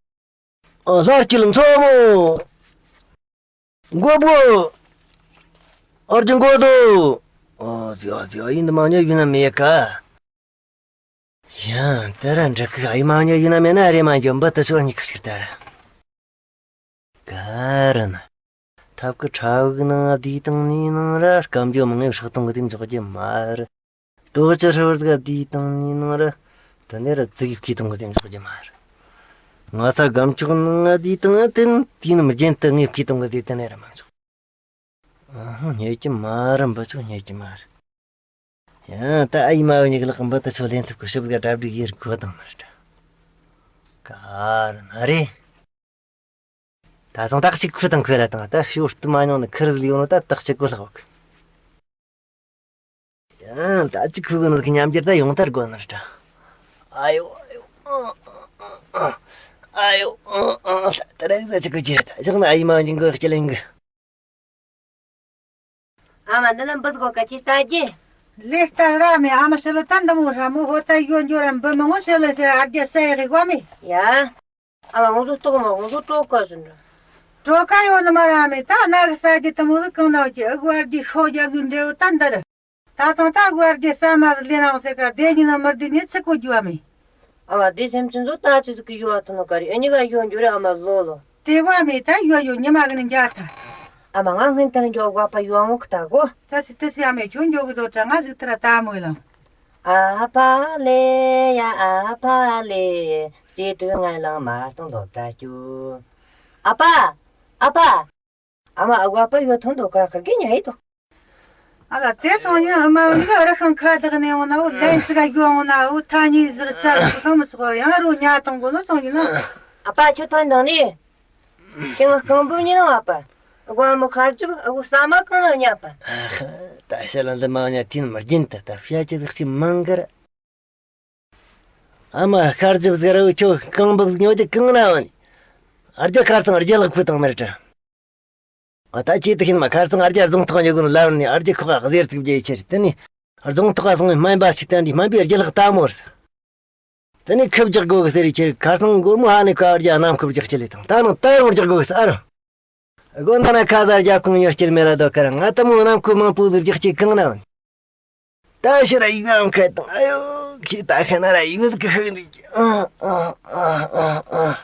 ཨ་ལྷ་སྐྱིད་ལམ་ཚོ་མོ། མགོ་བོ། ཨར་ཅང་གོ་དོ། ཨོ་ཛི་ཨོ་ཛི་ཨོ་ཡིན་དུ་མང་ཉོ་ཡུན་ན་མེད་ཀ། ཡང་དེ་ར་འདྲ་གི་ཨ་ཡི་མང་ཉོ་ཡུན་ན་མེད་ན་ཨ་རེ་མང་ཉོ་འབུ་དུ་ཤོར་ཉི་ཁ་ཤིག་ད་ར། ག་ར་ན། ཐབ་ཀི་ཁྲ་བུག་ནང་བསྡུས་བཏང་ནི་ནང་ར་སྐམ་རྒྱུ་མང་ངེ་བསྲེག་གཏོང་གི་དེ་འཇོག་རྒྱུ་མ་རེད། དོ་ཅི་ཧྲི་བར་ག་བསྡུས་བཏང་ནི་ནང་ར། དེ་ནས་ར་ཙིག་བསྐུས་གཏོང་གི་དེ་འཇོག་རྒྱུ་མ་རེད། ང་ས་སྒམ་ཅོག་ནང་བསྡུས་བཏང་དེ་དེ་ནི་མི་རྒྱན་དུ་ངེ་བསྐུས་གཏོང་གི་དེ་དེ་ནས་ར་མ་འཇོག་ཨ་ཧ། རྙེད་ཀྱི་མ་རེད། འབུ་ཆོ་རྙེད་ཀྱི་མ་རེད། ཡང་ད་ཨ་ཡི་མ་བུ་གཉིས་ཀྱི་ལག་གི་འབུ་དུ་ཆོ་ལེན་ཐུབ་གི་ཞིབ་ག་གྲ་སྒྲིག་ཡེར་དགོས་དང་ནི་རེད། ག་རེ་ན་རེད། ད་སང་ཏག་ཅིག་ཁུ་དང་ཁུ་ར་དང་ད་ཤོར་དུ་མ་མྱོང་ནི་ཁུར་ལ་ཡོང་ནོ་ད་ཏག་ཅིག་གོ་ལྷག་བག་ཡང་ད་ཅིག་ཁུ་གི་ནོ་གི་ཉམས་འགྱུར་ད་ཡོང་ཐར་དགོས་ནི་རེད། ཨ་ཡོ་ཨ་ཡོ་ཨ་ཡོ་ཨ་ཡོ་ཨ་ཨ་ད་རེག་ཟ་ཅིག་གི་རྒྱུ་རེད། ད་ཞག་ན་ཨ་ཡི་མ་བུ་གཉིས་ཀྱི་སྐྱིད་ལེན་གི་ཨ་མ་འདི་ན་འབུ་གོ་ག་ཅི་ལྟ་རྒྱུ། ལས་ལྟ་ར་མེད། ཨ་མ་ཤི་ལ་ད་འདི་མོ་ར་མོ་ཧོ་ད་ཡོད་འགྱོ་ར་འབུ་མང་བོ་ཤི་ལ་ཟེར་ཨར་རྒྱ་ས་ཡི་རིག་བ་མེད། ཡ། ཨ་མ་ང་ཚོ་ལྟོགས་མ་ང་ཚོ་སྤྲོ་དཀའ་ཟེར་འདྲ། སྤྲོ་དཀའ་ཡོད་ནི་མ་ར་མེད། ད་ན་གི་ས་རྒྱུ་དེ་མོ་ལ་གང་ན་གི་ཨ་གུ་ཨར་རྒྱའི་ཤོ་རྒྱག་གི་འབྲས་བུ་ད་འདི་ར། ད་ཐང་ད་གུ་ཨར་རྒྱའི་ས་མ་ལ་ལེན་རང་ཟེར་ག་དེ་ཉིན་ན་མར་དེ་ཉིད་ཚིག་གོ་རྒྱུ་བ་མེད། ཨ་མ་དེ་སེམས་ཅན་ཚོ་ད་ཅི་ཟིག་གི་ཡོད་ཐུ་ནོ་ག་རེ་ཨ་ཉི་ག་ཡོད་འགྱོ་རེ་ཨ་མ་ལོ་ལོ། དེ་བ་མེད་ད་ཡོད་ཡོད་ཉི་མ་གི་ནི་འཇའ་ཐ། ཨ་མ་ང་སྔན་ད་ནི་འཇོག་དགོས་པ་ཡོང་ངོ་གི་ད་གོ། ད་སི་ད་སི་ཨ་མས་ཁྱོད་འཇོག་གི་དོ་དྲ་ང་ཟིག་ཐི་ར་ད་མོ་ལ། ཨ་ཕ་ལེ་ཡ་ཨ་ཕ་ལེ། ཅེ་དྲུག་ང་ལང་མ་གཏོང་ལོ་དྲ་ཅུ། ཨ་ཕ། ཨ་ཕ། ཨ་མ་ཨ་གོ་ཨ་ཕ་ཡོད་ཐོན་དོ་ཀ་ཁར་གི་ཉ་ཡི་དོ། ཨ་ལ་དེ་སོང་ཉིན་ཨ་མ་འདི་ར་ཤང་ཁ་བདག་ནས་འོང་ན་འོ་ལན་ཙི་ག་རྒྱུ་འོང་ན་འོ་ཐ་སྙིགས་ཟིག་རྩ་ཟིག་གང་མི་ཚོགས་ཡང་རུ་ཉ་གཏོང་དགོས་ནོ་སོང་ཉིན་ན། ཨ་ཕ་ཁྱོད་ཐོན་དང་ནི། ཁྱེད་ང་རྐང་འབུམ་ཉིན་ཨ་ཕ། ཨ་གོ་ཨ་མོ་ཁར་ཅིབ་ཨ་གོ་ས་མ་གང་ལ་ཉ་ཕ། ཨ་ཧ། ད་ཤ་ལ་འདི་མ་ཉ་ཐིན་མར་རྒྱུན་དུ་ད་བཤད་ཀྱི་ཟིག་ཅིག་མང་གི་ར། ཨ་མ་ཤར་ཇི་བཟེར་བ་ཁྱོད་རྐང་འབབ་ཉོ་རྒྱུ་གང་ན་འོན། ཨར་རྒྱ་ཁར་ཚང་ཨར་རྒྱ་ལག་ཕུ་དང་མེར་དྲ། ཨ་ད་ཁྱེད་དེ་ཤིན་མ་ཁར་ཚང་ཨར་རྒྱ་རྫོང་ཐོག་ཉོ་གུན་ལ་ནི་ཨར་རྒྱ་ཁོག་ག་ཟེར་ཐུབ་རྒྱུ་ཡི་ཕྱིར་དེ་ནི་རྫོང་ཐོག་ག་སོང་བའི་སྨན་པ་ཞིག་བསྟན་དུས་སྨན་པའི་ཨར་རྒྱ་ལག་ལྟ་མོར། དེ་ནི་ཁབ་རྒྱག་དགོས་གི་ཟེར་ཡི་ཕྱིར་ཁར་ཚང་སྒོར་མོ་ཧ་ནི་ཁ་ཨར་རྒྱ་གནམ་ཁབ་རྒྱག་ཅི་ལེ་དང་ད་ནང་ད་ཡང་རྒྱག་དགོས་གི་ཟེར། སྒོ་ན་ན་ཁ་ཟ་རྒྱབ་ཁུང་ཉོ་སྐྱིད་མེད་ལ་དོ་ཁར་ང་ད་མོ་གནམ་ཁུ་མང་པོ་ཟིག་རྒྱག་ཅིག་གང་ན་འོན། ད་ཕྱིར་ཡུལ་ཁ་དང་ཨ་ཡོ་ཁྱེད་ད་ཁ་ན་ར་ཡུལ་གི་ཤིག་འགྲིག་ཨ་ཨ་ཨ་ཨ་ཨ།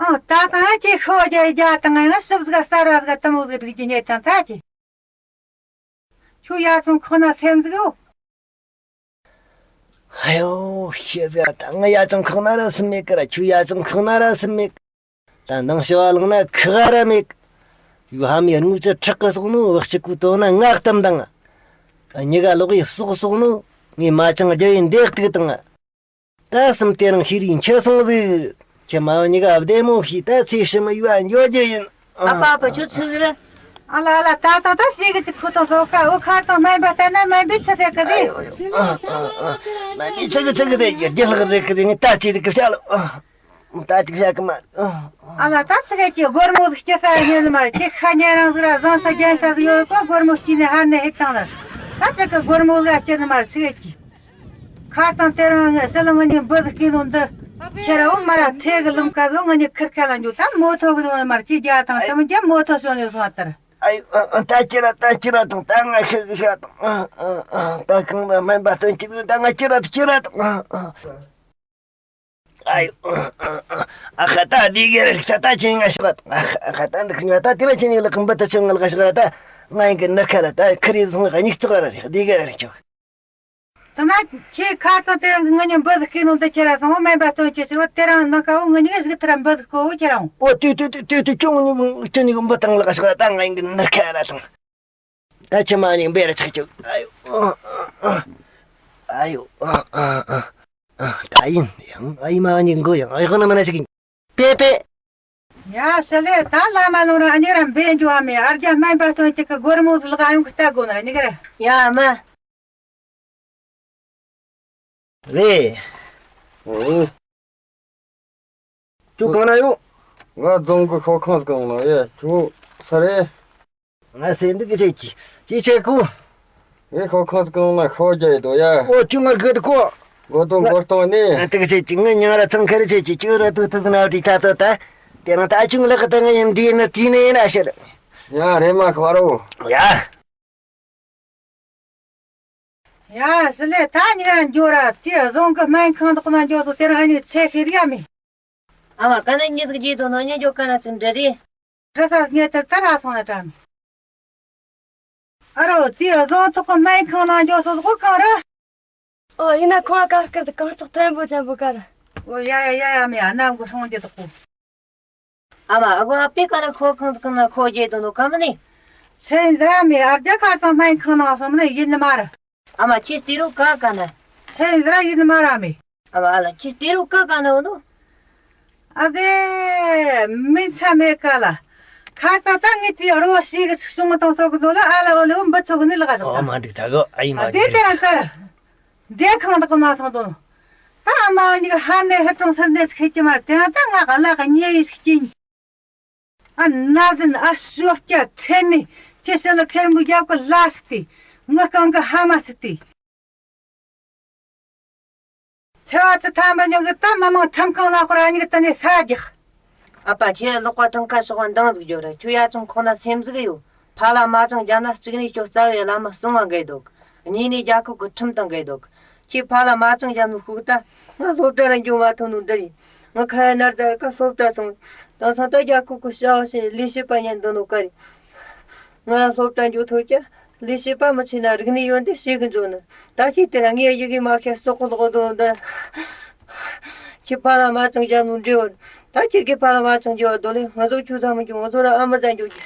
ཨ་ད་དང་ཁྱེད་ཤོ་རྒྱ་རྒྱ་དང་ང་སུབ་ཟིག་གསར་བ་ཟིག་དམ་བོ་ཟིག་འགྲིག་རྒྱུ་ཉེ་དང་ད་ཁྱེད། ཁྱོད་ཡ་ཚང་ཁོ་ན་སེམས་ཟིག་ཨོ། ཨ་ཡོ་ཤེས་ཟིག་ད་ང་ཡ་ཚང་ཁོ་ན་ར་སུམ་མེད་གི་ར་ཁྱོད་ཡ་ཚང་ཁོ་ན་ར་སུམ་མེད་གི། ད་འདང་ཞུ་བ་ལངས་ན་ཁི་ག་ར་མེད། ཡུ་ཧ་མི་རྔུལ་ཆུ་ཁྲག་གི་སོག་ནོ་བག་ཅིག་གུ་དོ་ན་ངག་གཏམ་དང་། ཨ་ཉི་ག་ལོག་ཡི་སོག་སོག་ནོ་ངའི་མ་ཅང་རྒྱ་ཡི་འདེགས་ཏིག་དང་། ད་སུམ་དེ་རིང་ཤི་རིའི་འཆི་སོང་ཟིག་ཁྱི་མ་བུ་ཉི་ག་བདེ་མོ་ཤི་ད་ཚེ་ཕྱི་མི་ཡུ་ཨ་འགྱོ་རྒྱུ་ཡིན། ཨ་ཕ་ཨ་ཕ་ཁྱོད་ཆི་ཟིག་རེད། ཨ་ལ་ཨ་ལ་ད་ད་ད་ཤེས་གི་ཅི་ཁུ་དང་ལྷོ་ཀ་འུ་ཁར་དང་སྨན་པ་བསྟན་ན་སྨན་པས་ཆི་ཟེར་གི་ཨ་ཡོ་ཡོ་ཨ་ཨ་ཨ། སྨན་པས་ཆི་གི་ཆི་གི་ཟེར་རྒྱུ་རྒྱུ་ལྷག་རེད་གི་ཟེར་ངས་ད་ཅི་ཟིག་གི་བཤད་ལ། ད་ཅིག་བཤད་གི་མ་རེད། ཨ་ལ་ད་ཚི་གེ་ཀྱི་སྒོར་མོ་ཟིག་སྐྱེ་ས་ཡིན་མ་རེད། ཁྱེད་ཁ་ཉན་རང་ཟིག་ར་བཟང་ས་རྒྱན་ས་ཟིག་ཡོད་གོ་སྒོར་མོ་སྐྱེས་ནས་ཧར་ནས་ཧིག་བཏང་ལ། ད་ཚི་གེ་སྒོར་མོ་ཟིག་སྐྱེ་ནི་མ་རེད་ཚི་གེ་ཀྱི། ཁ་རྩང་དེ་རང་ངས་ཤི་ལ་ངོ་ཉིད་འབུ་ཟིག་སྐྱེས་ནོ་འདི། ཁྱེད་ར་འོ་མ་ར་ཁྲེ་གི་ལུམ་ཀ་ཟིག་ངོ་ཉིད་ཁིར་ཁ་ལ་འཇུ་ད་མོ་ཐོ་གི་ནི་མ་རེད་ཀྱི་རྒྱ་དང་ད་མི་རྒྱ་མོ་ཐོ་ཤོ་ནས་སོང་བ་ལྟར། ཨ་ཡོ་ཨ་ཨ་ད་ཁྱེད་ར་ད་ཁྱེད་ར་དང་ད་ང་ཤི་གི་ཤ་དང་ཨ་ཨ་ཨ་ད་གང་ལ་སྨན་པ་སྟོན་ཅིག་ད་ང་ཁྱེད་ར་དང་ཁྱེད་ར་དང་ཨ་ཨ། ཨ་ཡོ། ཨ་ཁ་ད་འདི་ག་རེ་ད་ད་ཁྱེད་ང་ཤོག་ཨ་ཁ་ད་འདི་ཁྱེད་ད་དེ་ལ་ཁྱེད་ཉིད་ལ་ཁང་པ་ད་ཆུང་ང་ལ་ཤོག་ད་ང་ཡིན་གི་ནར་ཁ་ལ་ད་ཁ་རི་སོང་ག་ཉིག་ཙོག་ར་རེ་འདི་ག་རེ་ཁྱོག་ད་ན་ཁྱེད་ཁ་ད་དེ་རང་གི་ང་ཉིད་འབུ་ཟིག་སྐྱེས་ནོ་འདི་ཁྱེད་ར་སོང་སྨན་པ་སྟོན་ཅི་ཟེར་བ་དེ་རང་ན་ཁ་འོ་ང་ཉིད་ཟིག་ཐེར་འབུ་ཟིག་ཁོ་འོ་ཁྱེད་རང་འོ་ཏུ་ཏུ་ཏུ་ཏུ་ཏུ་ཅུང་ཉིག་ཅུང་ཉིག་འབུ་དང་ལ་ཤོག་ད་ང་ཡིན་གི་ནར་ཁ་ལ་དང་། ད་ཁྱི་མ་ཉིག་འབེ་ར་ཆག་ཆུག་ཨ་ཡོ། ཨ་ཡོ། ད་ཡིན་ཡང་ཨ་ཡི་མ་ཉིག་མགོ་ཡང་ཨ་ཡོ་ན་མ་ན་ཞིག་ཡིན། པེ་པེ། ཡ་ཤི་ལེ་ད་ལ་མ་ལོང་ར་ཨ་ཉིག་ར་འབེ་འཇུ་བ་མེད་ཨར་རྒྱ་སྨན་པ་སྟོན་ཅིག་གི་སྒོར་མོ་ཟིག་ལག་ཡོང་གི་ལྟ་དགོ་ན་ར་ཉིག་ར། ཡ་མ། ཝེ། ཨོ། ཁྱོད་གང་ན་ཡོད། ང་རྫོང་གི་ཤོག་ཁང་གང་ན་ཡ་ཁྱོད་ས་རེད། ང་སེམས་སྡུག་གི་བྱེད་ཀྱི་ཅི་བྱེད་གོ། ངས་ཤོག་ཁང་གང་ན་ཤོག་རྒྱག་ཡོད་དོ་ཡ། ཨོ་ཁྱོད་ང་རྒོད་གོ། མགོ་དང་མགོ་སྟོང་ནི། ང་དུག་བྱེད་ཀྱི་ངས་ཉང་ར་ཚང་ཁ་རི་བྱེད་ཀྱི་ཁྱོད་ར་དུག་ཐུག་ན་དུག་ཐ་ཚོ་ད། དེ་རང་ད་ཁྱོད་ལག་ད་ང་ཡིན་འདི་ནི་དྲིས་ནི་ཡིན་ན་ཤི་ལ། ཡ་རེ་མ་ཁ་རོ། ཡ། ཡ། ཞི་ལི་ད་གཉིས་ཀ་འགྱོ་ར། དེ་བཟང་གི་སྨན་ཁང་དུ་ན་འགྱོ་སོ། དེ་རིང་ཨ་ནི་ཚེ་ཤེས་རིག་ཡ་མེད། ཨ་མ་ག་ན་ཉིད་ཀྱི་ཏོ་ནོ་ཉིད་འགྱོ་ག་ན་ཅིག་འདྲ་རེད། འདྲ་ས་ངས་དེར་ད་ར་སོང་ན་དྲན། ཨ་རོ། དེ་བཟང་ཐོག་གི་སྨན་ཁང་ན་འགྱོ་སོ་སྒོ་གང་ར། ཨོ། ཡིན་ན་ཁོང་ཨ་ཀར་ཀར་དུ་གང་ཚག་ཐོན་པོ་ཅན་པོ་ཀར། ཨོ་ཡ་ཡ་ཡ་ཡ་མེད། ཨ་ནམ་གི་སྲུང་རྒྱུ་དག་པོ། ཨ་མ་ཨ་གོ་ཨ་པེ་ཀ་ན་ཁོ་ཁང་དུ་ཀང་ན་ཁོ་རྒྱས་དུ་ནོ་ཀ་མ་ནི། སེམས་འདྲ་མེད། ཨར་རྒྱ་ཁ་ཚང་སྨན་ཁང་ན་སོང་ནི་ཡིན་ནི་མ་ར། ཨ་མ་ཁྱེད་དེ་རུ་ཀ་ཀ་ན། སེམས་འདྲ་ཡིན་ནི་མ་ར་མེད། ཨ་མ་ཨ་ལ་ཁྱེད་དེ་རུ་ཀ་ཀ་ན་འོ་ནོ། ཨ་དེ་མི་ཚ་མེད་ཀ་ལ། ཁར་ཏ་ད་ངས་དེ་རོ་ཞིག་གི་ཆུ་སོང་དང་སོག་གི་དོ་ལ་ཨ་ལ་འོ་ལེ་འོ་འབུ་ཚོགས་ནི་ལ་ག་ཞོག་ཨ་མ་འགྲིག་ད་གོ་ཨ་ཡིན་མ་ཨ་དེ་དེ་རང་ཀར། རྒྱལ་ཁང་དག་ན་སོང་དོ། ད་ཨ་མ་འོ་ཉིད་ཀྱི་ཧར་ནས་ཧི་ཀྲུང་སེར་འདས་ཁེ་ཀྱི་མར་དེ་ན་ད་ང་ག་ལ་ག་ཉེ་ཡི་ཞིག་ཀྱིན། ཨ་ན་ཟིན་ཨ་ཤོ་སྐྱ་ཁྲེ་ནི་ཁྱེད་ཤ་ལ་ཁེར་མོ་རྒྱབ་ཀི་ལ་ཞིག་སྟེ། ངི་རྐང་གི་ཧ་མ་ཞིག་སྟེ། ཐེ་བ་ཚི་ཐམ་པ་ཉོ་གི་ད་མི་མང་ཁྲིམས་ཁང་ལ་ཁོ་ར་ཉིད་ཀྱི་ད་ནས་ས་རྒྱག་ཨ་ཕ་ཁྱེད་ལོག་པ་གྲངས་ཀ་ཤོག་པ་འདང་ཟིག་རྒྱོབ་ར། ཁྱོད་ཡ་ཅང་ཁོ་ན་སེམས་ཟིག་ཡོད། ཕ་ལ་མ་ཅང་རྒྱབ་ན་གཅིག་ནས་ཁྱོད་རྩ་བའི་བླ་མ་གསང་བ་འགལ་འདུག་གཉིས་ནས་རྒྱལ་ཁབ་ཀྱི་ཁྲིམས་དང་འགལ་འདུག་ཁྱེད་ཕ་ལ་མ་ཅང་རྒྱབ་ནོ་ཤུགས་ད་ང་སློབ་གྲྭ་ར་འགྱོ་མ་ཐུབ་ནོ་འདི་རེད། ང་ཁ་ཡ་ནར་དར་ཀ་སློབ་གྲྭ་སོང་། དེང་སང་ད་རྒྱལ་ཁབ་ཀྱི་བྱ་བ་བྱས་ལས་བྱེད་པ་ཉན་འདོད་ནོ་ཀ་རེད། ང་ར་སློབ་གྲྭ་འགྱོ་ཐུབ་ཀྱང་ལས་བྱེད་པ་མི་ཆེ་ན་རིག་གནས་ཡོན་ཏན་ཤེས་གི་འཇོག་ནི། ད་ཁྱེད་དེ་ར་ངས་ཡི་གེ་མ་ཤེས་སོག་གོ་ལོག་དོ་འདི། ཁྱེད་ཕ་ལ་མ་ཅང་རྒྱབ་ནོ་འདྲེ་བར། ད་ཁྱེད་ཀྱི་ཕ་ལ་མ་ཅང་རྒྱབ་བ་དོ་ལེ་ང་ཚོ་ཁྱོད་ཚ་མི་འཇོག་ང་ཚོ་ར་ཨ་མ་ཚ་འཇོག་གི།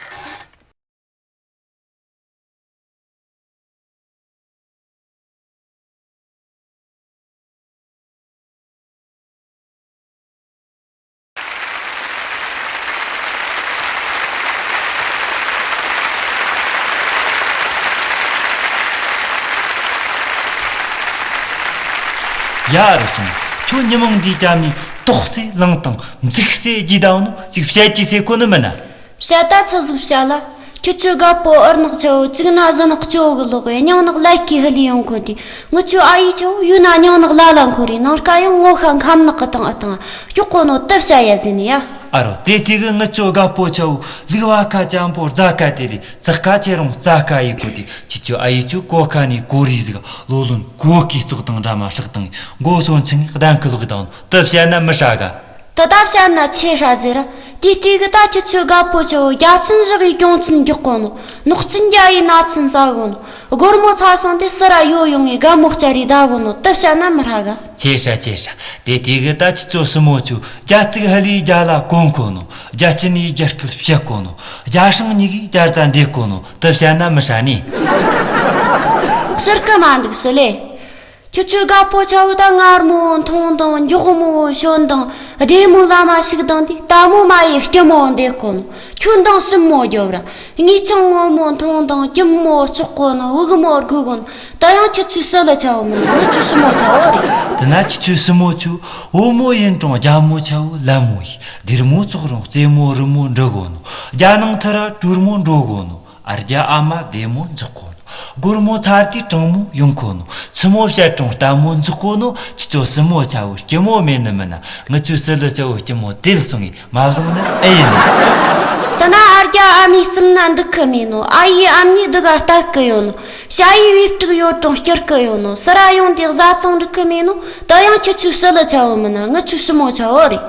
ཡ་རུ་སོང་། ཁྱོད་ཉི་མང་འདིའི་སྐྱབས་ནས་དོགས་སེ་ལངས་དང་འཛུགས་སེ་རྒྱུས་ད་ནོ་ཅིག་བཤད་ཀྱི་སེ་ཁོ་ནི་མིན་ན། བཤད་ད་ཚི་ཟིག་བཤད་ལ། ཁྱེད་ཚོའི་རྒད་པོ་ཨུར་ནག་ཆེ་བོ་གཅིག་ན་གཟི་ནག་སྐྱོ་གི་ལོག་གི་སྙིང་ནག་ལད་ཀྱི་ཧི་ལི་ཡོང་ཁོ་དེ། ངི་ཆོའི་ཨ་ཡེ་ཆེ་བོ་ཡུལ་ན་སྙིང་ནག་ལ་ལ་འཁོར་རེ་ནང་ཀ་ཡང་ངོ་ཤ་འཁམ་ནག་གི་དང་ཨ་དང་སྐྱོག་གོ་ནོ་ཏི་བཤད་ཡ་ཟིན་ནི་ཡ། ཨ་རོ་དེ་དུས་གི་ངི་ཆོའི་རྒད་པོ་ཆེ་བོ་ལུག་བ་ཁ་ཅན་པོ་རྫ་ཁ་དེ་རེད། ཙག་ཁ་ཆེ་རུང་རྩ་ཁ་ཡི་གོ་དེ་ཁྱེད་ཚོའི་ཨ་ཡེ་ཆོའི་གོ་ཁ་ནས་གོ་རེ་ཟིག་ལོ་ལོན་གོ་གི་ཙོག་དང་འདྲ་མ་ཧྲག་དང་མགོ་སོན་ཆིང་གདན་ཁི་ལོག་དང་ཏི་བཤད་ན་མི་ཧྲ་ག་ད་ད་བཤད་ན་ཆེ་ཧྲ་ཟེར། དེ་ལྟས་གི་ད་ཁྱེད་ཚོའི་རྒད་པོ་ཆེ་བོ་རྒྱ་ཆེན་བཞག་གི་གྱོང་ཆེན་རྒྱག་གོ་ནོ། ནོག་ཆེན་རྒྱ་ཡི་ན་ཆེན་ཟ་གོ་ནོ། སྒོར་མོ་ཚར་སོང་དེ་སི་ར་ཡོ་ཡོང་ངི་རྒན་མོ་བསྐྱར་རེ་ད་གོ་ནོ་ཏི་བཤད་ན་མི་ཧྲ་ག་ཆེ་ཧྲ་ཆེ་ཧྲ། དེ་ལྟས་གི་ད་ཁྱེད་ཚོ་སྲིན་མོ་ཆོ་རྒྱ་ཙིག་ཧ་ལིའི་རྒྱ་ལ་གོན་གོ་ནོ། རྒྱ་ཆེན་ཡི་རྒྱ་སྐད་བཤད་གོ་ནོ། རྒྱ་སྲང་གཉིས་གི་རྒྱ་རྩ་འདྲེ་གོ་ནོ་ཏི་བཤད་ན་མི་ཧྲ་ནི། ཕྱིར་གི་མ་འདུག་ཞི་ལེ། ཁྱེད་ཚོའི་རྒད་པོ་ཆེ་བོ་ད་མངར་མོ་འཐུང་དང་མགྱོགས་མོ་ཞོན་དང་བདེ་མོ་ལ་མ་ཞིག་དང་དེ་ལྟ་མོ་མ་ཡི་སྐྱི་མོ་འདེད་གོ་ནོ། ཁྱོད་འདང་ཞིབ་མོ་རྒྱོབ་ར། ངས་ཆང་ངོ་མོ་འཐུང་དང་སྐྱི་མོ་ལྕོག་གོ་ནོ་བུ་གུ་མོ་རྒུ་གོ་ནོ། ད་ཡང་ཁྱེད་ཚོའི་སྲི་ལ་ཆེ་བོ་མིན་ན་ངི་ཆོའི་སྲི་མོ་ཆེ་བོ་རེད། དེ་ན་ཁྱེད་ཚོའི་སྲི་མོ་ཆོ་བུ་མོ་ཡིན་རུང་རྒྱ་མོ་ཆེ་བོ་ལད་མོ་ཡི་སྡེར་མོ་ཚོགས་རུང་རྩེ་མོ་རི་མོ་འབྲི་གོ་ནོ། རྒྱ་ནང་ཐི་ར་དྲུར་མོ་འགྲོ་གོ་ནོ། ཨར་རྒྱ་ཨ་མ་བདེ་མོ་འཛག་གོ་ནོ། སྒོར་མོ་ཚར་དུས་གྲང་མོ་ཡོང་གོ་ནོ། ཆི་མོ་བཤད་རུང་ལྟད་མོ་འཛག་གོ་ནོ། ཁྱེད་ཚོ་སྲིན་མོ་ཆེ་བོ་སྐྱི་མོ་མེད་ནི་མིན་ན། ངི་ཚོའི་སྲི་ལི་ཆེ་བོ་སྐྱི་མོ་དེ་ལ་སོང་ངས་མ་བཟང་ནི་ཨེ་ཡིན་ནི། དེ་ན་ཨར་རྒྱ་ཨ་མའི་རྩིབ་ན་འདུག་གི་མེད་ནོ། ཨ་ཡེ་ཨ་མྱེས་འདི་ག་ལྟ་གི་ཡོད་ནོ། ཞ་ཡི་བེ་ཕྲུག་ཡོད་རུང་སྐྱུར་གི་ཡོད་ནོ། སི་ར་ཡོང་དེ་བཟའ་ཚང་འགྲིག་གི་མེད་ནོ། དེ་ཡང་ཁྱེད་ཚོའི་སྲི་ལི་ཆེ་བོ་མིན་ན་ངི་ཆོའི་སྲིན་མོ་ཆེ་བོ་རེད།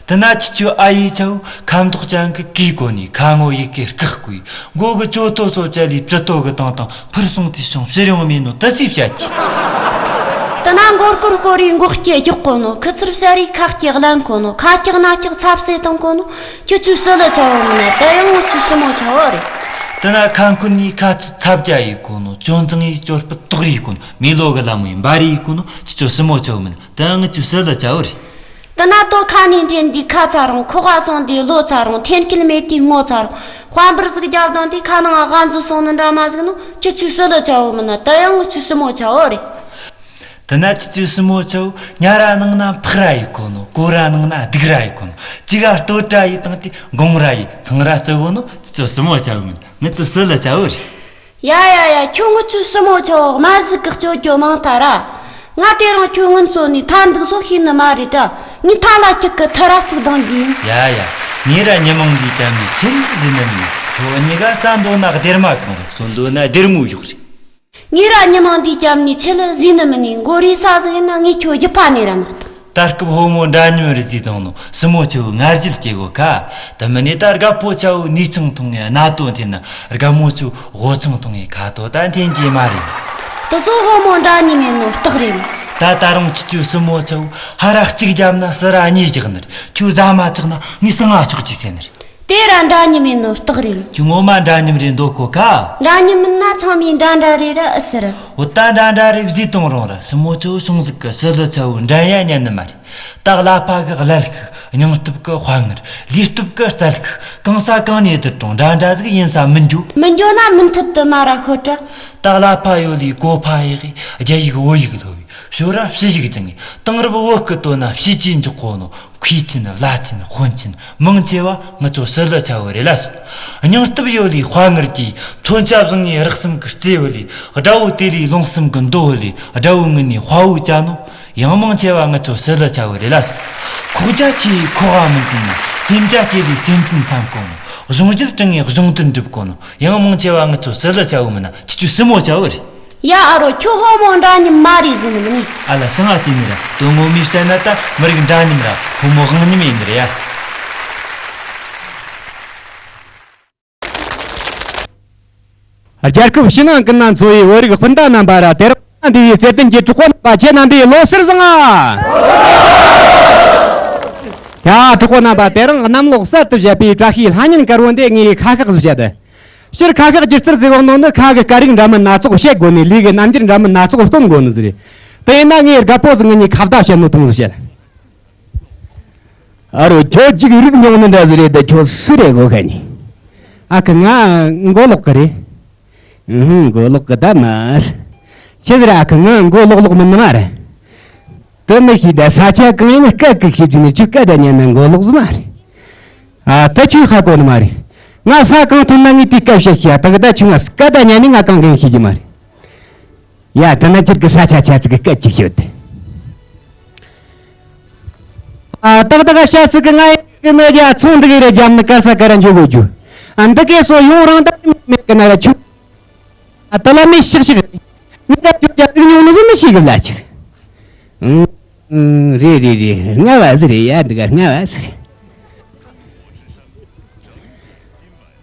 དེ་ན་ཁྱེད་ཚོའི་ཨ་ཡེ་ཆེ་བོ་ཁ་མདོག་ཅན་གི་གོས་གོན་ནས་ཁ་ངོ་ཡི་གེ་སྐག་བརྐོས། མགོ་གི་ཅོ་ཏོ་སོ་བཅད་ལས་བཅུ་ཏོ་གི་བཏང་བཏང་ཕུར་སོང་དུས་སོང་ཕྱིར་ཡོང་མེད་ནོ་དེ་སུས་བཤད་ཀྱི། དེ་ན་མགོ་སྐོར་སྐོར་རེ་མགོ་སྐྱེ་རྒྱག་གོ་ནོ། ཁུ་ཚུར་བཤའ་རེ་ཁ་སྐྱེ་བརླན་གོ་ནོ། ཁ་སྐྱག་སྣ་སྐྱག་ཚབ་སེ་བཏང་གོ་ནོ། ཁྱེད་ཚོའི་སྲི་ལི་ཆེ་བོ་མིན་ན་དེ་ཡང་ངི་ཆོའི་སྲིན་མོ་ཆེ་བོ་རེད། དེ་ན་ཁ་འཁོན་ནས་ཁ་ཆུ་ཚབ་རྒྱ་ཡི་གོ་ནོ། ཅོ་འཛིང་ཡི་ཅོར་སྤུ་ཏོག་རེ་གོ་ནོ། མེ་ལོ་གི་ལ་མོ་ཡི་འབའ་རེ་ཡི་གོ་ནོ། ཁྱེད་ཚོའི་སྲིན་མོ་ཆེ་བོ་མིན་ན། དེ་ཡང་ངི་ཆོའི་སྲི་ལི་ཆེ་བོ་རེད། དེ་ན་ལྟོ་ཁ་ནས་འཐེན་དུས་ཁ་ཚ་རུང་། ཁོག་ག་སོང་དུས་ལོ་ཚ་རུང་། འཐེན་སྐྱེལ་མེད་དུས་ངོ་ཚ་རུང་། དཔལ་འབར་ཟིག་རྒྱབ་དང་དུས་ཁ་ནང་ང་ག་འཛུལ་སོང་ནི་འདྲ་མ་ཟིག་ནོ། ཁྱེད་ཚོའི་སྲི་ལི་ཆེ་བོ་མིན་ན་དེ་ཡང་ངི་ཆོའི་སྲིན་མོ་ཆེ་བོ་རེད། དེ་ན་ཁྱེད་ཚོའི་སྲིན་མོ་ཆེ་བོ་ཉ་ར་ནང་ན་ཕག་ར་ཡི་གོ་ནོ། གོ་ར་ནང་ན་སྡིག་ར་ཡི་གོ་ནོ། ཅི་ག་སྟོད་ར་ཡི་དང་དུས་འགོང་ར་ཡི་ཚང་ར་བརྩི་གོ་ནོ། ཁྱེད་ཚོའི་སྲིན་མོ་ཆེ་བོ་མིན་ན་ངི་ཆོའི་སྲི་ལི་ཆེ་བོ་རེད། ཡ་ཡ་ཡ། ཁྱོད་ངི་ཆོའི་སྲིན་མོ་ཆེ་བོ་དམར་ཟིག་གི་སྐྱོ་སྐྱོ་མང་ཐལ་ར། ང་དེ་རིང་ཁྱོད་ངི་ཚོ་ནས་ཐར་འདུག་སོ་ཤེས་ནི་མ་རེད་དྲ། ངས་ཐ་ལ་སྐྱག་གི་ཐ་ར་གཅིག་ལྡང་རྒྱུ་ཡིན། ཡ་ཡ། ངས་ར་ཉི་མང་འདིའི་སྐྱབས་ནས་ཆི་ཟིན་ནི་མིན། ཁྱོད་གཉིས་ཀ་ཟ་འདོད་ན་སྡེར་མ་གང་རེད། གསོན་འདོད་ན་སྡེར་མོ་གཡོག་རེད། ངས་ར་ཉི་མ་འདིའི་རྒྱབ་ནས་ཆི་ལི་ཟིན་ནི་མིན་ནས་མགོ་རིལ་ས་ཟིག་ཡིན་ན། ངས་ཁྱོད་རྒྱུད་པ་ནས་ར་མི་གཏོང་། ད་སྐབས་ཕོ་མོ་འདྲ་མཉམ་རེད་ཟེར་བཏང་ནོ། སྲིན་མོ་ཆུ་བོ་ང་རྒྱལ་སྐྱེ་གོ་ཁ། དེ་མིན་ནས་ད་རྒད་པོ་ཆུ་བོ་ནས་ཆང་འཐུང་ངས་སྣ་དོ་འཐེན་ན། རྒན་མོ་ཆུ་བོ་ཆང་འཐུང་ངས་ཁ་དོ་ད་འཐེན་གྱི་མ་རེད། དེ་ཚོ་ཕོ་མོ་འདྲ་མཉམ་ཡིན་ནོ་རྟགས་རེད། ད་ད་རུང་ཁྱེད་ཚོའི་སྲིན་མོ་ཆུ་བོ་ཧ་ར་གཅིག་བརྒྱབ་ན་སི་ར་གཉིས་རྒྱག་ནི་རེད། ཁྱོད་ཟ་མ་ཆག་ན་ངས་སང་ང་ཆོག་ཅིག་ཟེར་ནི་རེད། དེ་ར་འདྲ་མཉམ་ཡིན་ནོ་རྟགས་རེད། ཁྱོད་ངོ་མ་འདྲ་མཉམ་རེད་འདོད་གོ་ཁ། འདྲ་མཉམ་མིན་ན་ཚང་མས་འདྲ་འདྲ་རེད་ར་ཨེ་ཟེར། འོ་ད་འདྲ་འདྲ་རེད་ཟེར་བཏང་རུང་ར། སྲིན་མོ་ཆུ་བོ་ཆུང་ཟིག་གི་སྲིད་ལ་ཚ་བོ་འདྲ་ཡ་ཉན་ནི་མ་རེད། ད་ཀླད་པ་གི་ཀླད་ཁུག། སྙིང་སྟོབས་གི་དཔའ་ངར། ལུས་སྟོབས་གི་རྩལ་ཁུག། གང་ས་གང་ནས་བསྡུར་རུང་འདྲ་འདྲ་ཟིག་ཡིན་ས་མི་འགྱོ། མི་འགྱོ་ན་མུ་མཐུད་དུ་མ་ར་ཤོད་དྲ། ད་ཀླད་པ་ཡོད་ལས་གོ་ཕ་ཡག་གི། རྒྱ་ཡིག་བོད་ཡིག་སློབ་བས། ཞོ་ར་བྱི་ཡིག་སྦྱང་ངས། དེང་རབས་བོད་སྐད་དོ་ན་བྱས་རྗེས་འཇོག་གོ་ནོ། མཁས་ཆེན་བླ་ཆེན་དཔོན་ཆེན་མང་ཆེ་བ་ང་ཚོ་སྲིད་ལ་ཚ་བོ་རེད་ལ་སོ། སྙིང་སྟོབས་ཡོད་ལས་དཔའ་ངར་གྱིས། མཚོན་ཆ་བཟུང་ངས་རགས་ཙམ་གི་རྩེ་བོ་ལས། དགྲ་བོ་དེ་ལས་ལོང་གསུམ་གི་མདོ་བོ་ལས། དགྲ་བོའི་ངོས་ནས་དཔའ་བོ་བྱ་ནོ། ཡང་མང་ཆེ་བ་ང་ཚོ་སྲིད་ལ་ཚ་བོ་རེད་ལ་སོ། ཁོག་རྒྱ་ཆེ་ཁོག་པ་མི་འཛིན་ན། སེམས་རྒྱ་སྐྱེ་ལས་སེམས་ཅན་བསམ་གོ་ནོ། གཞུང་རྒྱུད་དྲང་ངས་གཞུང་དོན་འགྲུབ་གོ་ནོ། ཡང་མང་ཆེ་བ་ང་ཚོ་སྲིད་ལ་ཚ་བོ་མིན་ན་ཁྱེད་ཚོའི་སྲིན་མོ་ཚ་བོ་རེད། ཡ་ཨ་རོ། ཁྱོད་ཕོ་མོ་འདྲ་མཉམ་མ་རེད་ཟེར་ནི་མིན་ནི། ཨ་ལ་སང་ང་ཅི་མི་ར། དོན་ངོ་མས་བཤད་ན་ད་མི་རིགས་འདྲ་མཉམ་ར་ཕོ་མོ་དབང་མཉམ་ཡིན་ནི་རེད་ཡ། རྒྱལ་ཁབ་ཕྱི་ནང་ཀུན་ན་འཚོ་བའི་བོད་རིགས་སྤུན་ཟླ་རྣམ་པ་ར། དེ་རིང་འདི་བའི་རྩེད་འགྲན་གྱི་གྲོགས་པོ་རྣམ་པ་ཁྱེད་རྣམ་པས་ལོ་གསར་བཟང་ང་། ཡ། གྲོགས་པོ་རྣམ་པ། དེ་རིང་གནམ་ལོ་གསར་དུ་བཞད་པའི་བཀྲ་ཤིས་ལྷ་ཉིན་དཀར་པོ་འདི་ངས་ཁ་ཤགས་བཤད། སྤྱིར་ཁ་ཤགས་སྒྱུ་རྩལ་ཟེར་བ་ནོ་ནི་ཁ་གི་སྐད་རིགས་འདྲ་མིན་སྣ་ཚོགས་བཤད་དགོས་ནས། ལུས་གི་རྣམ་འགྱུར་འདྲ་མིན་སྣ་ཚོགས་སྟོན་དགོས་ནི་ཟིག་རེད། དེ་ཡིན་ན་ངས་རྒད་པོ་ཟིག་ངེད་གཉིས་ཁ་བརྡ་བྱེད་ནོ་ཐུང་ཟིག་བཤད། ཨ་རོ། ཁྱོད་ཅིག་རིག་མྱོང་ནི་འདྲ་ཟིག་རེད་ད། ཁྱོད་སུ་རེད་གོ་ཁ་ནི། ཨ་ཁུ། ང་མགོ་ལོག་གི་རེད། ཨུ་ཧུ། མགོ་ལོག་གི་ད་མ་རེད། ཆི་ཟིག་རེད། ཨ་ཁུ། ང་མགོ་ལོག་ལོག་མིན་ནི་མ་རེད། དེ་མི་ཤེས་ད། ས་ཆ་གང་ཡིན་ན་སྐད་གི་ཤེས་རྒྱུ་ནི། ཁྱོད་སྐད་ད་ཉན་ན་མགོ་ལོག་ཟིག་མ་རེད། ཨ། ད་ཁྱོད་ཧ་གོ་ནི་མ་རེད། ང་ས་གང་ཐོན་ན་ངས་དེའི་སྐད་བཤད་ཤེས་ཡ། ད་གི་ད་ཁྱོད་ང་སྐད་ད་ཉན་ནི་ང་གང་གི་ཤེས་རྒྱུ་མ་རེད། ཡ། དེ་ན་ཁྱེད་ཀྱི་ས་ཆ་ཆ་ཚིག་གི་སྐད་ཅིག་ཤོད་དེ། ཨ། ཏག་ཏག་ཤ་ཚིག་གི་ང་ཡི་གི་ནི་ཡ་ཚོང་འདི་གི་རེ་རྒྱབ་ནི་ག་ས་ག་ར་འཇུག་དགོས་རྒྱུ། ཨ། འདི་གས་སོ་ཡོང་རང་ད་མེད་གི་ན་ཡ་ཆུ། ཨ། དེ་ལ་མི་ཤིག་ཤིག་རེད། ངས་ད་ཁྱོད་ཀྱ་རིག་མྱོང་ནི་བཟོ་མི་ཤེས་གི་ལ་ཁྱེར། ཨང་། ཨང་། རེད་རེད་རེད། རྔ་བ་ཟིག་རེད་ཡ། འདི་ག་རྔ་བ་ཟིག་རེད།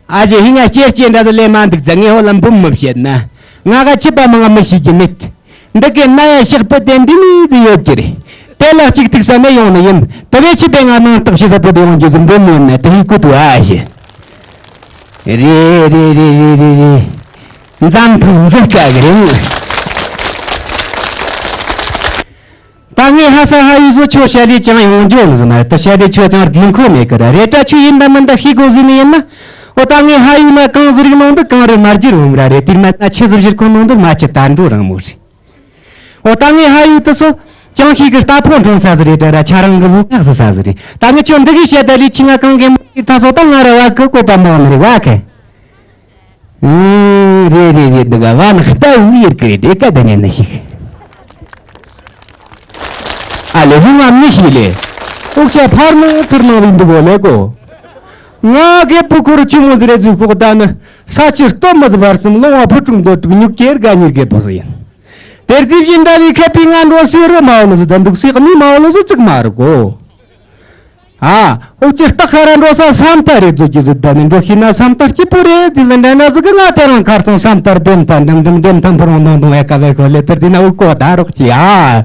ཨ་ཅེ། ཧི་ང་སྐྱེར་སྐྱེར་འདྲ་དུ་ལས་མ་འདུག་ཙང་ངས་ཧོ་ལ་འབུམ་མི་བཤད་ན། ང་ག་ཆི་པ་མང་ང་མི་ཤེས་ཀྱི་མེད། འདི་གའི་ན་ཡ་ཤག་པི་དེ་འདི་མི་དུ་ཡོད་ཀྱི་རེད། དེ་ལ་གཅིག་ཐུག་ས་ནས་ཡོང་ནི་ཡིན། དེ་བས་ཆི་པའི་ང་ནང་རྟགས་ཤི་ས་པོ་དེ་ཡོང་རྒྱུ་ཟིན་འབུམ་ཡོད་ན་དེ་ཧི་ཀུ་དུ་ཨ་ཤི། རེད་རེད་རེད་རེད་རེད་རེད། འཛམ་ཐང་འཛིན་དཀའ་གི་རེད། ད་ངས་ཧ་ས་ཧ་ཡུ་སུ་ཁྱོད་བཤད་ལས་ཅང་ཡོང་རྒྱུ་ནི་ཟིན་མ་རེད། ད་བཤད་ལས་ཁྱོད་ཅང་དགོས་མཁོ་མེད་གི་ར། རེད་དྲ་ཁྱོད་ཡིན་ད་མིན་ད་ཤེས་དགོས་ཟིན་ནི་ཡིན་ན། འོ་ད་ངས་ཧ་ཡུ་ན་གང་ཟིག་རིག་ནང་དུ་གང་རུ་མ་རྒྱུ་རུ་འོང་ར་རེད། དེར་མ་ད་ཆི་ཟིག་བཞིར་ཁོ་ནང་དུ་མ་ཆི་ད་འགྲོ་རང་མོ་རེད། འོ་ད་ངས་ཧ་ཡུ་དུ་སོ། ཅང་ཤེས་གི་རྟ་ཕོ་འཁྲུངས་ས་ཟིག་རེད་དྲ་ར། ཁྱེད་རང་གི་བུ་ཁག་ཟིག་ས་ཟིག་རེད། ད་ངས་ཁྱོད་འདི་གི་བཤད་ད་ལས་ཁྱི་ང་གང་གི་མ་ཤེས་ད་སོ། ད་ང་ར་བ་གི་བཀོད་པ་མང་ནི་རེད་བ་ཁེ། ཨུམ། རེད་རེད་རེད། འདི་ག་བ་ན་ལྟ་བུ་ཡིར་གི་རེད་དེ་ཀ་ད་ཉན་ན་ཞིག་ཨ་ལེ་བུ་ང་མི་ཤི་ལེ། ཨོ་ཁྱ་ཕར་ནང་ཚུར་ནང་རིང་འདུག་གོ་ལེ་གོ། ང་གེ་བུ་ཁུར་ཆུ་མོ་ཟི་རེ་ཟུ་ཁོག་ད་ནི། ས་ཆུ་སྟོད་མི་ཟི་བར་གསུམ་ལོང་བ་ཕུ་ཀྲུང་དོ་ཀྲུག་ཉུག་ཀེར་ག་ཉིར་གེ་བུ་ཟི་ཡིན། དེར་རྩིས་བཞིན་འདྲ་བའི་ཁ་པའི་ང་འགྲོ་སི་རུ་མ་འོ་ནི་ཟི་ད་འདུག་སི་ནི་མ་འོ་ནི་ཟི་ཙིག་མ་རུ་གོ། ཨ། ཨོ་ཅི་སྟག་ཁ་ར་འགྲོ་ས་སམ་ཏ་རེ་ཛོ་ཀྱི་ཟི་ད་ནི་འགྲོ་ཤི་ན་སམ་ཏ་སྐྱིད་པོ་རེ་ཛི་ལི་འདྲ་ན་ཟི་གི་ང་དེ་རང་ཁར་སང་སམ་ཏར་དེམ་ཐ་འགྲམ་འགྲམ་དེམ་ཐམ་ཕུ་རོང་དོང་དོང་ཨེ་ཀ་བེ་ཁོ་ལེ་ཏར་ཛི་ན་ཨུ་ཀོ་ད་རོག་ཅི་ཨ།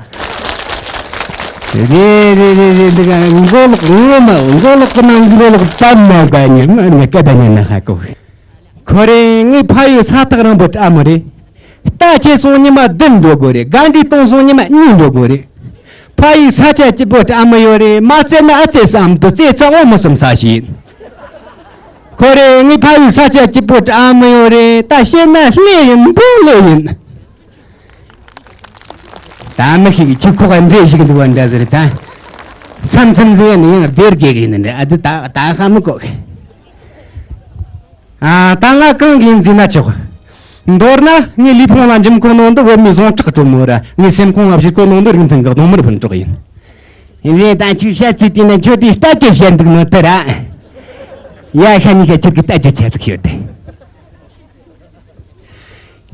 རེ་རེ་རེ་རེ་འདི་ག་མགོ་ལོག་ངོ་མ་མགོ་ལོག་གི་ནང་མགོ་ལོག་ཏམ་མ་ག་ཉི་མ་ནི་ཀ་ད་ཉན་ན་ཧ་གོ། ཁོ་རེ་ངའི་ཕ་ཡུལ་ས་ཐག་རིང་པོ་ཨ་མོ་རེད། རྟ་ཁྱེར་སོང་ཉི་མ་བདུན་འགྲོ་དགོས་རེད། དགའ་འདྲིས་གཏོང་སོང་ཉི་མ་གཉིས་འགྲོ་དགོས་རེད། ཕ་ཡུལ་ས་ཆ་སྐྱིད་པོ་ཨ་མ་ཡོད་རེད། མ་བཙལ་ན་ཨ་ཙེ་བསམ་དུ་བཙལ་ཙང་འོ་མི་སམ་ས་ཞིག་ཡིན། ཁོ་རེ་ངའི་ཕ་ཡུལ་ས་ཆ་སྐྱིད་པོ་ཨ་མ་ཡོད་རེད། ད་བཤད་ན་ལྷེ་ཡིན་འབུ་ལོ་ཡིན། ད་མི་ཤིག་ཁྱི་ཁོག་འདྲེ་ཞིག་འདུག་བ་འདྲ་ཟེར་ད། མཚམས་མཚམས་ཟེར་ནི་ཡང་སྡེར་དགེ་གི་ནི་འདྲ་ཨ་དུ་ད་ད་ཧ་མི་གོ་གི། ཨ། ད་ང་གང་གིས་འཛིན་ན་ཆོག་མདོར་ན་ངའི་ལུས་ཕུང་ལ་འཇིམ་གོ་ནོ་འདི་བོད་མིའི་ཟུངས་ཁྲག་དྲོན་མོ་ར། ངའི་སེམས་ཁོང་ལ་བཞུར་གོ་ནོ་འདི་རིགས་མཐུན་གི་གདོང་དམར་ཕུན་གྲོགས་ཡིན། ཡིན་རེད། ད་ཁྱོད་བཤད་ཚུལ་དེ་ན་ཁྱོད་དེ་ལྟ་གི་བཤད་འདུག་ནོ་དེ་ར། ཡ་ཤ་ཉི་ཤ་ཁྱེད་ཀྱི་ལྟ་རྒྱུ་ཆ་ཟིག་ཤོད་དེ།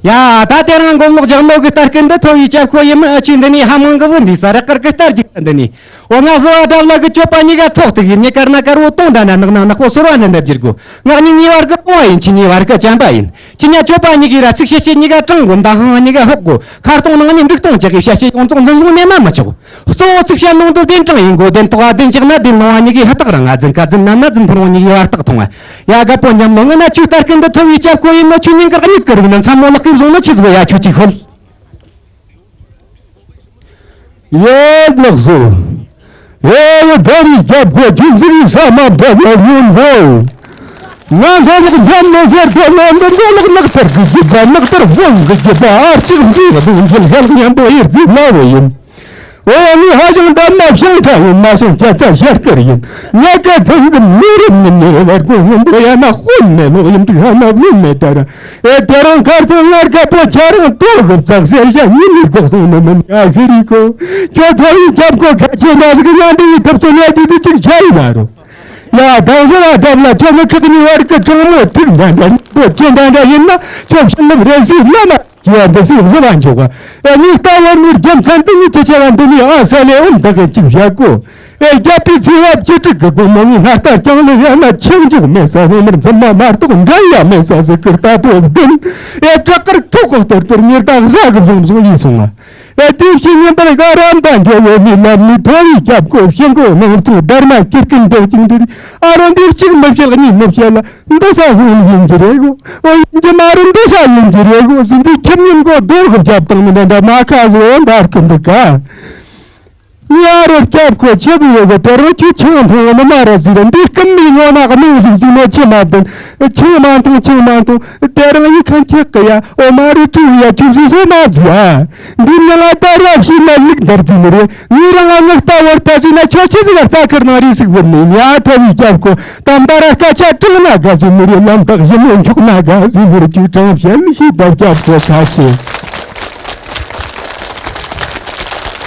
ཡ། ད་དེ་རིང་མགོ་ལོག་རྒྱག་ནོ་གི་སྟར་སྐུད་འདི་མཐོ་བའི་ལྕགས་ཁོ་ཡིན་མི། ཨ་ཆུ་འདི་ནས་ཧ་མང་གི་བུ་འདི་ས་ར་དཀར་གི་སྟར་རྒྱུག་འདི་ནས། འོ་ང་བཟོ་བ་དྲ་ལ་གི་གྱོད་པ་གཉིས་ཀ་ཐོག་ཏུ་ཡིན། ཉི་དཀར་ན་དཀར་བོ་དོང་འདྲ་ན་ནག་ན་ནག་པོ་སོར་བ་འདྲ་འདྲ་བསྒྱུར་དགོ། ངག་གཉིས་ཉེ་བར་གི་སྟོང་བ་ཡིན། ཆུ་ཉེ་བར་གི་ཅམ་པ་ཡིན། ཆུ་ཉ་གྱོད་པ་གཉིས་ཀའི་ར་ཚིག་བཤད་བཤད་གཉིས་ཀ་དྲང་དགོ། མདའ་ཧང་གཉིས་ཀ་ཧོག་དགོ། ཁ་སྟོང་ནང་ནས་འབྲུག་སྟོང་ཅག་གི་བཤད་བཤད་ཡོངས་རྫོགས་འཛིན་བཟུང་མེད་ན་མི་ཆོག། གཙོ་བོ་ཚིག་བཤད་ནང་དུ་བདེན་དྲང་ཡིན་དགོ། བདེན་ཐོག་བདེན་བཞག་ན་བདེན་ལོང་བ་གཉིས་ཀའི་ཧ་ཐག་རིང་། ང་འཛིན་ཁ་འཛིན་ན་ན་འཛིན་ཕུ་རོང་གཉིས་ཀའི་བར་ཐག་ཐུང་བ། ཡ་རྒད་པོ་འཇམ་ལོ། ངི་ན་ཆུ་སྟར་སྐུད་འདི་མཐོ་བའི་ལྕགས་ཁོ་ཡིན་ནོ། ཆུ་ཉིན་དཀར་གཉིད་ཀི་རིག་ན་མཚན་མོ་ལག་གིས་བཟུང་ནོ་ཆི་ཟིག་ཡ་ཆུ་ཅིག་ཤོད། ཡེ་ལགས་སོ། ཨེ་ཡེ་ད་རི་རྒྱབ་ཁོ་ཁྱིམ་ཟིག་ས་མ་བབ་ལ་ཡོང་གོ། ང་ལྷོ་ལོག་འཇམ་ལོ་ཟེར་གོ་ནོ་འདི་མགོ་ལོག་ནག་ཐར་གི་རྒྱུད་པ། ནག་ཐར་དབང་གི་རྒྱུད་པ། ཨ་གཅིག་འདི་གདུང་རྒྱུད་ལྷ་མཉམ་པོ་ཡེར་རྫི་ལ་བོ་ཡིན། ཨོ་ཡ། ངས་ཧ་ཅང་འདབ་མ་ཤང་ཁྲ་ཡིན། མ་ཤང་སྐྱ་ཚ་ཤར་དཀར་ཡིན། ངས་སྐད་ཚང་གི་མི་རེད་མི་ནི་རེད། བར་གོང་ཡིན་པོ་ཡ་ན་དཔོན་མེད་ལོག་ཡིན་དུ་ཡ་ན་བླུན་མེད་དར། ཨེ་དེ་རང་ཁར་ཚང་ངར་ཁ་པོ་ཁྱེད་རང་ལྟོ་གི་བཙག་སེར་ཤ་ཉིན་ནི་ལྐོག་སོང་ནི་མིན་ཡ་ཤི་རི་ཀོ། ཁྱོད་ཐོ་ཡིན་ཁྱབ་ཁོ་ཁ་ཆེ་ན་ཟིག་ན་འདི་ཡི་ཐབས་ཚོ་ནས་དུས་དུས་ཅིག་ཆ་ཡིན་ན་རོ། ཡ་དང་ཟེར་བ་འདབ་ལ་ཁྱོད་ནི་ཁག་ནི་བར་གི་གྲང་མོ་ཐིག་འདྲ་འདྲ་ཡིན་པོ་ཁྱེད་འདྲ་འདྲ་ཡིན་ན་ཁྱོད་ཤི་ལབ་རེ་སི་ལ་མ། ཡ་འདི་སྲིད་བཟོ་བ་འཇོག་པ། ཨ་ནི་ལྟ་བར་མིར་རྒྱུ་མཚན་དེ་ཉིད་ཀྱི་ཆེ་བ་འདི་ནི་ཨ་ས་ལེ་འོན་བདག་གི་ཅིག་བཞག་གོ། ཨེ་རྒྱལ་པོའི་ཚེ་བ་བཅུ་དྲུག་གི་སྒོ་མོ་ནི་སྣ་ལྟ་ཀྱང་ལེ་ཡ་ན་ཆེ་འཇོག་མེད་ས་ཧེ་མར་འཛིན་མ་མ་གཏོགས་འགྲན་ཡ་མེད་ས་ཟི་ཀིར་ལྟ་བུ་བདུན། ཨེ་བྲག་དཀར་ཐོག་གོ་ཏོར་ཏོར་ཉེར་དག་བཟའ་གི་བཟུང་བཟུང་ཡིན་སོང་ང་། ཨེ་དེ་བཞིན་ཉིན་པར་ག་རམ་དང་འགྱོ་བོ་མི་ལ་མི་ཐོ་བའི་རྒྱབ་ཀོ་ཤིང་གོ་ནང་ཚུགས་སྡར་མ་ཀིར་ཀིན་འདེགས་ཅིང་འདིར་ཨ་རོ་འདིར་གཅིག་མི་བཤད་གཉིས་མི་བཤད་ལ། འདི་ས་ཧུང་ཡིན་གྱི་རེད་གོ། ཨོ་ཡིན་གྱི་མ་རེད། འདི་ས་ཡིན་གྱི་རེད་གོ། ཟིན་དུས་ཁྱིམ་ཉིན་གོ་རྡོ་གི་རྒྱབ་དང་ནི་འདྲ་འདྲ་མ་ཁ་བཟོ་འདར་གི་འདུག་ག། ཉ་རོ་སྐྱབས་ཁོ་ཆེ་དུ་ཡོད་གི། དེ་རང་ཁྱོད་ཆང་འཐུང་བ་ནི་མ་རེད་ཟིག་རེད། འདི་སྐུམ་མི་ངོ་ན་གནོང་ཟིག་ཅིག་ནོ་ཆེ་མ་བདུན། ཆང་མ་འཐུང་ཆང་མ་འཐུང་། དེ་རང་ཡི་ཁ་འཁྱག་གི་ཡ། ཨོ་མ་རུ་ཐུ་ཡ་ཆུ་བཟི་སོ་མ་བཟི་ཡ། འདི་ནི་ང་ད་རབ་ཤི་མ་ལིག་འདར་ཟིན་རེད། ངའི་རང་ང་ངག་ལྟ་བར་ལྟ་ཅི་ན་ཁྱོད་ཆི་ཟིག་རྩ་ཁར་ནང་རིས་ཟིག་བུར་ནས་ཉ་ཐོ་བའི་སྐྱབས་ཁོ་དམ་པ་ར་སྐད་ཆ་དྲང་ན་དགའ་ཟིན་ནི་རེད། ལམ་ཐག་ཞི་མོ་འཁྱོག་ན་དགའ་ཟིན་ནི་རེད། ཅིག་དྲང་བཤད་ཤི་ད་སྐྱབས་ཁོ་ཁ་ཤས།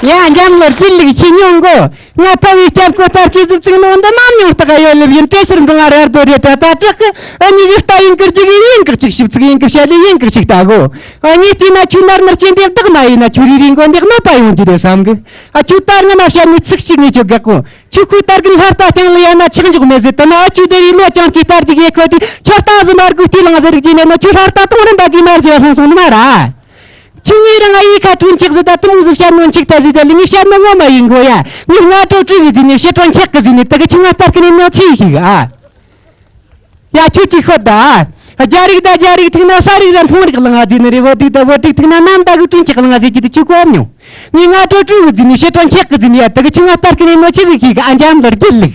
ཡ་འཇམ་ལོར་ཅི་ལིག་ཤི་མྱོང་གོ། ང་ཐོ་བའི་སྐྱབས་ཁོ་ལྟར་གི་ཟིབ་ཚིག་ནང་འདི་མ་མྱོང་རྟགས་ཡོད་ལབ་ཡིན། དེ་ཟུར་འབྲང་ང་ར་རྡོ་རེ་ད་ད་དྲག་གི། ཨ་ནི་གི་ལྟ་ཡིན་གི་རྒྱུག་ཡིན་ཡིན་གི་གཅིག་ཞིབ་ཚིག་ཡིན་གི་བཤད་ལེ་ཡིན་གི་གཅིག་ལྟ་གོ། ཨ་ནི་བལྟས་ན་ཁྱོད་ནར་ནར་ཅན་འདེགས་བདག་མ་ཡིན་ན་ཁྱོད་རི་རི་མགོ་འདེགས་ནོ་པ་ཡོང་རྒྱུ་རེད་བསམ་གི། ཨ་ཁྱོད་ལྟར་ང་ན་བཤད་ནི་ཚིག་ཞིག་ངས་ཁྱོད་དགག་གོ། ཁྱོད་ཁོའི་ལྟར་གི་ལྷ་ལྟ་ཐང་ལ་ཡ་ན་ཆག་འཇོག་མེད་ཟེར། དེ་ན་ཨ་ཁྱོད་དེ་རི་ལོ་ཅང་གི་ལྟར་གི་གེ་ཁོ་དེ་ཁྱོད་ལྟ་ཟི་མར་གུ་ལྟས་ལང་ཟེར་གི་མེད་ན། ཁྱོད་ལྷ་ལྟ་གཏོང་རིམ་པ་གི་མར་བྱས་སོང་སོང་ནི་མ་ར། ཁྱོད་ངའི་རང་ཨ་ཡི་ཁ་དྲུང་ཆག་ཟི་ད་དུ་མོ་ཟི་བཤད་ནོ་འཆིག་ད་ཟི་ད་ལི་ངས་བཤད་ནོ་ངོ་མ་ཡིན་གོ་ཡ། ངས་ང་ཀྲོ་ཀྲུ་གི་ཟི་ནས་ཕྱི་ཀྲོ་འཁྱག་གི་ཟི་ནས་ད་གི་ཁྱོད་ང་ལྟར་གི་ནས་ནོ་ཆི་ཡི་ཤིག་ཨ། ཡ་ཁྱོད་ཅིག་ཤོད་ད། རྒྱ་རིགས་ད་རྒྱ་རིགས་ཐུག་ན་ས་རིགས་ར་མཐོང་རིགས་ལང་ཟེར་ནི་རེད། བོད་རིགས་ད་བོད་རིགས་ཐུག་ན་ནམ་ད་གི་དྲུང་ཆག་ལང་ཟེར་གྱི་དེ་ཁྱོད་གོ་མྱོང་། ངས་ང་ཀྲོ་ཀྲུ་གི་ཟི་ནས་ཕྱི་ཀྲོ་འཁྱག་གི་ཟི་ནས་ཡ་ད་གི་ཁྱོད་ང་ལྟར་གི་ནས་ནོ་ཆི་ཟིག་ཤིག་ཨ། འཇམ་ལར་རྒྱུད་ལིག།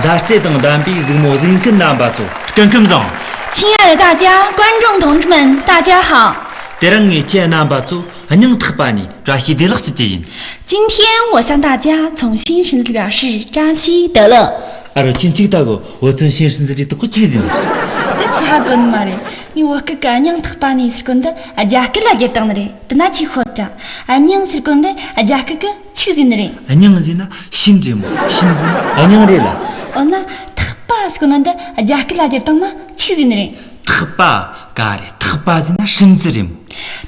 མཛའ་བརྩེ་དང་ལྡན་པའི་གཟིགས་མོ་གཟིགས་མཁན་རྣམ་པ་ཚོ་སྐུ་ཁམས་བཟང་། 亲爱的大家，观众同志们，大家好。 དེ་རིང་ངས་ཁྱེད་རྣམ་པ་ཚོ་སྙིང་ཐག་པ་ནས་བཀྲ་ཤིས་བདེ་ལེགས་ཞུ་རྒྱུ་ཡིན། 今天我向大家从心深处表示扎西德勒。 ཨ་རོ་ཁྱེད་ཅིག་ལྟ་གོ། བོད་ཚོན་ཤིན་ཧྲིན་ཟི་རི་དུ་ཁོ་ཆིག་ཟིན། དེ་ཆི་ཧ་གོ་ནི་མ་རེད། ངས་བོད་སྐད་གི་སྙིང་ཐག་པ་ནས་ཟེར་གོ་འདི་རྒྱ་སྐད་ལ་བསྒྱུར་བཏང་ནི་རེད། དེ་ན་ཆི་ཤོད་དྲ། ཨ་སྙིང་ཟེར་གོ་འདི་རྒྱ་སྐད་གི་ཆིག་ཟིན་ནི་རེད། སྙིང་ཟིན་ན་ཤིན་རེད་མོ། ཤིན་ཟིན་ན་སྙིང་རེད་ལ། འོ་ན་ཐག་པ་ཟེར་གོ་ནི་འདི་རྒྱ་སྐད་ལ་བསྒྱུར་བཏང་ན་ཆིག་ཟིན་ནི་རེད། ཐག་པ་ག་རེད། ཐག་པ་ཟིན་ན་ཧྲིན་ཙི་རེད་མོ།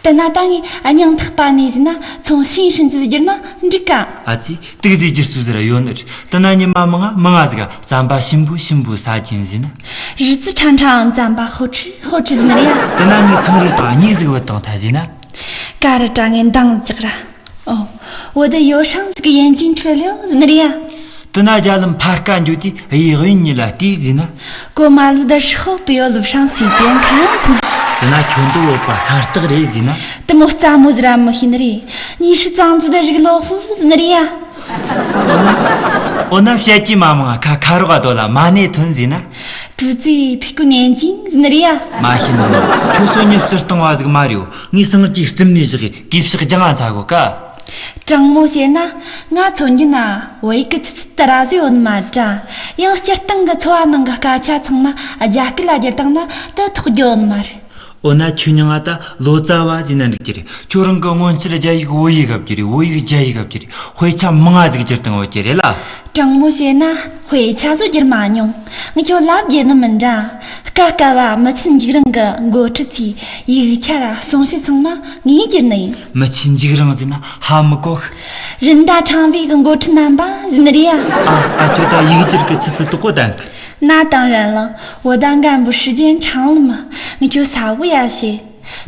དེ་ན་ད་ངས་སྙིང་ཐག་པ་ནས་ཟིན་ན་ཚོང་ཤིན་ཧྲིན་ཙི་ཟིག་བསྒྱུར་ན་འགྲིག་ག། ཨ་ཙི། དུག་ཟིག་བསྒྱུར་སུ་ཟེར་ཡོད་ནི་རེད། དེ་ན་ཉི་མ་མང་ང་མང་ང་ཟིག་ག་ཟམ་པ་ཞིམ་པོ་ཞིམ་པོ་ཟ་གྱིན་ཟིན་ན། རི་ཙི་ཁྲ་ཁྲའང་ཟམ་པ་ཧོ་ཁྲི་ཧོ་ཁྲི་ཟིན་ནི་རེད་ཡ། དེ་ན་ངས་ཚང་རེ་དང་གཉིས་ཟིག་བུད་དང་ཐ་ཟིན་ན། ག་རི་དྲ་ངས་འདང་རྒྱག་ར། ཨོ། 我的忧伤是个眼睛吹溜 ཟིན་ནི་རེད་ཡ། དེ་ན་རྒྱ་ལམ་ཕར་ཀ་འགྱོ་དུས་གཡས་གཡོན་གཉིས་ལ་བལྟས་ཟིན་ན། 过马路的时候不要路上随便看 ཟིན་ན། དེ་ན་ཁྱོད་འདི་བོད་པ་ཤ་སྟག་རེད་ཟིན་ན། དེ་མོ་རྩ་མོ་ཟིག་ར་མི་ཤེས་ནི་རེད། 你是藏族的日落夫 ཟིན་ནི་རེད་ཡ། འོ་ན། འོ་ན་བཤད་ཀྱི་མ་མང་ཁ་ཁ་རོག་ག་དོ་ལ་མ་ནས་ཐོན་ཟིན་ན། 住在屁股眼睛 ཟིན་ནི་རེད་ཡ། མ་ཤེས་ནི་མོ། ཁྱོད་སོ་ཉི་བཅུ་སྟོང་བ་ཟིག་མ་རེད། ངས་སངས་རྒྱས་རྩིབ་ནས་བཞག་གི་གུས་ཕྱག་རྒྱང་ང་ཚ་གོ་ཀ། དྲང་མོ་བཤད་ན། ང་ཚོ་འགྱུར་ན་བོད་ཡིག་གི་ཆུ་ཚད་དེ་ར་ཟིག་ཡོད་ནི་མ་དྲ། ཡང་སྤྱིར་བཏང་གི་འཚོ་བ་ནང་གི་སྐད་ཆ་ཚང་མ་རྒྱ་སྐད་ལ་བསྒྱུར་བཏང་ན་དེ་ཐོགས་རྒྱུ་ཡོད་ནི་མ་རེད། འོ་ན་ཁྱོད་མྱིང་ང་ད་ལོ་ཙཱ་བ་ཟེར་ན་འགྲིག་གི་རེད། ཁྱོད་རང་གི་སྔོན་ཆད་རྒྱ་ཡིག་བོད་ཡིག་ག་བསྒྱུར་རེད། བོད་ཡིག་རྒྱ་ཡིག་ག་བསྒྱུར་རེད། དཔེ་ཆ་མང་ང་ཟིག་བསྒྱུར་བཏང་ཡོད་ཀྱི་རེད་ལ། དྲང་མོ་བཤད་ན་དཔེ་ཆ་ཟིག་བསྒྱུར་མ་མྱོང་། ངས་ཁྱོད་ལབ་རྒྱུ་ནི་མིན་འདྲ། སྐབས་སྐབས་བ་མི་ཆེན་འཇིགས་རིང་གི་འགོ་ཁྲིད་ཚོའི་ཡིག་ཆ་ར་གསུང་བཤད་ཚང་མ་ངས་བསྒྱུར་ནི་ཡིན། མི་ཆེན་འཇིགས་རིང་ཟེར་ན་ཧ་མི་གོ་གི། 人大常委 གི་འགོ་ཁྲིད་རྣམ་པ་ཟེར་ནི་རེད་ཡ། ཨ་ཨ། ཁྱོད་ད་ཡིག་སྒྱུར་གི་ཆུ་ཚད་དོག་པོ་ལྡན་གི། 那当然了，我的干部时间长了嘛。 ངས་ཁྱོད་གསལ་བོ་ཡ་བཤད།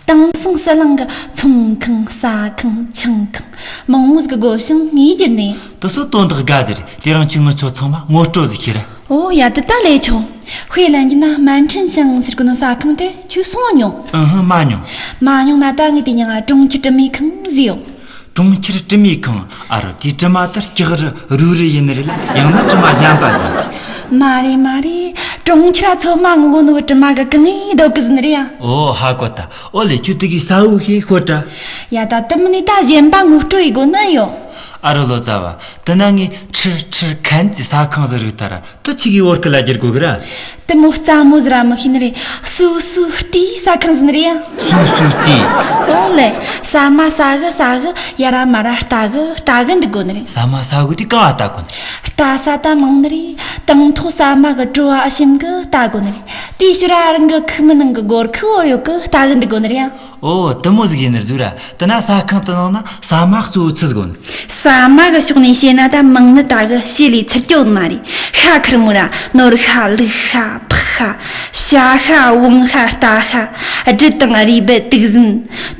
དེང་སང་ཟི་ལིང་གི་ཚོང་ཁང་ཟ་ཁང་ཆང་ཁང་མང་བོ་ཟིག་གི་སྒོ་བྱང་ངས་བསྒྱུར་ནས། དེ་ཚོ་དོན་དག་དགའ་ཟེར། དེ་རིང་ཁྱོད་ངི་ཆོ་ཚང་མ་ངོ་སྤྲོད་ཟིག་བྱོས་ར། ཨོ་ཡ། དེ་ད་ལས་ཆོག་དཔེ་ལེན་རྒྱུ་ན་满城香 ཟེར་གོ་ནོ་ཟ་ཁང་དེ་ཁྱོད་སོང་མྱོང་། ཨུ་ཧུ། མ་མྱོང་། མ་མྱོང་ན་ད་ངས་དེ་མྱིང་ང་གྲོང་ཁྱེར་དྲི་མེད་ཁང་ཟེར་ཡོད། གྲོང་ཁྱེར་དྲི་མེད་ཁང་། ཨ་རོ། དེ་དྲི་མ་དེ་ལྕགས་རི་རུ་རི་ཡིན་ནི་རེད་ལ། ཡང་ན་དྲི་མ་གཞན་པ་ཡིན། མ་རེད་མ་རེད། གྲོང་ཁྱེར་ཚང་མ་ངུ་གོ་ནོ་དྲི་མ་གི་གང་ངེས་སྡོད་གི་ཟིན་རེད་ཡ། ཨོ་ཧ་གོ་ད། ཨོ་ལེ། ཁྱོད་དེ་གི་གསལ་བོ་བྱས་ཤོད་དྲ། ཡ་ད་དེ་མིན་ནི་ད་གཞན་པ་ངོ་སྤྲོད་ཡེ་དགོ་ནི་ཡོད། ཨ་རོ་ལོ་ཙཱ་བ། དེ་ན་ངས་ཁྲིར་ཁྲིར་ཁན་གྱི་ཟ་ཁང་ཟིག་རིག་ད་ར། དེ་ཆི་གི་བོད་སྐད་ལ་བསྒྱུར་དགོ་གི་ར། དེ་མོ་སླ་མོ་ཟིག་ར་མི་ཤེས་ནི་རེད། སུ་སུ་ལྟའི་ཟ་ཁང་ཟིག་ནི་རེད་ཡ། སུ་སུ་ལྟའི། ཨོ་ལེ། ཟ་མ་ཟ་གི་ཟ་གི་ཡ་ར་མ་ར་ལྟ་གི་ལྟ་གི་འདུག་དགོ་ནི་རེད། ཟ་མ་ཟ་གི་དེ་གང་ང་ལྟ་དགོ་ནི་རེད། ལྟ་ས་ད་མང་ནི་རེད། དང་ཐོག་ཟ་མ་གི་བྲོ་བ་ཨེ་ཞིམ་གི་ལྟ་དགོ་ནི་རེད། དེའི་ཕྱིར་ར་རང་གི་ཁུག་མའི་ནང་གི་སྒོར་ཁུག་བོར་ཡོད་གི་ལྟ་གི་འདུག་དགོ་ནི་རེད་ཡ། ཨོ། དེ་མོ་ཟིག་ཡིན་ནི་རེད་ཟེར་ར། དེ་ན་ཟ་ཁང་དེ་ནང་ན་ཟ་མ་གཙོ་བོ་ཆི་ཟིག་ཡོད་ནི། ཟ་མ་གི་ཕྱོགས་ནས་བཤད་ན་ད་མང་ནི་ད་གི་བཤད་ལས་ཚར་རྒྱུ་ཡོད་མ་རེད། ཤ་ཁེར་མོ་ར། ནོར་ཤ། ལུག་ཤ། ཕག་ཤ། བྱ་ཤ། བོང་ཤ། རྟ་ཤ། སྦྲུལ་དང་རུས་སྦལ། དུག་ཟན།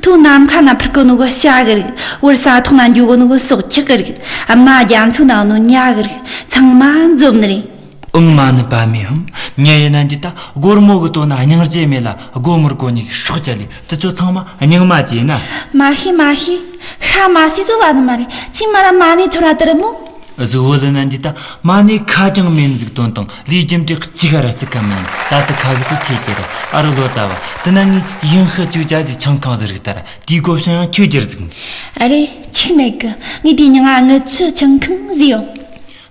ཐོ་ནམ་མཁའ་ན་འཕུར་གོ་ནོ་གི་བྱ་གི་རིགས། བོར་ས་ཐོག་ན་འགྱོ་གོ་ནོ་གི་སྲོག་ཆགས་གི་རིགས། རྨ་རྒྱ་མཚོ་ན་ཡོད་ནོ་ཉ་གི་རིགས། ཚང་མ་འཛོམས་ནི་རེད། ཨང་། མ་ཎི་པདྨེ་ཧཱུྃ། མྱི་ཡིན་ན་འདི་ལྟ་སྒོར་མོ་གི་དོན་ན་སྙིང་རྗེ་མེད་ལ། སྒོ་མོར་གོ་ནི་གི་སྲོག་བཅད་ལས། དེ་ཚོ་ཚང་མ་རྙིང་མ་བཅས་ན། མ་ཤེས་མ་ཤེས། ཤ་མ་ཟོས་ཚོ་བ་ནི་མ་རེད། ཁྱོས་མ་ར་མ་ཎི་ཐོར་ར་དེ་རེད་མོ། གཟུ་བོ་ལ་ན་འདི་ལྟ་མ་ཎི་ཁ་གྲངས་མེད་ཟིག་དོན་དང་ལས་རྒྱུ་འབྲས་གཅིག་ག་ར་སྲིད་ཀ་མིན། ད་ལྟ་ཁ་གི་སོ་ཆེ་ཀྱི་ར། ཨ་རོ་ལོ་ཙཱ་བ། དེ་ན་ངས་ཡིན་ཧི་ཅུ་ཅ་ཟིག་ཆང་ཁང་ཟིག་རིག་ད་ར། དེའི་སྒོ་བྱང་ཡང་ཁྱོད་རྒྱུར་ཟིག་ཨ་རེ། ཆིག་མེད་གི། ངས་དེའི་མྱིང་ང་དངུལ་ཆུ་ཆང་ཁང་ཟེར་ཡོད།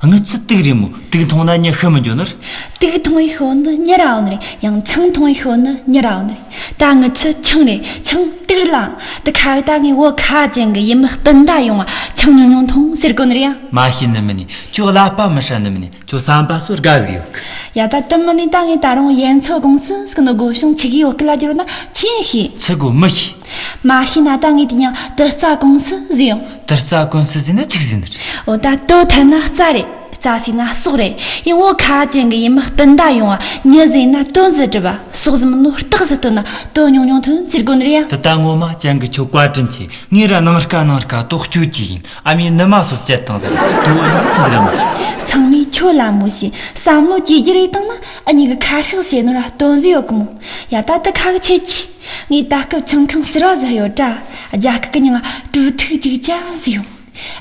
དངུལ་ཆུ་དུག་རེད་མོ། དུག་འཐུང་ན་མྱི་ཤི་མི་འགྱོ་ནི་རེད། དུག་འཐུང་བའི་ཤོད་ནི་མྱི་ར་ཡོད་ནི་རེད། ཡང་ཆང་འཐུང་བའི་ཤོད་ནི་མྱི་ར་ཡོད་ནི་རེད། ད་དངུལ་ཆུ་ཆང་རེད། ཆང་དུག་རེད་ལ། དེ་ཁ་གི་ད་ངས་བོད་ཁ་ཅན་གི་ཡུལ་མི་སྤུན་ཟླ་ཡོང་བ་ཆང་ཉུང་ཉུང་འཐུང་ཟེར་གོ་ནི་རེད་ཡ། མ་ཤེས་ནི་མིན་ནི། ཁྱོད་ཀླད་པ་མི་ཧྲ་ནི་མིན་ནི། ཁྱོད་བསམ་པ་སོ་དགའ་ཟིག་ཡོད་གི། ཡ་ད་དེ་མིན་ནི་ད་ངས་ད་རུང་ཡན་ཚོ་ཀུང་སི་ཟེར་གི་ནོ་སྒོ་བྱང་ཆི་གི་བོད་སྐད་ལ་བསྒྱུར་ན་ཆི་ཡིན་ཤེས། ཆི་གོ་མི་ཤེས། མ་ཤེས་ན་ད་ངས་དེ་མྱིང་དུར་རྩྭ་ཀུང་སི་ཟེར་ཡོང་། དུར་རྩྭ་ཀུང་སི་ཟེར་ན་ཆི་ཟིག་ཟེར་ནི་རེད། འོ་ད་དོ་ཐར་ན་རྩྭ་རེད། རྩྭ་ཟེར་ན་སྲོག་རེད། ཡང་བོད་ཁ་ཅན་གི་ཡུལ་མི་སྤུན་ཟླ་ཡོང་བ་མྱི་ཟེར་ན་དོན་ཟིག་སྒྲུབ་པ། སྲོག་ཟེར་ནོ་རྟགས་ཟིག་བཏོན་ན་དོན་ཉུང་ཉུང་ཐོན་ཟེར་གོ་ནི་རེད་ཡ། དེ་ལྟ་ངོ་མ་ཅན་གི་ཁྱོད་བཀའ་དྲིན་ཆེ། ངས་ར་ནངས་ཀ་ནངས་ཀ་དོག་གཅོད་ཀྱི་ཡིན། ཨ་མའི་ནུ་མ་སོ་བཅད་བཏང་ཟེར། དོ་བོ་ནི་ཆི་ཟིག་ར་མི་ཤེས། ཚང་མས་ཁྱོད་ལ་མོ་ཤེས། བསམ་བློ་ཇེ་རྒྱས་རེ་བཏང་ན་ཨ་མྱེས་གི་ཁ་ཤགས་བྱེད་ནོ་ར་དོན་ཟིག་ཡོད་གི་མོ། ཡ་ད་དེ་ཁ་གི་ཆེ་ཆེ། ངས་ད་སྐབས་ཆང་ཁང་ཟེར་བ་ཟིག་ཡོད་དྲ། རྒྱ་སྐད་གི་མྱིང་ང་གྲུབ་ཐུག་ཅིག་ཅ་ཟིག་ཡོད།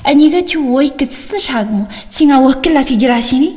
ཨ་མྱེས་གི་ཁྱོད་བོད་ཡིག་གི་ཆི་ཟིག་ཧྲ་གི་མོ། ཁྱོས་ང་བོད་སྐད་ལ་ཅིག་བསྒྱུར་ར་ཤེས་ནི།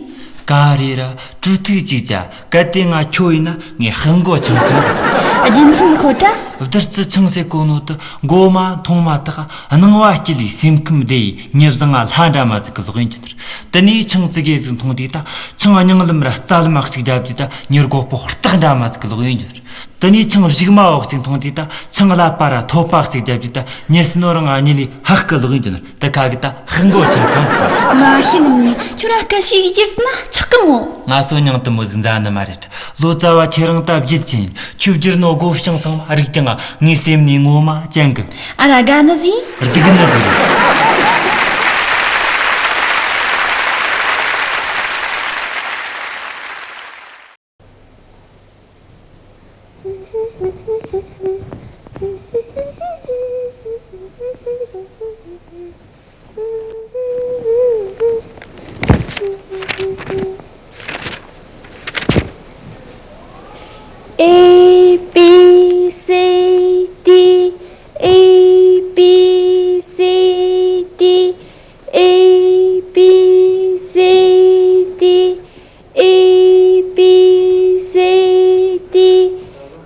ག་རེ་ར་གྲུབ་ཐུག་ཅིག་ཅ། གལ་ཏེ་ང་ཁྱོད་ཡིན་ན་ངས་ཧིན་གོ་ཆང་ཁང་ཟེར་ཏེ། རྒྱུ་མཚན་ཤོད་དྲ། བདུད་རྩི་ཆང་ཟེར་གོ་ནོ་དེ་མགོ་མ་འཐུང་མ་ཐག་སྣང་བ་སྐྱིད་ལས་སེམས་ཁམས་བདེ་ཡི་མྱི་བཟང་ང་ལྷ་འདྲ་མ་ཟིག་གི་ལོག་ཡིན་གྱི་ནི་རེད། དེ་ནས་ཆང་ཙི་གེ་ཟིག་འཐུང་དུས་ད་ཆང་རྙིང་ལམ་ར་རྩ་ལམ་ཨག་ཅིག་བརྒྱབ་དུས་ད་མྱི་རྒོད་པོ་སྟག་འདྲ་མ་ཟིག་གི་ལོག་ཡིན་གྱི་ནི་རེད། དེ་ནས་ཆང་གཞུག་མ་འོག་ཅིག་འཐུང་དུས་ད་ཆང་ཀླད་པ་ར་ཐོད་པ་ཨག་ཅིག་བརྒྱབ་དུས་ད་མྱི་སྲིན་ནོ་རང་ཨ་མྱེས་ལས་ཧག་གི་ལོག་ཡིན་གྱི་ནི་རེད། དེ་ཁ་གི་ད་ཧིན་གོ་ཆང་ཁང་ཟིག་ད། མ་ཤེས་ནི་མིན་ནི། ཁྱོད་ར་སྐད་ཤེས་གི་བསྒྱུར་ཟིན་ན་ཆོག་གི་མོ། ང་སོ་མྱིང་དེ་མོ་ཟིག་མཛའ་ནི་མ་རེད། ལོ་ཙཱ་བ་ཁྱེད་རང་ད་བརྗེད་ཆེ་ཡིན། ཁྱོད་བསྒྱུར་ནོ་སྒོ་བྱང་ཚང་མ་རིག་ཀྱང་ངའི་སེམས་ནས་ངོ་མ་ཅན་གི། ཨ་ར་དགའ་ནི་ཟིག་སྡུག་ནི་ཟིག་རེད། A B C D, A B C D, A B C D, A B C D,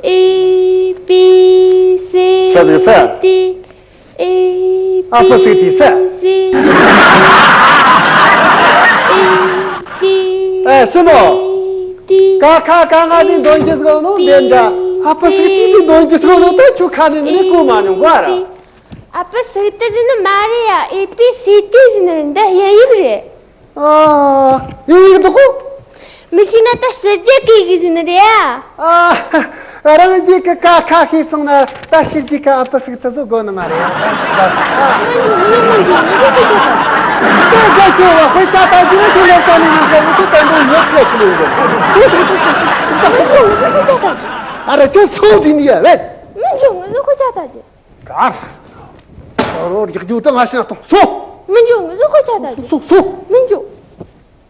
A B C D, ཤ་ཟིག་ཟ། A ཨ་ཕོ་ཟིག་དེ་ཟ། ཨེ་སུ་མོ། ཀ་ཁ་ག་ང་ཟིག་འདོན་རྒྱུ་ཟིག་ནོ་འདི་འདྲ། ཨ་ཕ་སི་ཏི་ཟེར་འདོན་གྱི་སོ་ནོ་ད་ཁྱོད་ཁ་ནས་མི་ནི་གོ་མ་མྱོང་བ་ར། ཨ་ཕ་སི་ཏི་ཟེར་ནི་མ་རེད་ཡ། ཨེ་པི་སི་ཏི་ཟེར་ནི་རེད། འདི་དབྱིན་ཡིག་རེད། ཨ། ཡིན་ཡིན་འདུག་གོ། མི་ཤེས་ན་ད་ཕྱི་རྒྱལ་གི་ཡི་གེ་ཟེར་ནི་རེད་ཨ། ཨ། རང་རྒྱལ་གི་ཀ་ཁ་ཤེས་སོང་ན་ད་ཕྱི་རྒྱལ་གི་ཨ་ཕ་སི་ཏི་ཟོ་དགོས་ནི་མ་རེད་ཨ། ད་སི་ད་སི་ཨ། མི་འཇུ་མི་འཇུ་མི་འཇུ་ངི་ཟོ་དཔེ་ཆ་ད་ཅི། ད་དགའ་ཁྱོད་བ་དཔེ་ཆ་ད་ཅི་ན་ཁྱོད་ལོག་ཀ་ནི་ནང་གི་ངི་ཚོ་བཙན་པོ་ཡོད་ཚོད་ཆུ་ལོན་གི། ཚོ་ཚོ་ཚོ་ཚོ་ཚོ་ཚོ་ཚོ། མི་འཇུ་ངི་ཟོ་དཔེ་ཆ་ད་ཅི། ཨ་ར་ཁྱོད་སོང་དེ་ནི་ཡ་རེད། མི་འཇུ་ངི་ཟོ་དཔེ་ཆ་ད་ཅི། གར། ཨོ་རོ་རྒྱག་རྒྱུ་དང་ང་ཤ་གཏོང་སོ། མི་འཇུ་ངི་ཟོ་དཔེ་ཆ་ད་ཅི། སོ་སོ། མི་འཇུ།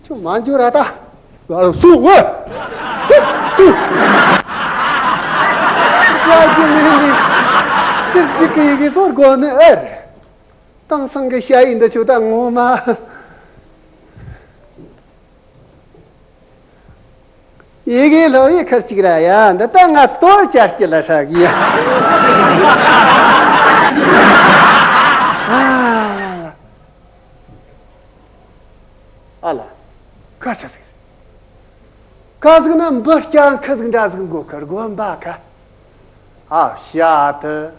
ཁྱོད་མ་འཇུ་ར་ད། གར་སོ་ཝེ། སོ། ཀ་ཅི་མིན་ནི། ཕྱིར་གཅིག་གི་ཡི་གེ་སོར་གོ་ནི་ཨེ་རེད། དེང་སང་གི་ཞ་ཡི་འདི་ཆུ་ད་ངོ་མ། ཡི་གེ་ལྷོ་ཡི་ཁར་གཅིག་ར་ཡ། འདི་ལྟ་ང་དོར་བཅར་གྱི་ལ་ཧྲག་ཡ། ཨ་ལ་ལ། ཨ་ལ། ཁ་ཆ་ཟིག་ཁ་ཟིག་ན་འབུ་རྐྱང་ཁ་ཟིག་འདྲ་ཟིག་མགོ་ཁར་དགོན་པ་ཁ། ཨ་བྱ་དུ།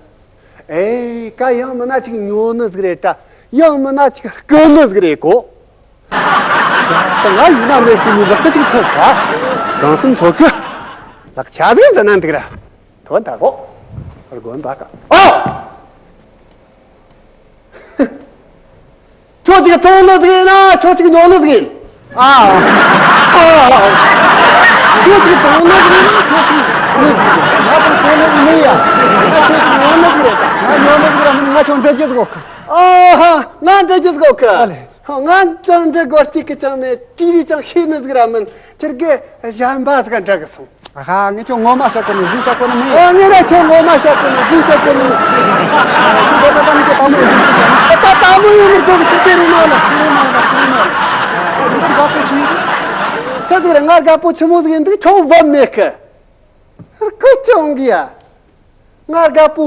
ཨེ་ཀ་ཡང་མིན་ན་ཅིག་ཉོ་ནི་ཟིག་རེད་ད། ཡང་མིན་ན་ཅིག་རྐུ་ནི་ཟིག་རེད་གོ། ད་ང་ཡིན་ན་མེད་ཤི་ནི་ལག་ཏུ་ཅིག་ཐོབ་ག་གང་སུམ་ཚོགས་གི། ལག་ཆ་ཟིག་འཛིན་ན་འདུག་ར། དོན་དག་གོ། དགོན་པ་ག་ཨ། ཁྱོད་ཅིག་བཙོང་ནི་ཟིག་ཡིན་ན་ཁྱོད་ཅིག་ཉོ་ནི་ཟིག་ཡིན། ཨ། ཨ། ཁྱོད་ཅིག་བཙོང་ནི་ཟིག་ཡིན་ན་ཁྱོད་ཅིག་ཉོ་ནི་ཟིག་ཡིན། ང་ཚོ་བཙོང་ནི་ཟིག་མིན་ཡ། ང་ཁྱོད་ཅིག་ཉོ་ནི་ཟིག་རེད་ད། ང་ཉོ་ནི་ཟིག་ར་མིན། ང་ཁྱོད་འདྲི་རྒྱུ་ཟིག་ཡོད་གི། ཨ་ཧ། ང་འདྲི་རྒྱུ་ཟིག་ཡོད་གི། ཨ་ལེ། ང་ཅང་འདྲི་དགོས་གཅིག་གི་ཅང་མེད། ཅི་རིགས་ཅང་ཤེས་ནི་ཟིག་ར་མིན། ཁྱེད་ཀྱི་གཞན་པ་ཟིག་འདྲི་གི་སོང་། ཨ་ཧ། ངས་ཁྱོད་ངོ་མ་བཤད་གོ་ནི་རྫུན་བཤད་གོ་ནི་མིན། ཨ། ངས་ར་ཁྱོད་ངོ་མ་བཤད་གོ་ནི་རྫུན་བཤད་གོ་ནི་མིན། ཁྱོད་ད་ད་ད་ངས་ཁྱོད་དག་མོ་ཡོད་རྒྱུ་ཅི་བཤད་ན། ད་ད་དག་མོ་ཡོད་མི་དགོས་གི། ཁྱོད་དེ་རུ་མ་ལ་སུ་རུ་མ་ལ་སུ་རུ་མ་ལ། ཁྱོད་ད་དགའ་པོ་ཆི་མོ་ཟིག་ཆི་ཟིག་རེད། ང་དགའ་པོ་ཆི་མོ་ཟིག་ཡིན་འདུག་ཁྱོད་བབ་མེད་གི། རྐུ་ཅོང་གི་ཡ། ང་དགའ་པོ་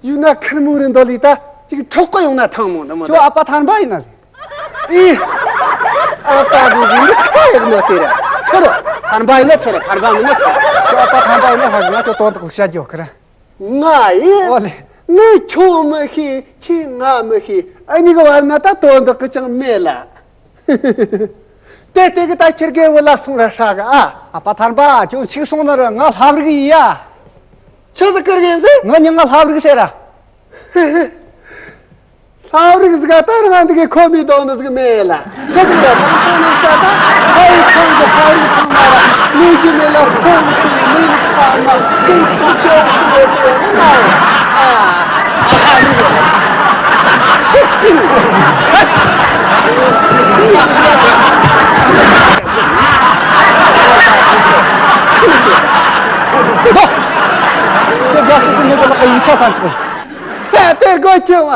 ཡུལ་ན་ཁེར་མོ་རེ་འདོད་ལི་ད་ཅིག་འཕྲོག་གི་ཡོང་ན་ཐང་མོ་འདི་མོ། ཁྱོད་ཨ་ཕ་ཐར་པ་ཡིན་ན་ལེ། ཨི། ཨ་ཕ་ཟིག་ཟིག་འདི་ཁ་ཡག་ནོ་དེ་ར། ཁྱོད་རོ། ཐར་པ་ཡིན་ན་ཁྱོད་ར། ཐར་པ་མིན་ན་ཁྱོད་ར། ཁྱོད་ཨ་ཕ་ཐར་པ་ཡིན་ན་ཧ་གི། ང་ཁྱོད་དོན་དག་བཤད་རྒྱུ་ཡོད་གི་ར། ང་ཡིན། ཨོ་ལེ། ངས་ཁྱོད་མི་ཤེས། ཁྱེད་ང་མི་ཤེས། ཨ་གཉིས་ཀྱི་བར་ན་ད་དོན་དག་གི་ཅང་མེད་ལ། དེ་དེ་གི་ད་ཁྱེར་གེ་བུ་ལ་སོང་ར་ཧྲ་གི་ཨ། ཨ་ཕ་ཐར་པ། ཁྱོད་ཆིག་སོང་ན་ར་ང་ལྷ་བྲིས་ཡིན་ཡ། ཆི་ཟིག་ཀིར་གི་ཡིན་ཟེར། ང་མྱིང་ང་ལྷ་བྲིས་ཟེར་ར། ལྷ་བྲིས་ཟིག་ག་ད་རང་འདི་གི་ཁོ་མི་དོན་ཟིག་མེད་ལ། ཆི་ཟིག་ར་དང་སོང་ནས་ཀ་ད་ཧའི་ཚང་གི་ལྷ་བྲིས་ཚང་མ་ར་ལས་རྒྱུ་མེད་ལ། ཁོམ་སོང་མི་ཁ་མ་ཀུན་ཁྲོ་ཅོག་སོང་བའི་དེ་ཡང་མ་ར། ཨ། ཨ་ཧ་ནི་རེད། ཤི་ཀིན། ཁྱེད་རྒྱལ་ཁབ་ཀྱི་མྱི་གི་ལག་གི་ཡིག་ཆ་ཚང་ཐུབ། དེ་དགོས་ཀྱི་མ།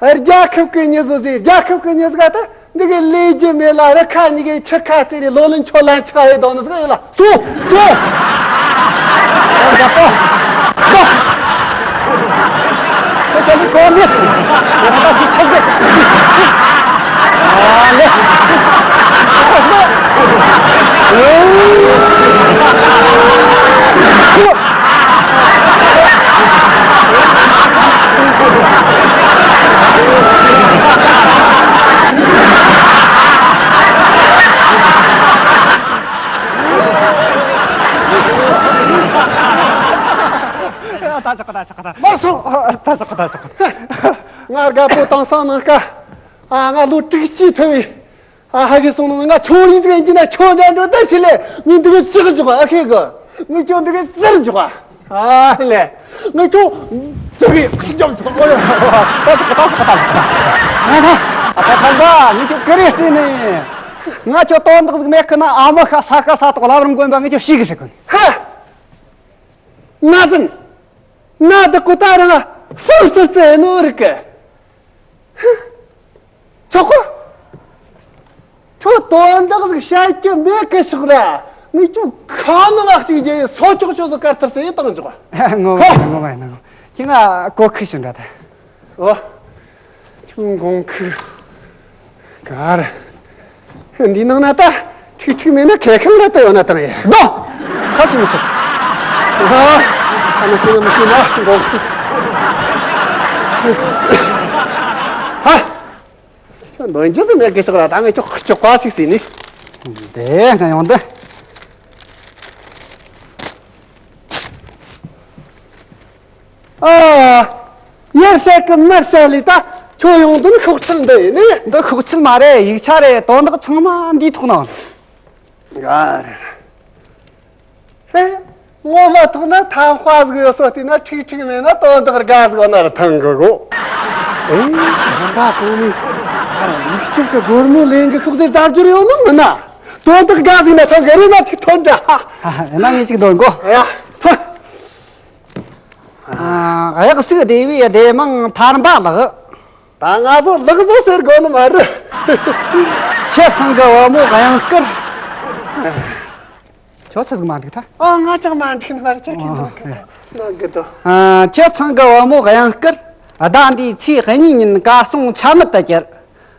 རྒྱལ་ཁབ་ཀྱི་མྱི་བཟོ་ཟིག་རྒྱལ་ཁབ་ཀྱི་མྱི་ཟིག་ད། འདི་གི་ལས་རྒྱུ་མེད་ལ་རི་ཁ་གཉིས་ཀའི་ཆུ་ཁ་རྩེ་རེ་ལོ་ལོན་ཆོ་ལན་ཆ་ཡི་དོན་ནི་ཟིག་ཡོད་ལ། སོ། སོ། ཨ་རྒྱ་པ། ཁྱོད་ཤ་ལི་གོ་མེད་སོང་། ཡང་ད་ཅི་ཆགས་གི། ཨ་ལེ། ཆགས་གི། ད་ཆོག་གི། ད་ཆོག་གི། ད། མར་སོང་། ད་ཆོག་གི། ད་ཆོག་གི། ང་དགའ་པོ་དེང་སང་ནངས་ཀ། ཨ། ང་ལོ་དྲུག་ཅུ་ཐུབ་བས། ཨ། ཧ་གི་སོང་ནོ། ང་ཆུང་རིགས་ཟིག་ཡིན་གྱི་ན་ཆུང་འདྲ་འགྲོ་ད་ཞི་ལེ། ངས་འདི་གི་ཅི་གི་འཇོག་ཨ་ཁེ་གི། ངས་ཁྱོད་འདི་གི་ཙིར་འཇོག་ཨ་ལེ། ངས་ཁྱོད་འདི་གི་ཅི་འཇོག་ཨོ་ཡ། ད་ཆོག་གི། ད་ཆོག་གི། ད་ཆོག་གི། ད་ཆོག་གི། ཨ་ཕ་ཐར་པ། ངས་ཁྱོད་ཀི་རེ་སྟེ་ནི། ང་ཁྱོད་དོན་དག་ཟིག་མེད་གི་ན་ཨ་མ་ཤ་ས་ཀ་ས་ཏོག་ལབ་རིམ་དགོན་པ་ངས་ཁྱོད་ཤི་གི་ཟེར་གི་ནི། ཧ། ན་ཟིན། ང་འདི་ཀོ་ད་རང་སུམ་སུ་ཙེ་ནོ་རིག་གི། ཆོག་གོ། ཁྱོད་དོན་དག་ཟིག་བཤད་རྒྱུ་མེད་གི་ཤོག་ར། ངས་ཁྱོད་ཁ་ནང་ང་གཅིག་རྒྱལ་ཡིན་སོ་ཅོག་ཅོག་ཟིག་དཀར་ཐར་སེ་ཡིན་བཏང་འཇོག་ག་ངོ་མ་ཡིན། ངོ་མ་ཡིན། ངོ་ཁྱི་ང་གོ་ཁི་ཞིག་འདྲ་ད། ཨོ། ཁྱོད་འགོང་ཁུ། ག་རེ། འདི་ནང་ན་ད་ཁྲིག་ཁྲིག་མེད་ན་ཁེ་ཁང་ར་ད་ཡོད་ན་ད་རེད་དོ། ཁ་སི་མི་ཆོག་ཨ། ཨ་མ་ཤི་ན་མ་ཤི་ན་འགོག་ཚུལ། ཧ། ཁྱོད་འདོན་རྒྱུ་ཟིག་མེད་གི་ཤོག་ར། ད་ངས་ཁྱོད་ཁྱོད་ཀ་ཞིག་ཟིན་ནི། དེ་ང་ཡོང་དུ། ཨ། ཡར་བཤད་གི་མར་བཤད་ལས་ད་ཁྱོད་ཡོང་དོན་ཤོག་ཚང་འདི་ཡིན་ནི། འདི་ཤོག་ཚང་མ་རེད། ཡིག་ཆ་རེད། དོན་དག་ཚང་མ་འདིའི་ཐོག་ན། ཨ་རེད། ཧེ། ངོ་མ་ཐོག་ན་ཐབས་ཤེས་ཟིག་ཡོད་སོ་དེ་ན་ཁྲིག་ཁྲིག་མེད་ན་དོན་དག་དགའ་ཟིག་ན་ར་ཐང་གི་གོ། ཨེ། རིམ་པ་གོང་ནས་ཨ་ར་མིག་ལྕིབས་གི་སྒོར་མོ་ལེན་གི་ཤོག་ཟེར་དར་རྒྱུ་རེད་ཡོང་ནི་མིན་ན། དོན་དག་དགའ་ཟིག་ན་ཐང་གི་རེད་མ་ཅིག་ཐོན་འདྲ། ཧ་ཧ། ཡིན་ན་ངས་ཅིག་འདོན་གོ། ཡ། ཧ། ཨ། གཡག་སུག་སྡེ་བའི་སྡེ་དམངས་ཐར་པ་ལགས། ད་ང་ཚོ་ལགས་བཟོ་ཟེར་དགོས་ནི་མ་རེད། ཁྱེད་ཚང་གི་བུ་མོ་གཡང་སྐར། ཁྱོད་ཚོ་ཟིག་མ་འགྲིག་ཐལ། ཨ། ང་ཅང་མ་འགྲིག་ནི་མ་རེད། ཁྱེད་ཀྱིས་འདོན་གི་འདུག་གི་འདུག་ཨ། ཁྱེད་ཚང་གི་བུ་མོ་གཡང་སྐར། ཟླ་འདིའི་ཚེས་གཉིས་ཉིན་གར་སོང་ཆ་མེད་དུ་གྱུར།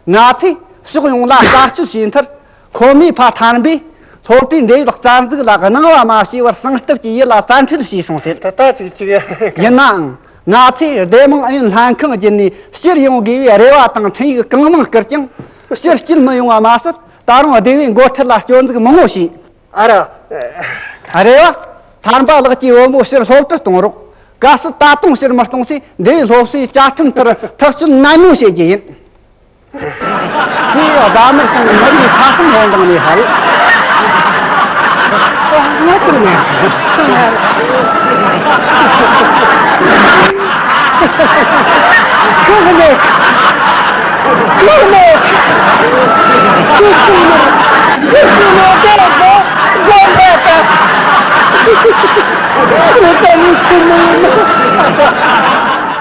ང་ཚོས་ཕྱོགས་ཡོངས་ལ་བཀའ་སྤྱོད་བྱས་མཐར། ཁོ་མོས་ཕ་ཐར་པས་སློབ་གྲྭའི་འབྲེལ་ཡོད་རྩ་འཛུགས་ལ་གནང་བ་མ་བྱས་པར་སེམས་སྟོབས་ཀྱིས་ཡིད་ལ་བཙན་ཁྲིད་བྱས་སོང་ཟེར། ད་ལྟ་ཅིག་ཅིག་ཡིན་ནའང་། ང་ཚོས་སྡེ་དམངས་ཨུ་ཡོན་ལྷན་ཁང་བརྒྱུད་ནས་ཕྱིར་ཡོང་དགོས་པའི་རེ་བ་དང་འཕྲིན་ཡིག་གང་མང་བསྐུར་ཀྱང་། ཕྱིར་སྐྱེལ་མི་ཡོང་བ་མ་ཟད། ད་རུང་སྡེ་བའི་འགོ་ཁྲིད་ལ་སྐྱོན་འཛུགས་མང་བོ་བྱས། ཨ་ར། རེད་བ། ཐར་པ་ལགས་ཀྱིས་བུ་མོ་ཕྱིར་སློབ་གྲྭར་གཏོང་རོགས། གལ་སྲིད་ད་དུང་ཕྱིར་མི་གཏོང་ཚེ་འབྲེལ་ཡོད་སློབ་གསོའི་བཅའ་ཁྲིམས་ལྟར་ཐག་གཅོད་ནན་མོ་བྱེད་རྒྱུ་ཡིན། ཞེས་རྫ་དམར་ཞིང་མི་རིགས་ཆ་ཚང་ལྷོ་འབྲིང་ནས་ཕུལ། ང་ཅང་མ་རེད། ཅང་མ་རེད། ཁོ་གི་མེད། ཁོ་གི་མེད། ཁྱོད་ཚོ་ནི། ཁྱོད་ཚོ་ནི་དེ་ལ་གོ་གོ་འདྲ་ད། རེད་ད་ནི་ཁྱོད་མི་ཡིན་ན།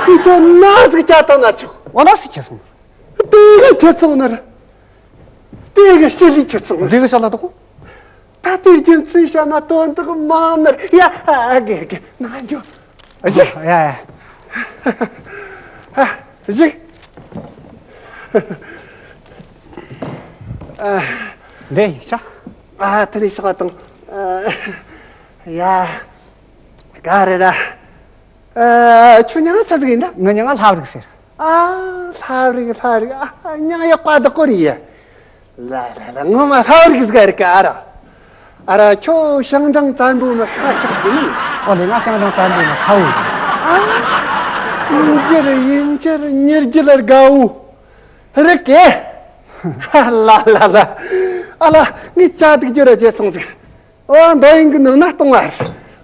ཁྱོད་ན་ཟིག་བྱ་དང་ན་ཆོག་འོ་ན་སུ་ཁྱེར་སོང་། དེ་གི་ཁྱེར་སོང་ནི་རེད། དེ་གི་ཤི་ལི་ཁྱེར་སོང་ནི་རེད། དེ་གི་ཤ་ལ་དོག་ད་དེ་རྒྱུ་མཚན་བཤད་ན་དོན་དག་མང་ནི་རེད། ཡ་ཨ་དགེ་དགེ་ན་འགྱོ། ཨ་ཞིག་ཡ་ཡ། ཨ་ཞིག་འདི་ཡིན་ཤག་ཨ་དེ་ནས་ཤོག་དང་། ཡ། ག་རེ་ར། ཨ། ཁྱོད་མྱིང་ང་ཆི་ཟིག་ཡིན་ད། ངའི་མྱིང་ང་ལྷ་རིག་ཟེར། ཨ། ལྷ་རིག་ལྷ་རིག་ཨ། མྱིང་ཡག་པ་འདུག་གོ་རེད། ལ་ལ་ལ། ངོ་མ་ལྷ་རིག་ཟིག་རེད་ག་ཨ་ར། ཨ་ར། ཁྱོད་ཞིང་འབྲོག་བཙན་པོ་མི་ཤ་ཁྱག་ཟིག་ཡིན་ནམ། ཨོ་ལེ། ང་ཞིང་འབྲོག་བཙན་པོ་མི་ཚ་བོ་ཡིན། ཨ། ཡིན་རྒྱུ་རེད། ཡིན་རྒྱུ་རེད། མྱི་རྒྱུ་ལ་དགའ་བོ་རིག་གེ་ལ་ལ་ལ། ཨ་ལ། ངས་ཇ་སྡུག་རྒྱུ་ར་བརྗེད་སོང་ཟིག་ཨོ། འདོད་ཡོན་གྱི་ནང་ན་གཏོང་བ་རེད།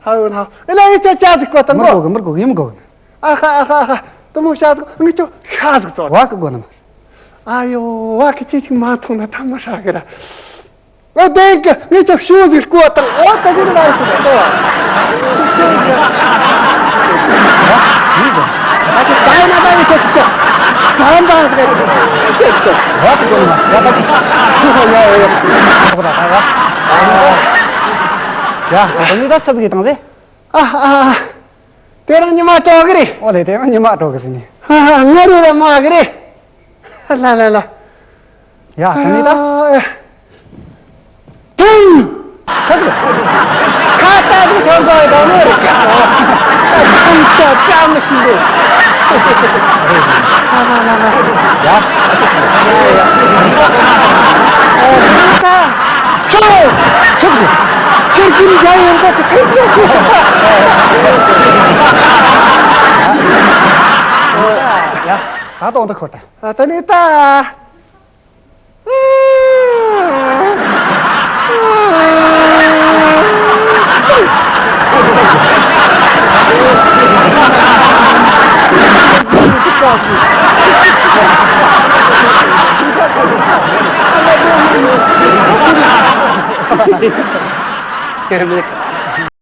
ཧ་ཡོ་ན་ཨེ་ལ་ཨེ་ཅག་ཅག་ཟིག་པ་དང་མི་གོ་གོ་གི་མི་གོ་གི་མི་གོ་གི་ཨ་ཧ་ཨ་ཧ་ཨ་ཧ། དུ་མོ་ཤ་ཟིག་ངི་ཅོ་ཤ་ཟིག་ཙོ། བ་གི་གོ་ནམ། ཨ་ཡོ། བ་གི་ཅི་ཅིག་མ་མཐོང་ན་ཐ་མ་ཧྲ་གི་ར། ཨོ་དེ་གི་ངི་ཅོ་ཤུ་ཟིག་ཀོ་དང་ཨོ་ད་ཟིག་ལ་ཡི་ཅོ་ཏོ། ཅི་ཤུ་ཟིག་ཨ་ཡི་གོ་ད་ཅི་ད་ཡི་ན་ད་ཡི་ཅོ་ཅི་ཤ། ཙམ་པ་ཟིག་ཅི་ཅི་ཤ། བ་གི་གོ་ནམ། ཡ་ད་ཅི་ཡ་ཡ་ཡ། ཡ། ཡ། ད་ནི་ད་ཤ་ཟིག་གི་དང་ཟེ། ཨ་ཨ་ཨ། དེ་རིང་ཉི་མ་དྲོ་གི་རེད། ཨོ་ལེ། དེ་རིང་ཉི་མ་དྲོ་གི་ཟེར་ནི། ཨ་ཨ། ང་རེ་རེ་མ་གི་རེད། ལ་ལ་ལ། ཡ་ད་ནི་ད། ཨ་ཨ། ཐུང་། ཆག་ལ། ཁ་ཏ་ཟིག་ཆང་གོ་ཡི་དོ་ནོ་རེད་ཀ་ཐུང་ས་ཀ་མི་ཤི་འདུག་ལ་ལ་ལ་ལ། ཡ། ཡ་ཡ། ཨ་ད། ཆོ། ཆོ་ཆོ། ཁྱེད་ཀྱིས་ཡང་ཡང་འགོག་གི་སེམས་ཅན་ཁྱེད་ཀྱི་ཡ། ད་དོང་དུ་ཁོ་ད། ཨ་ད་ནི་ད།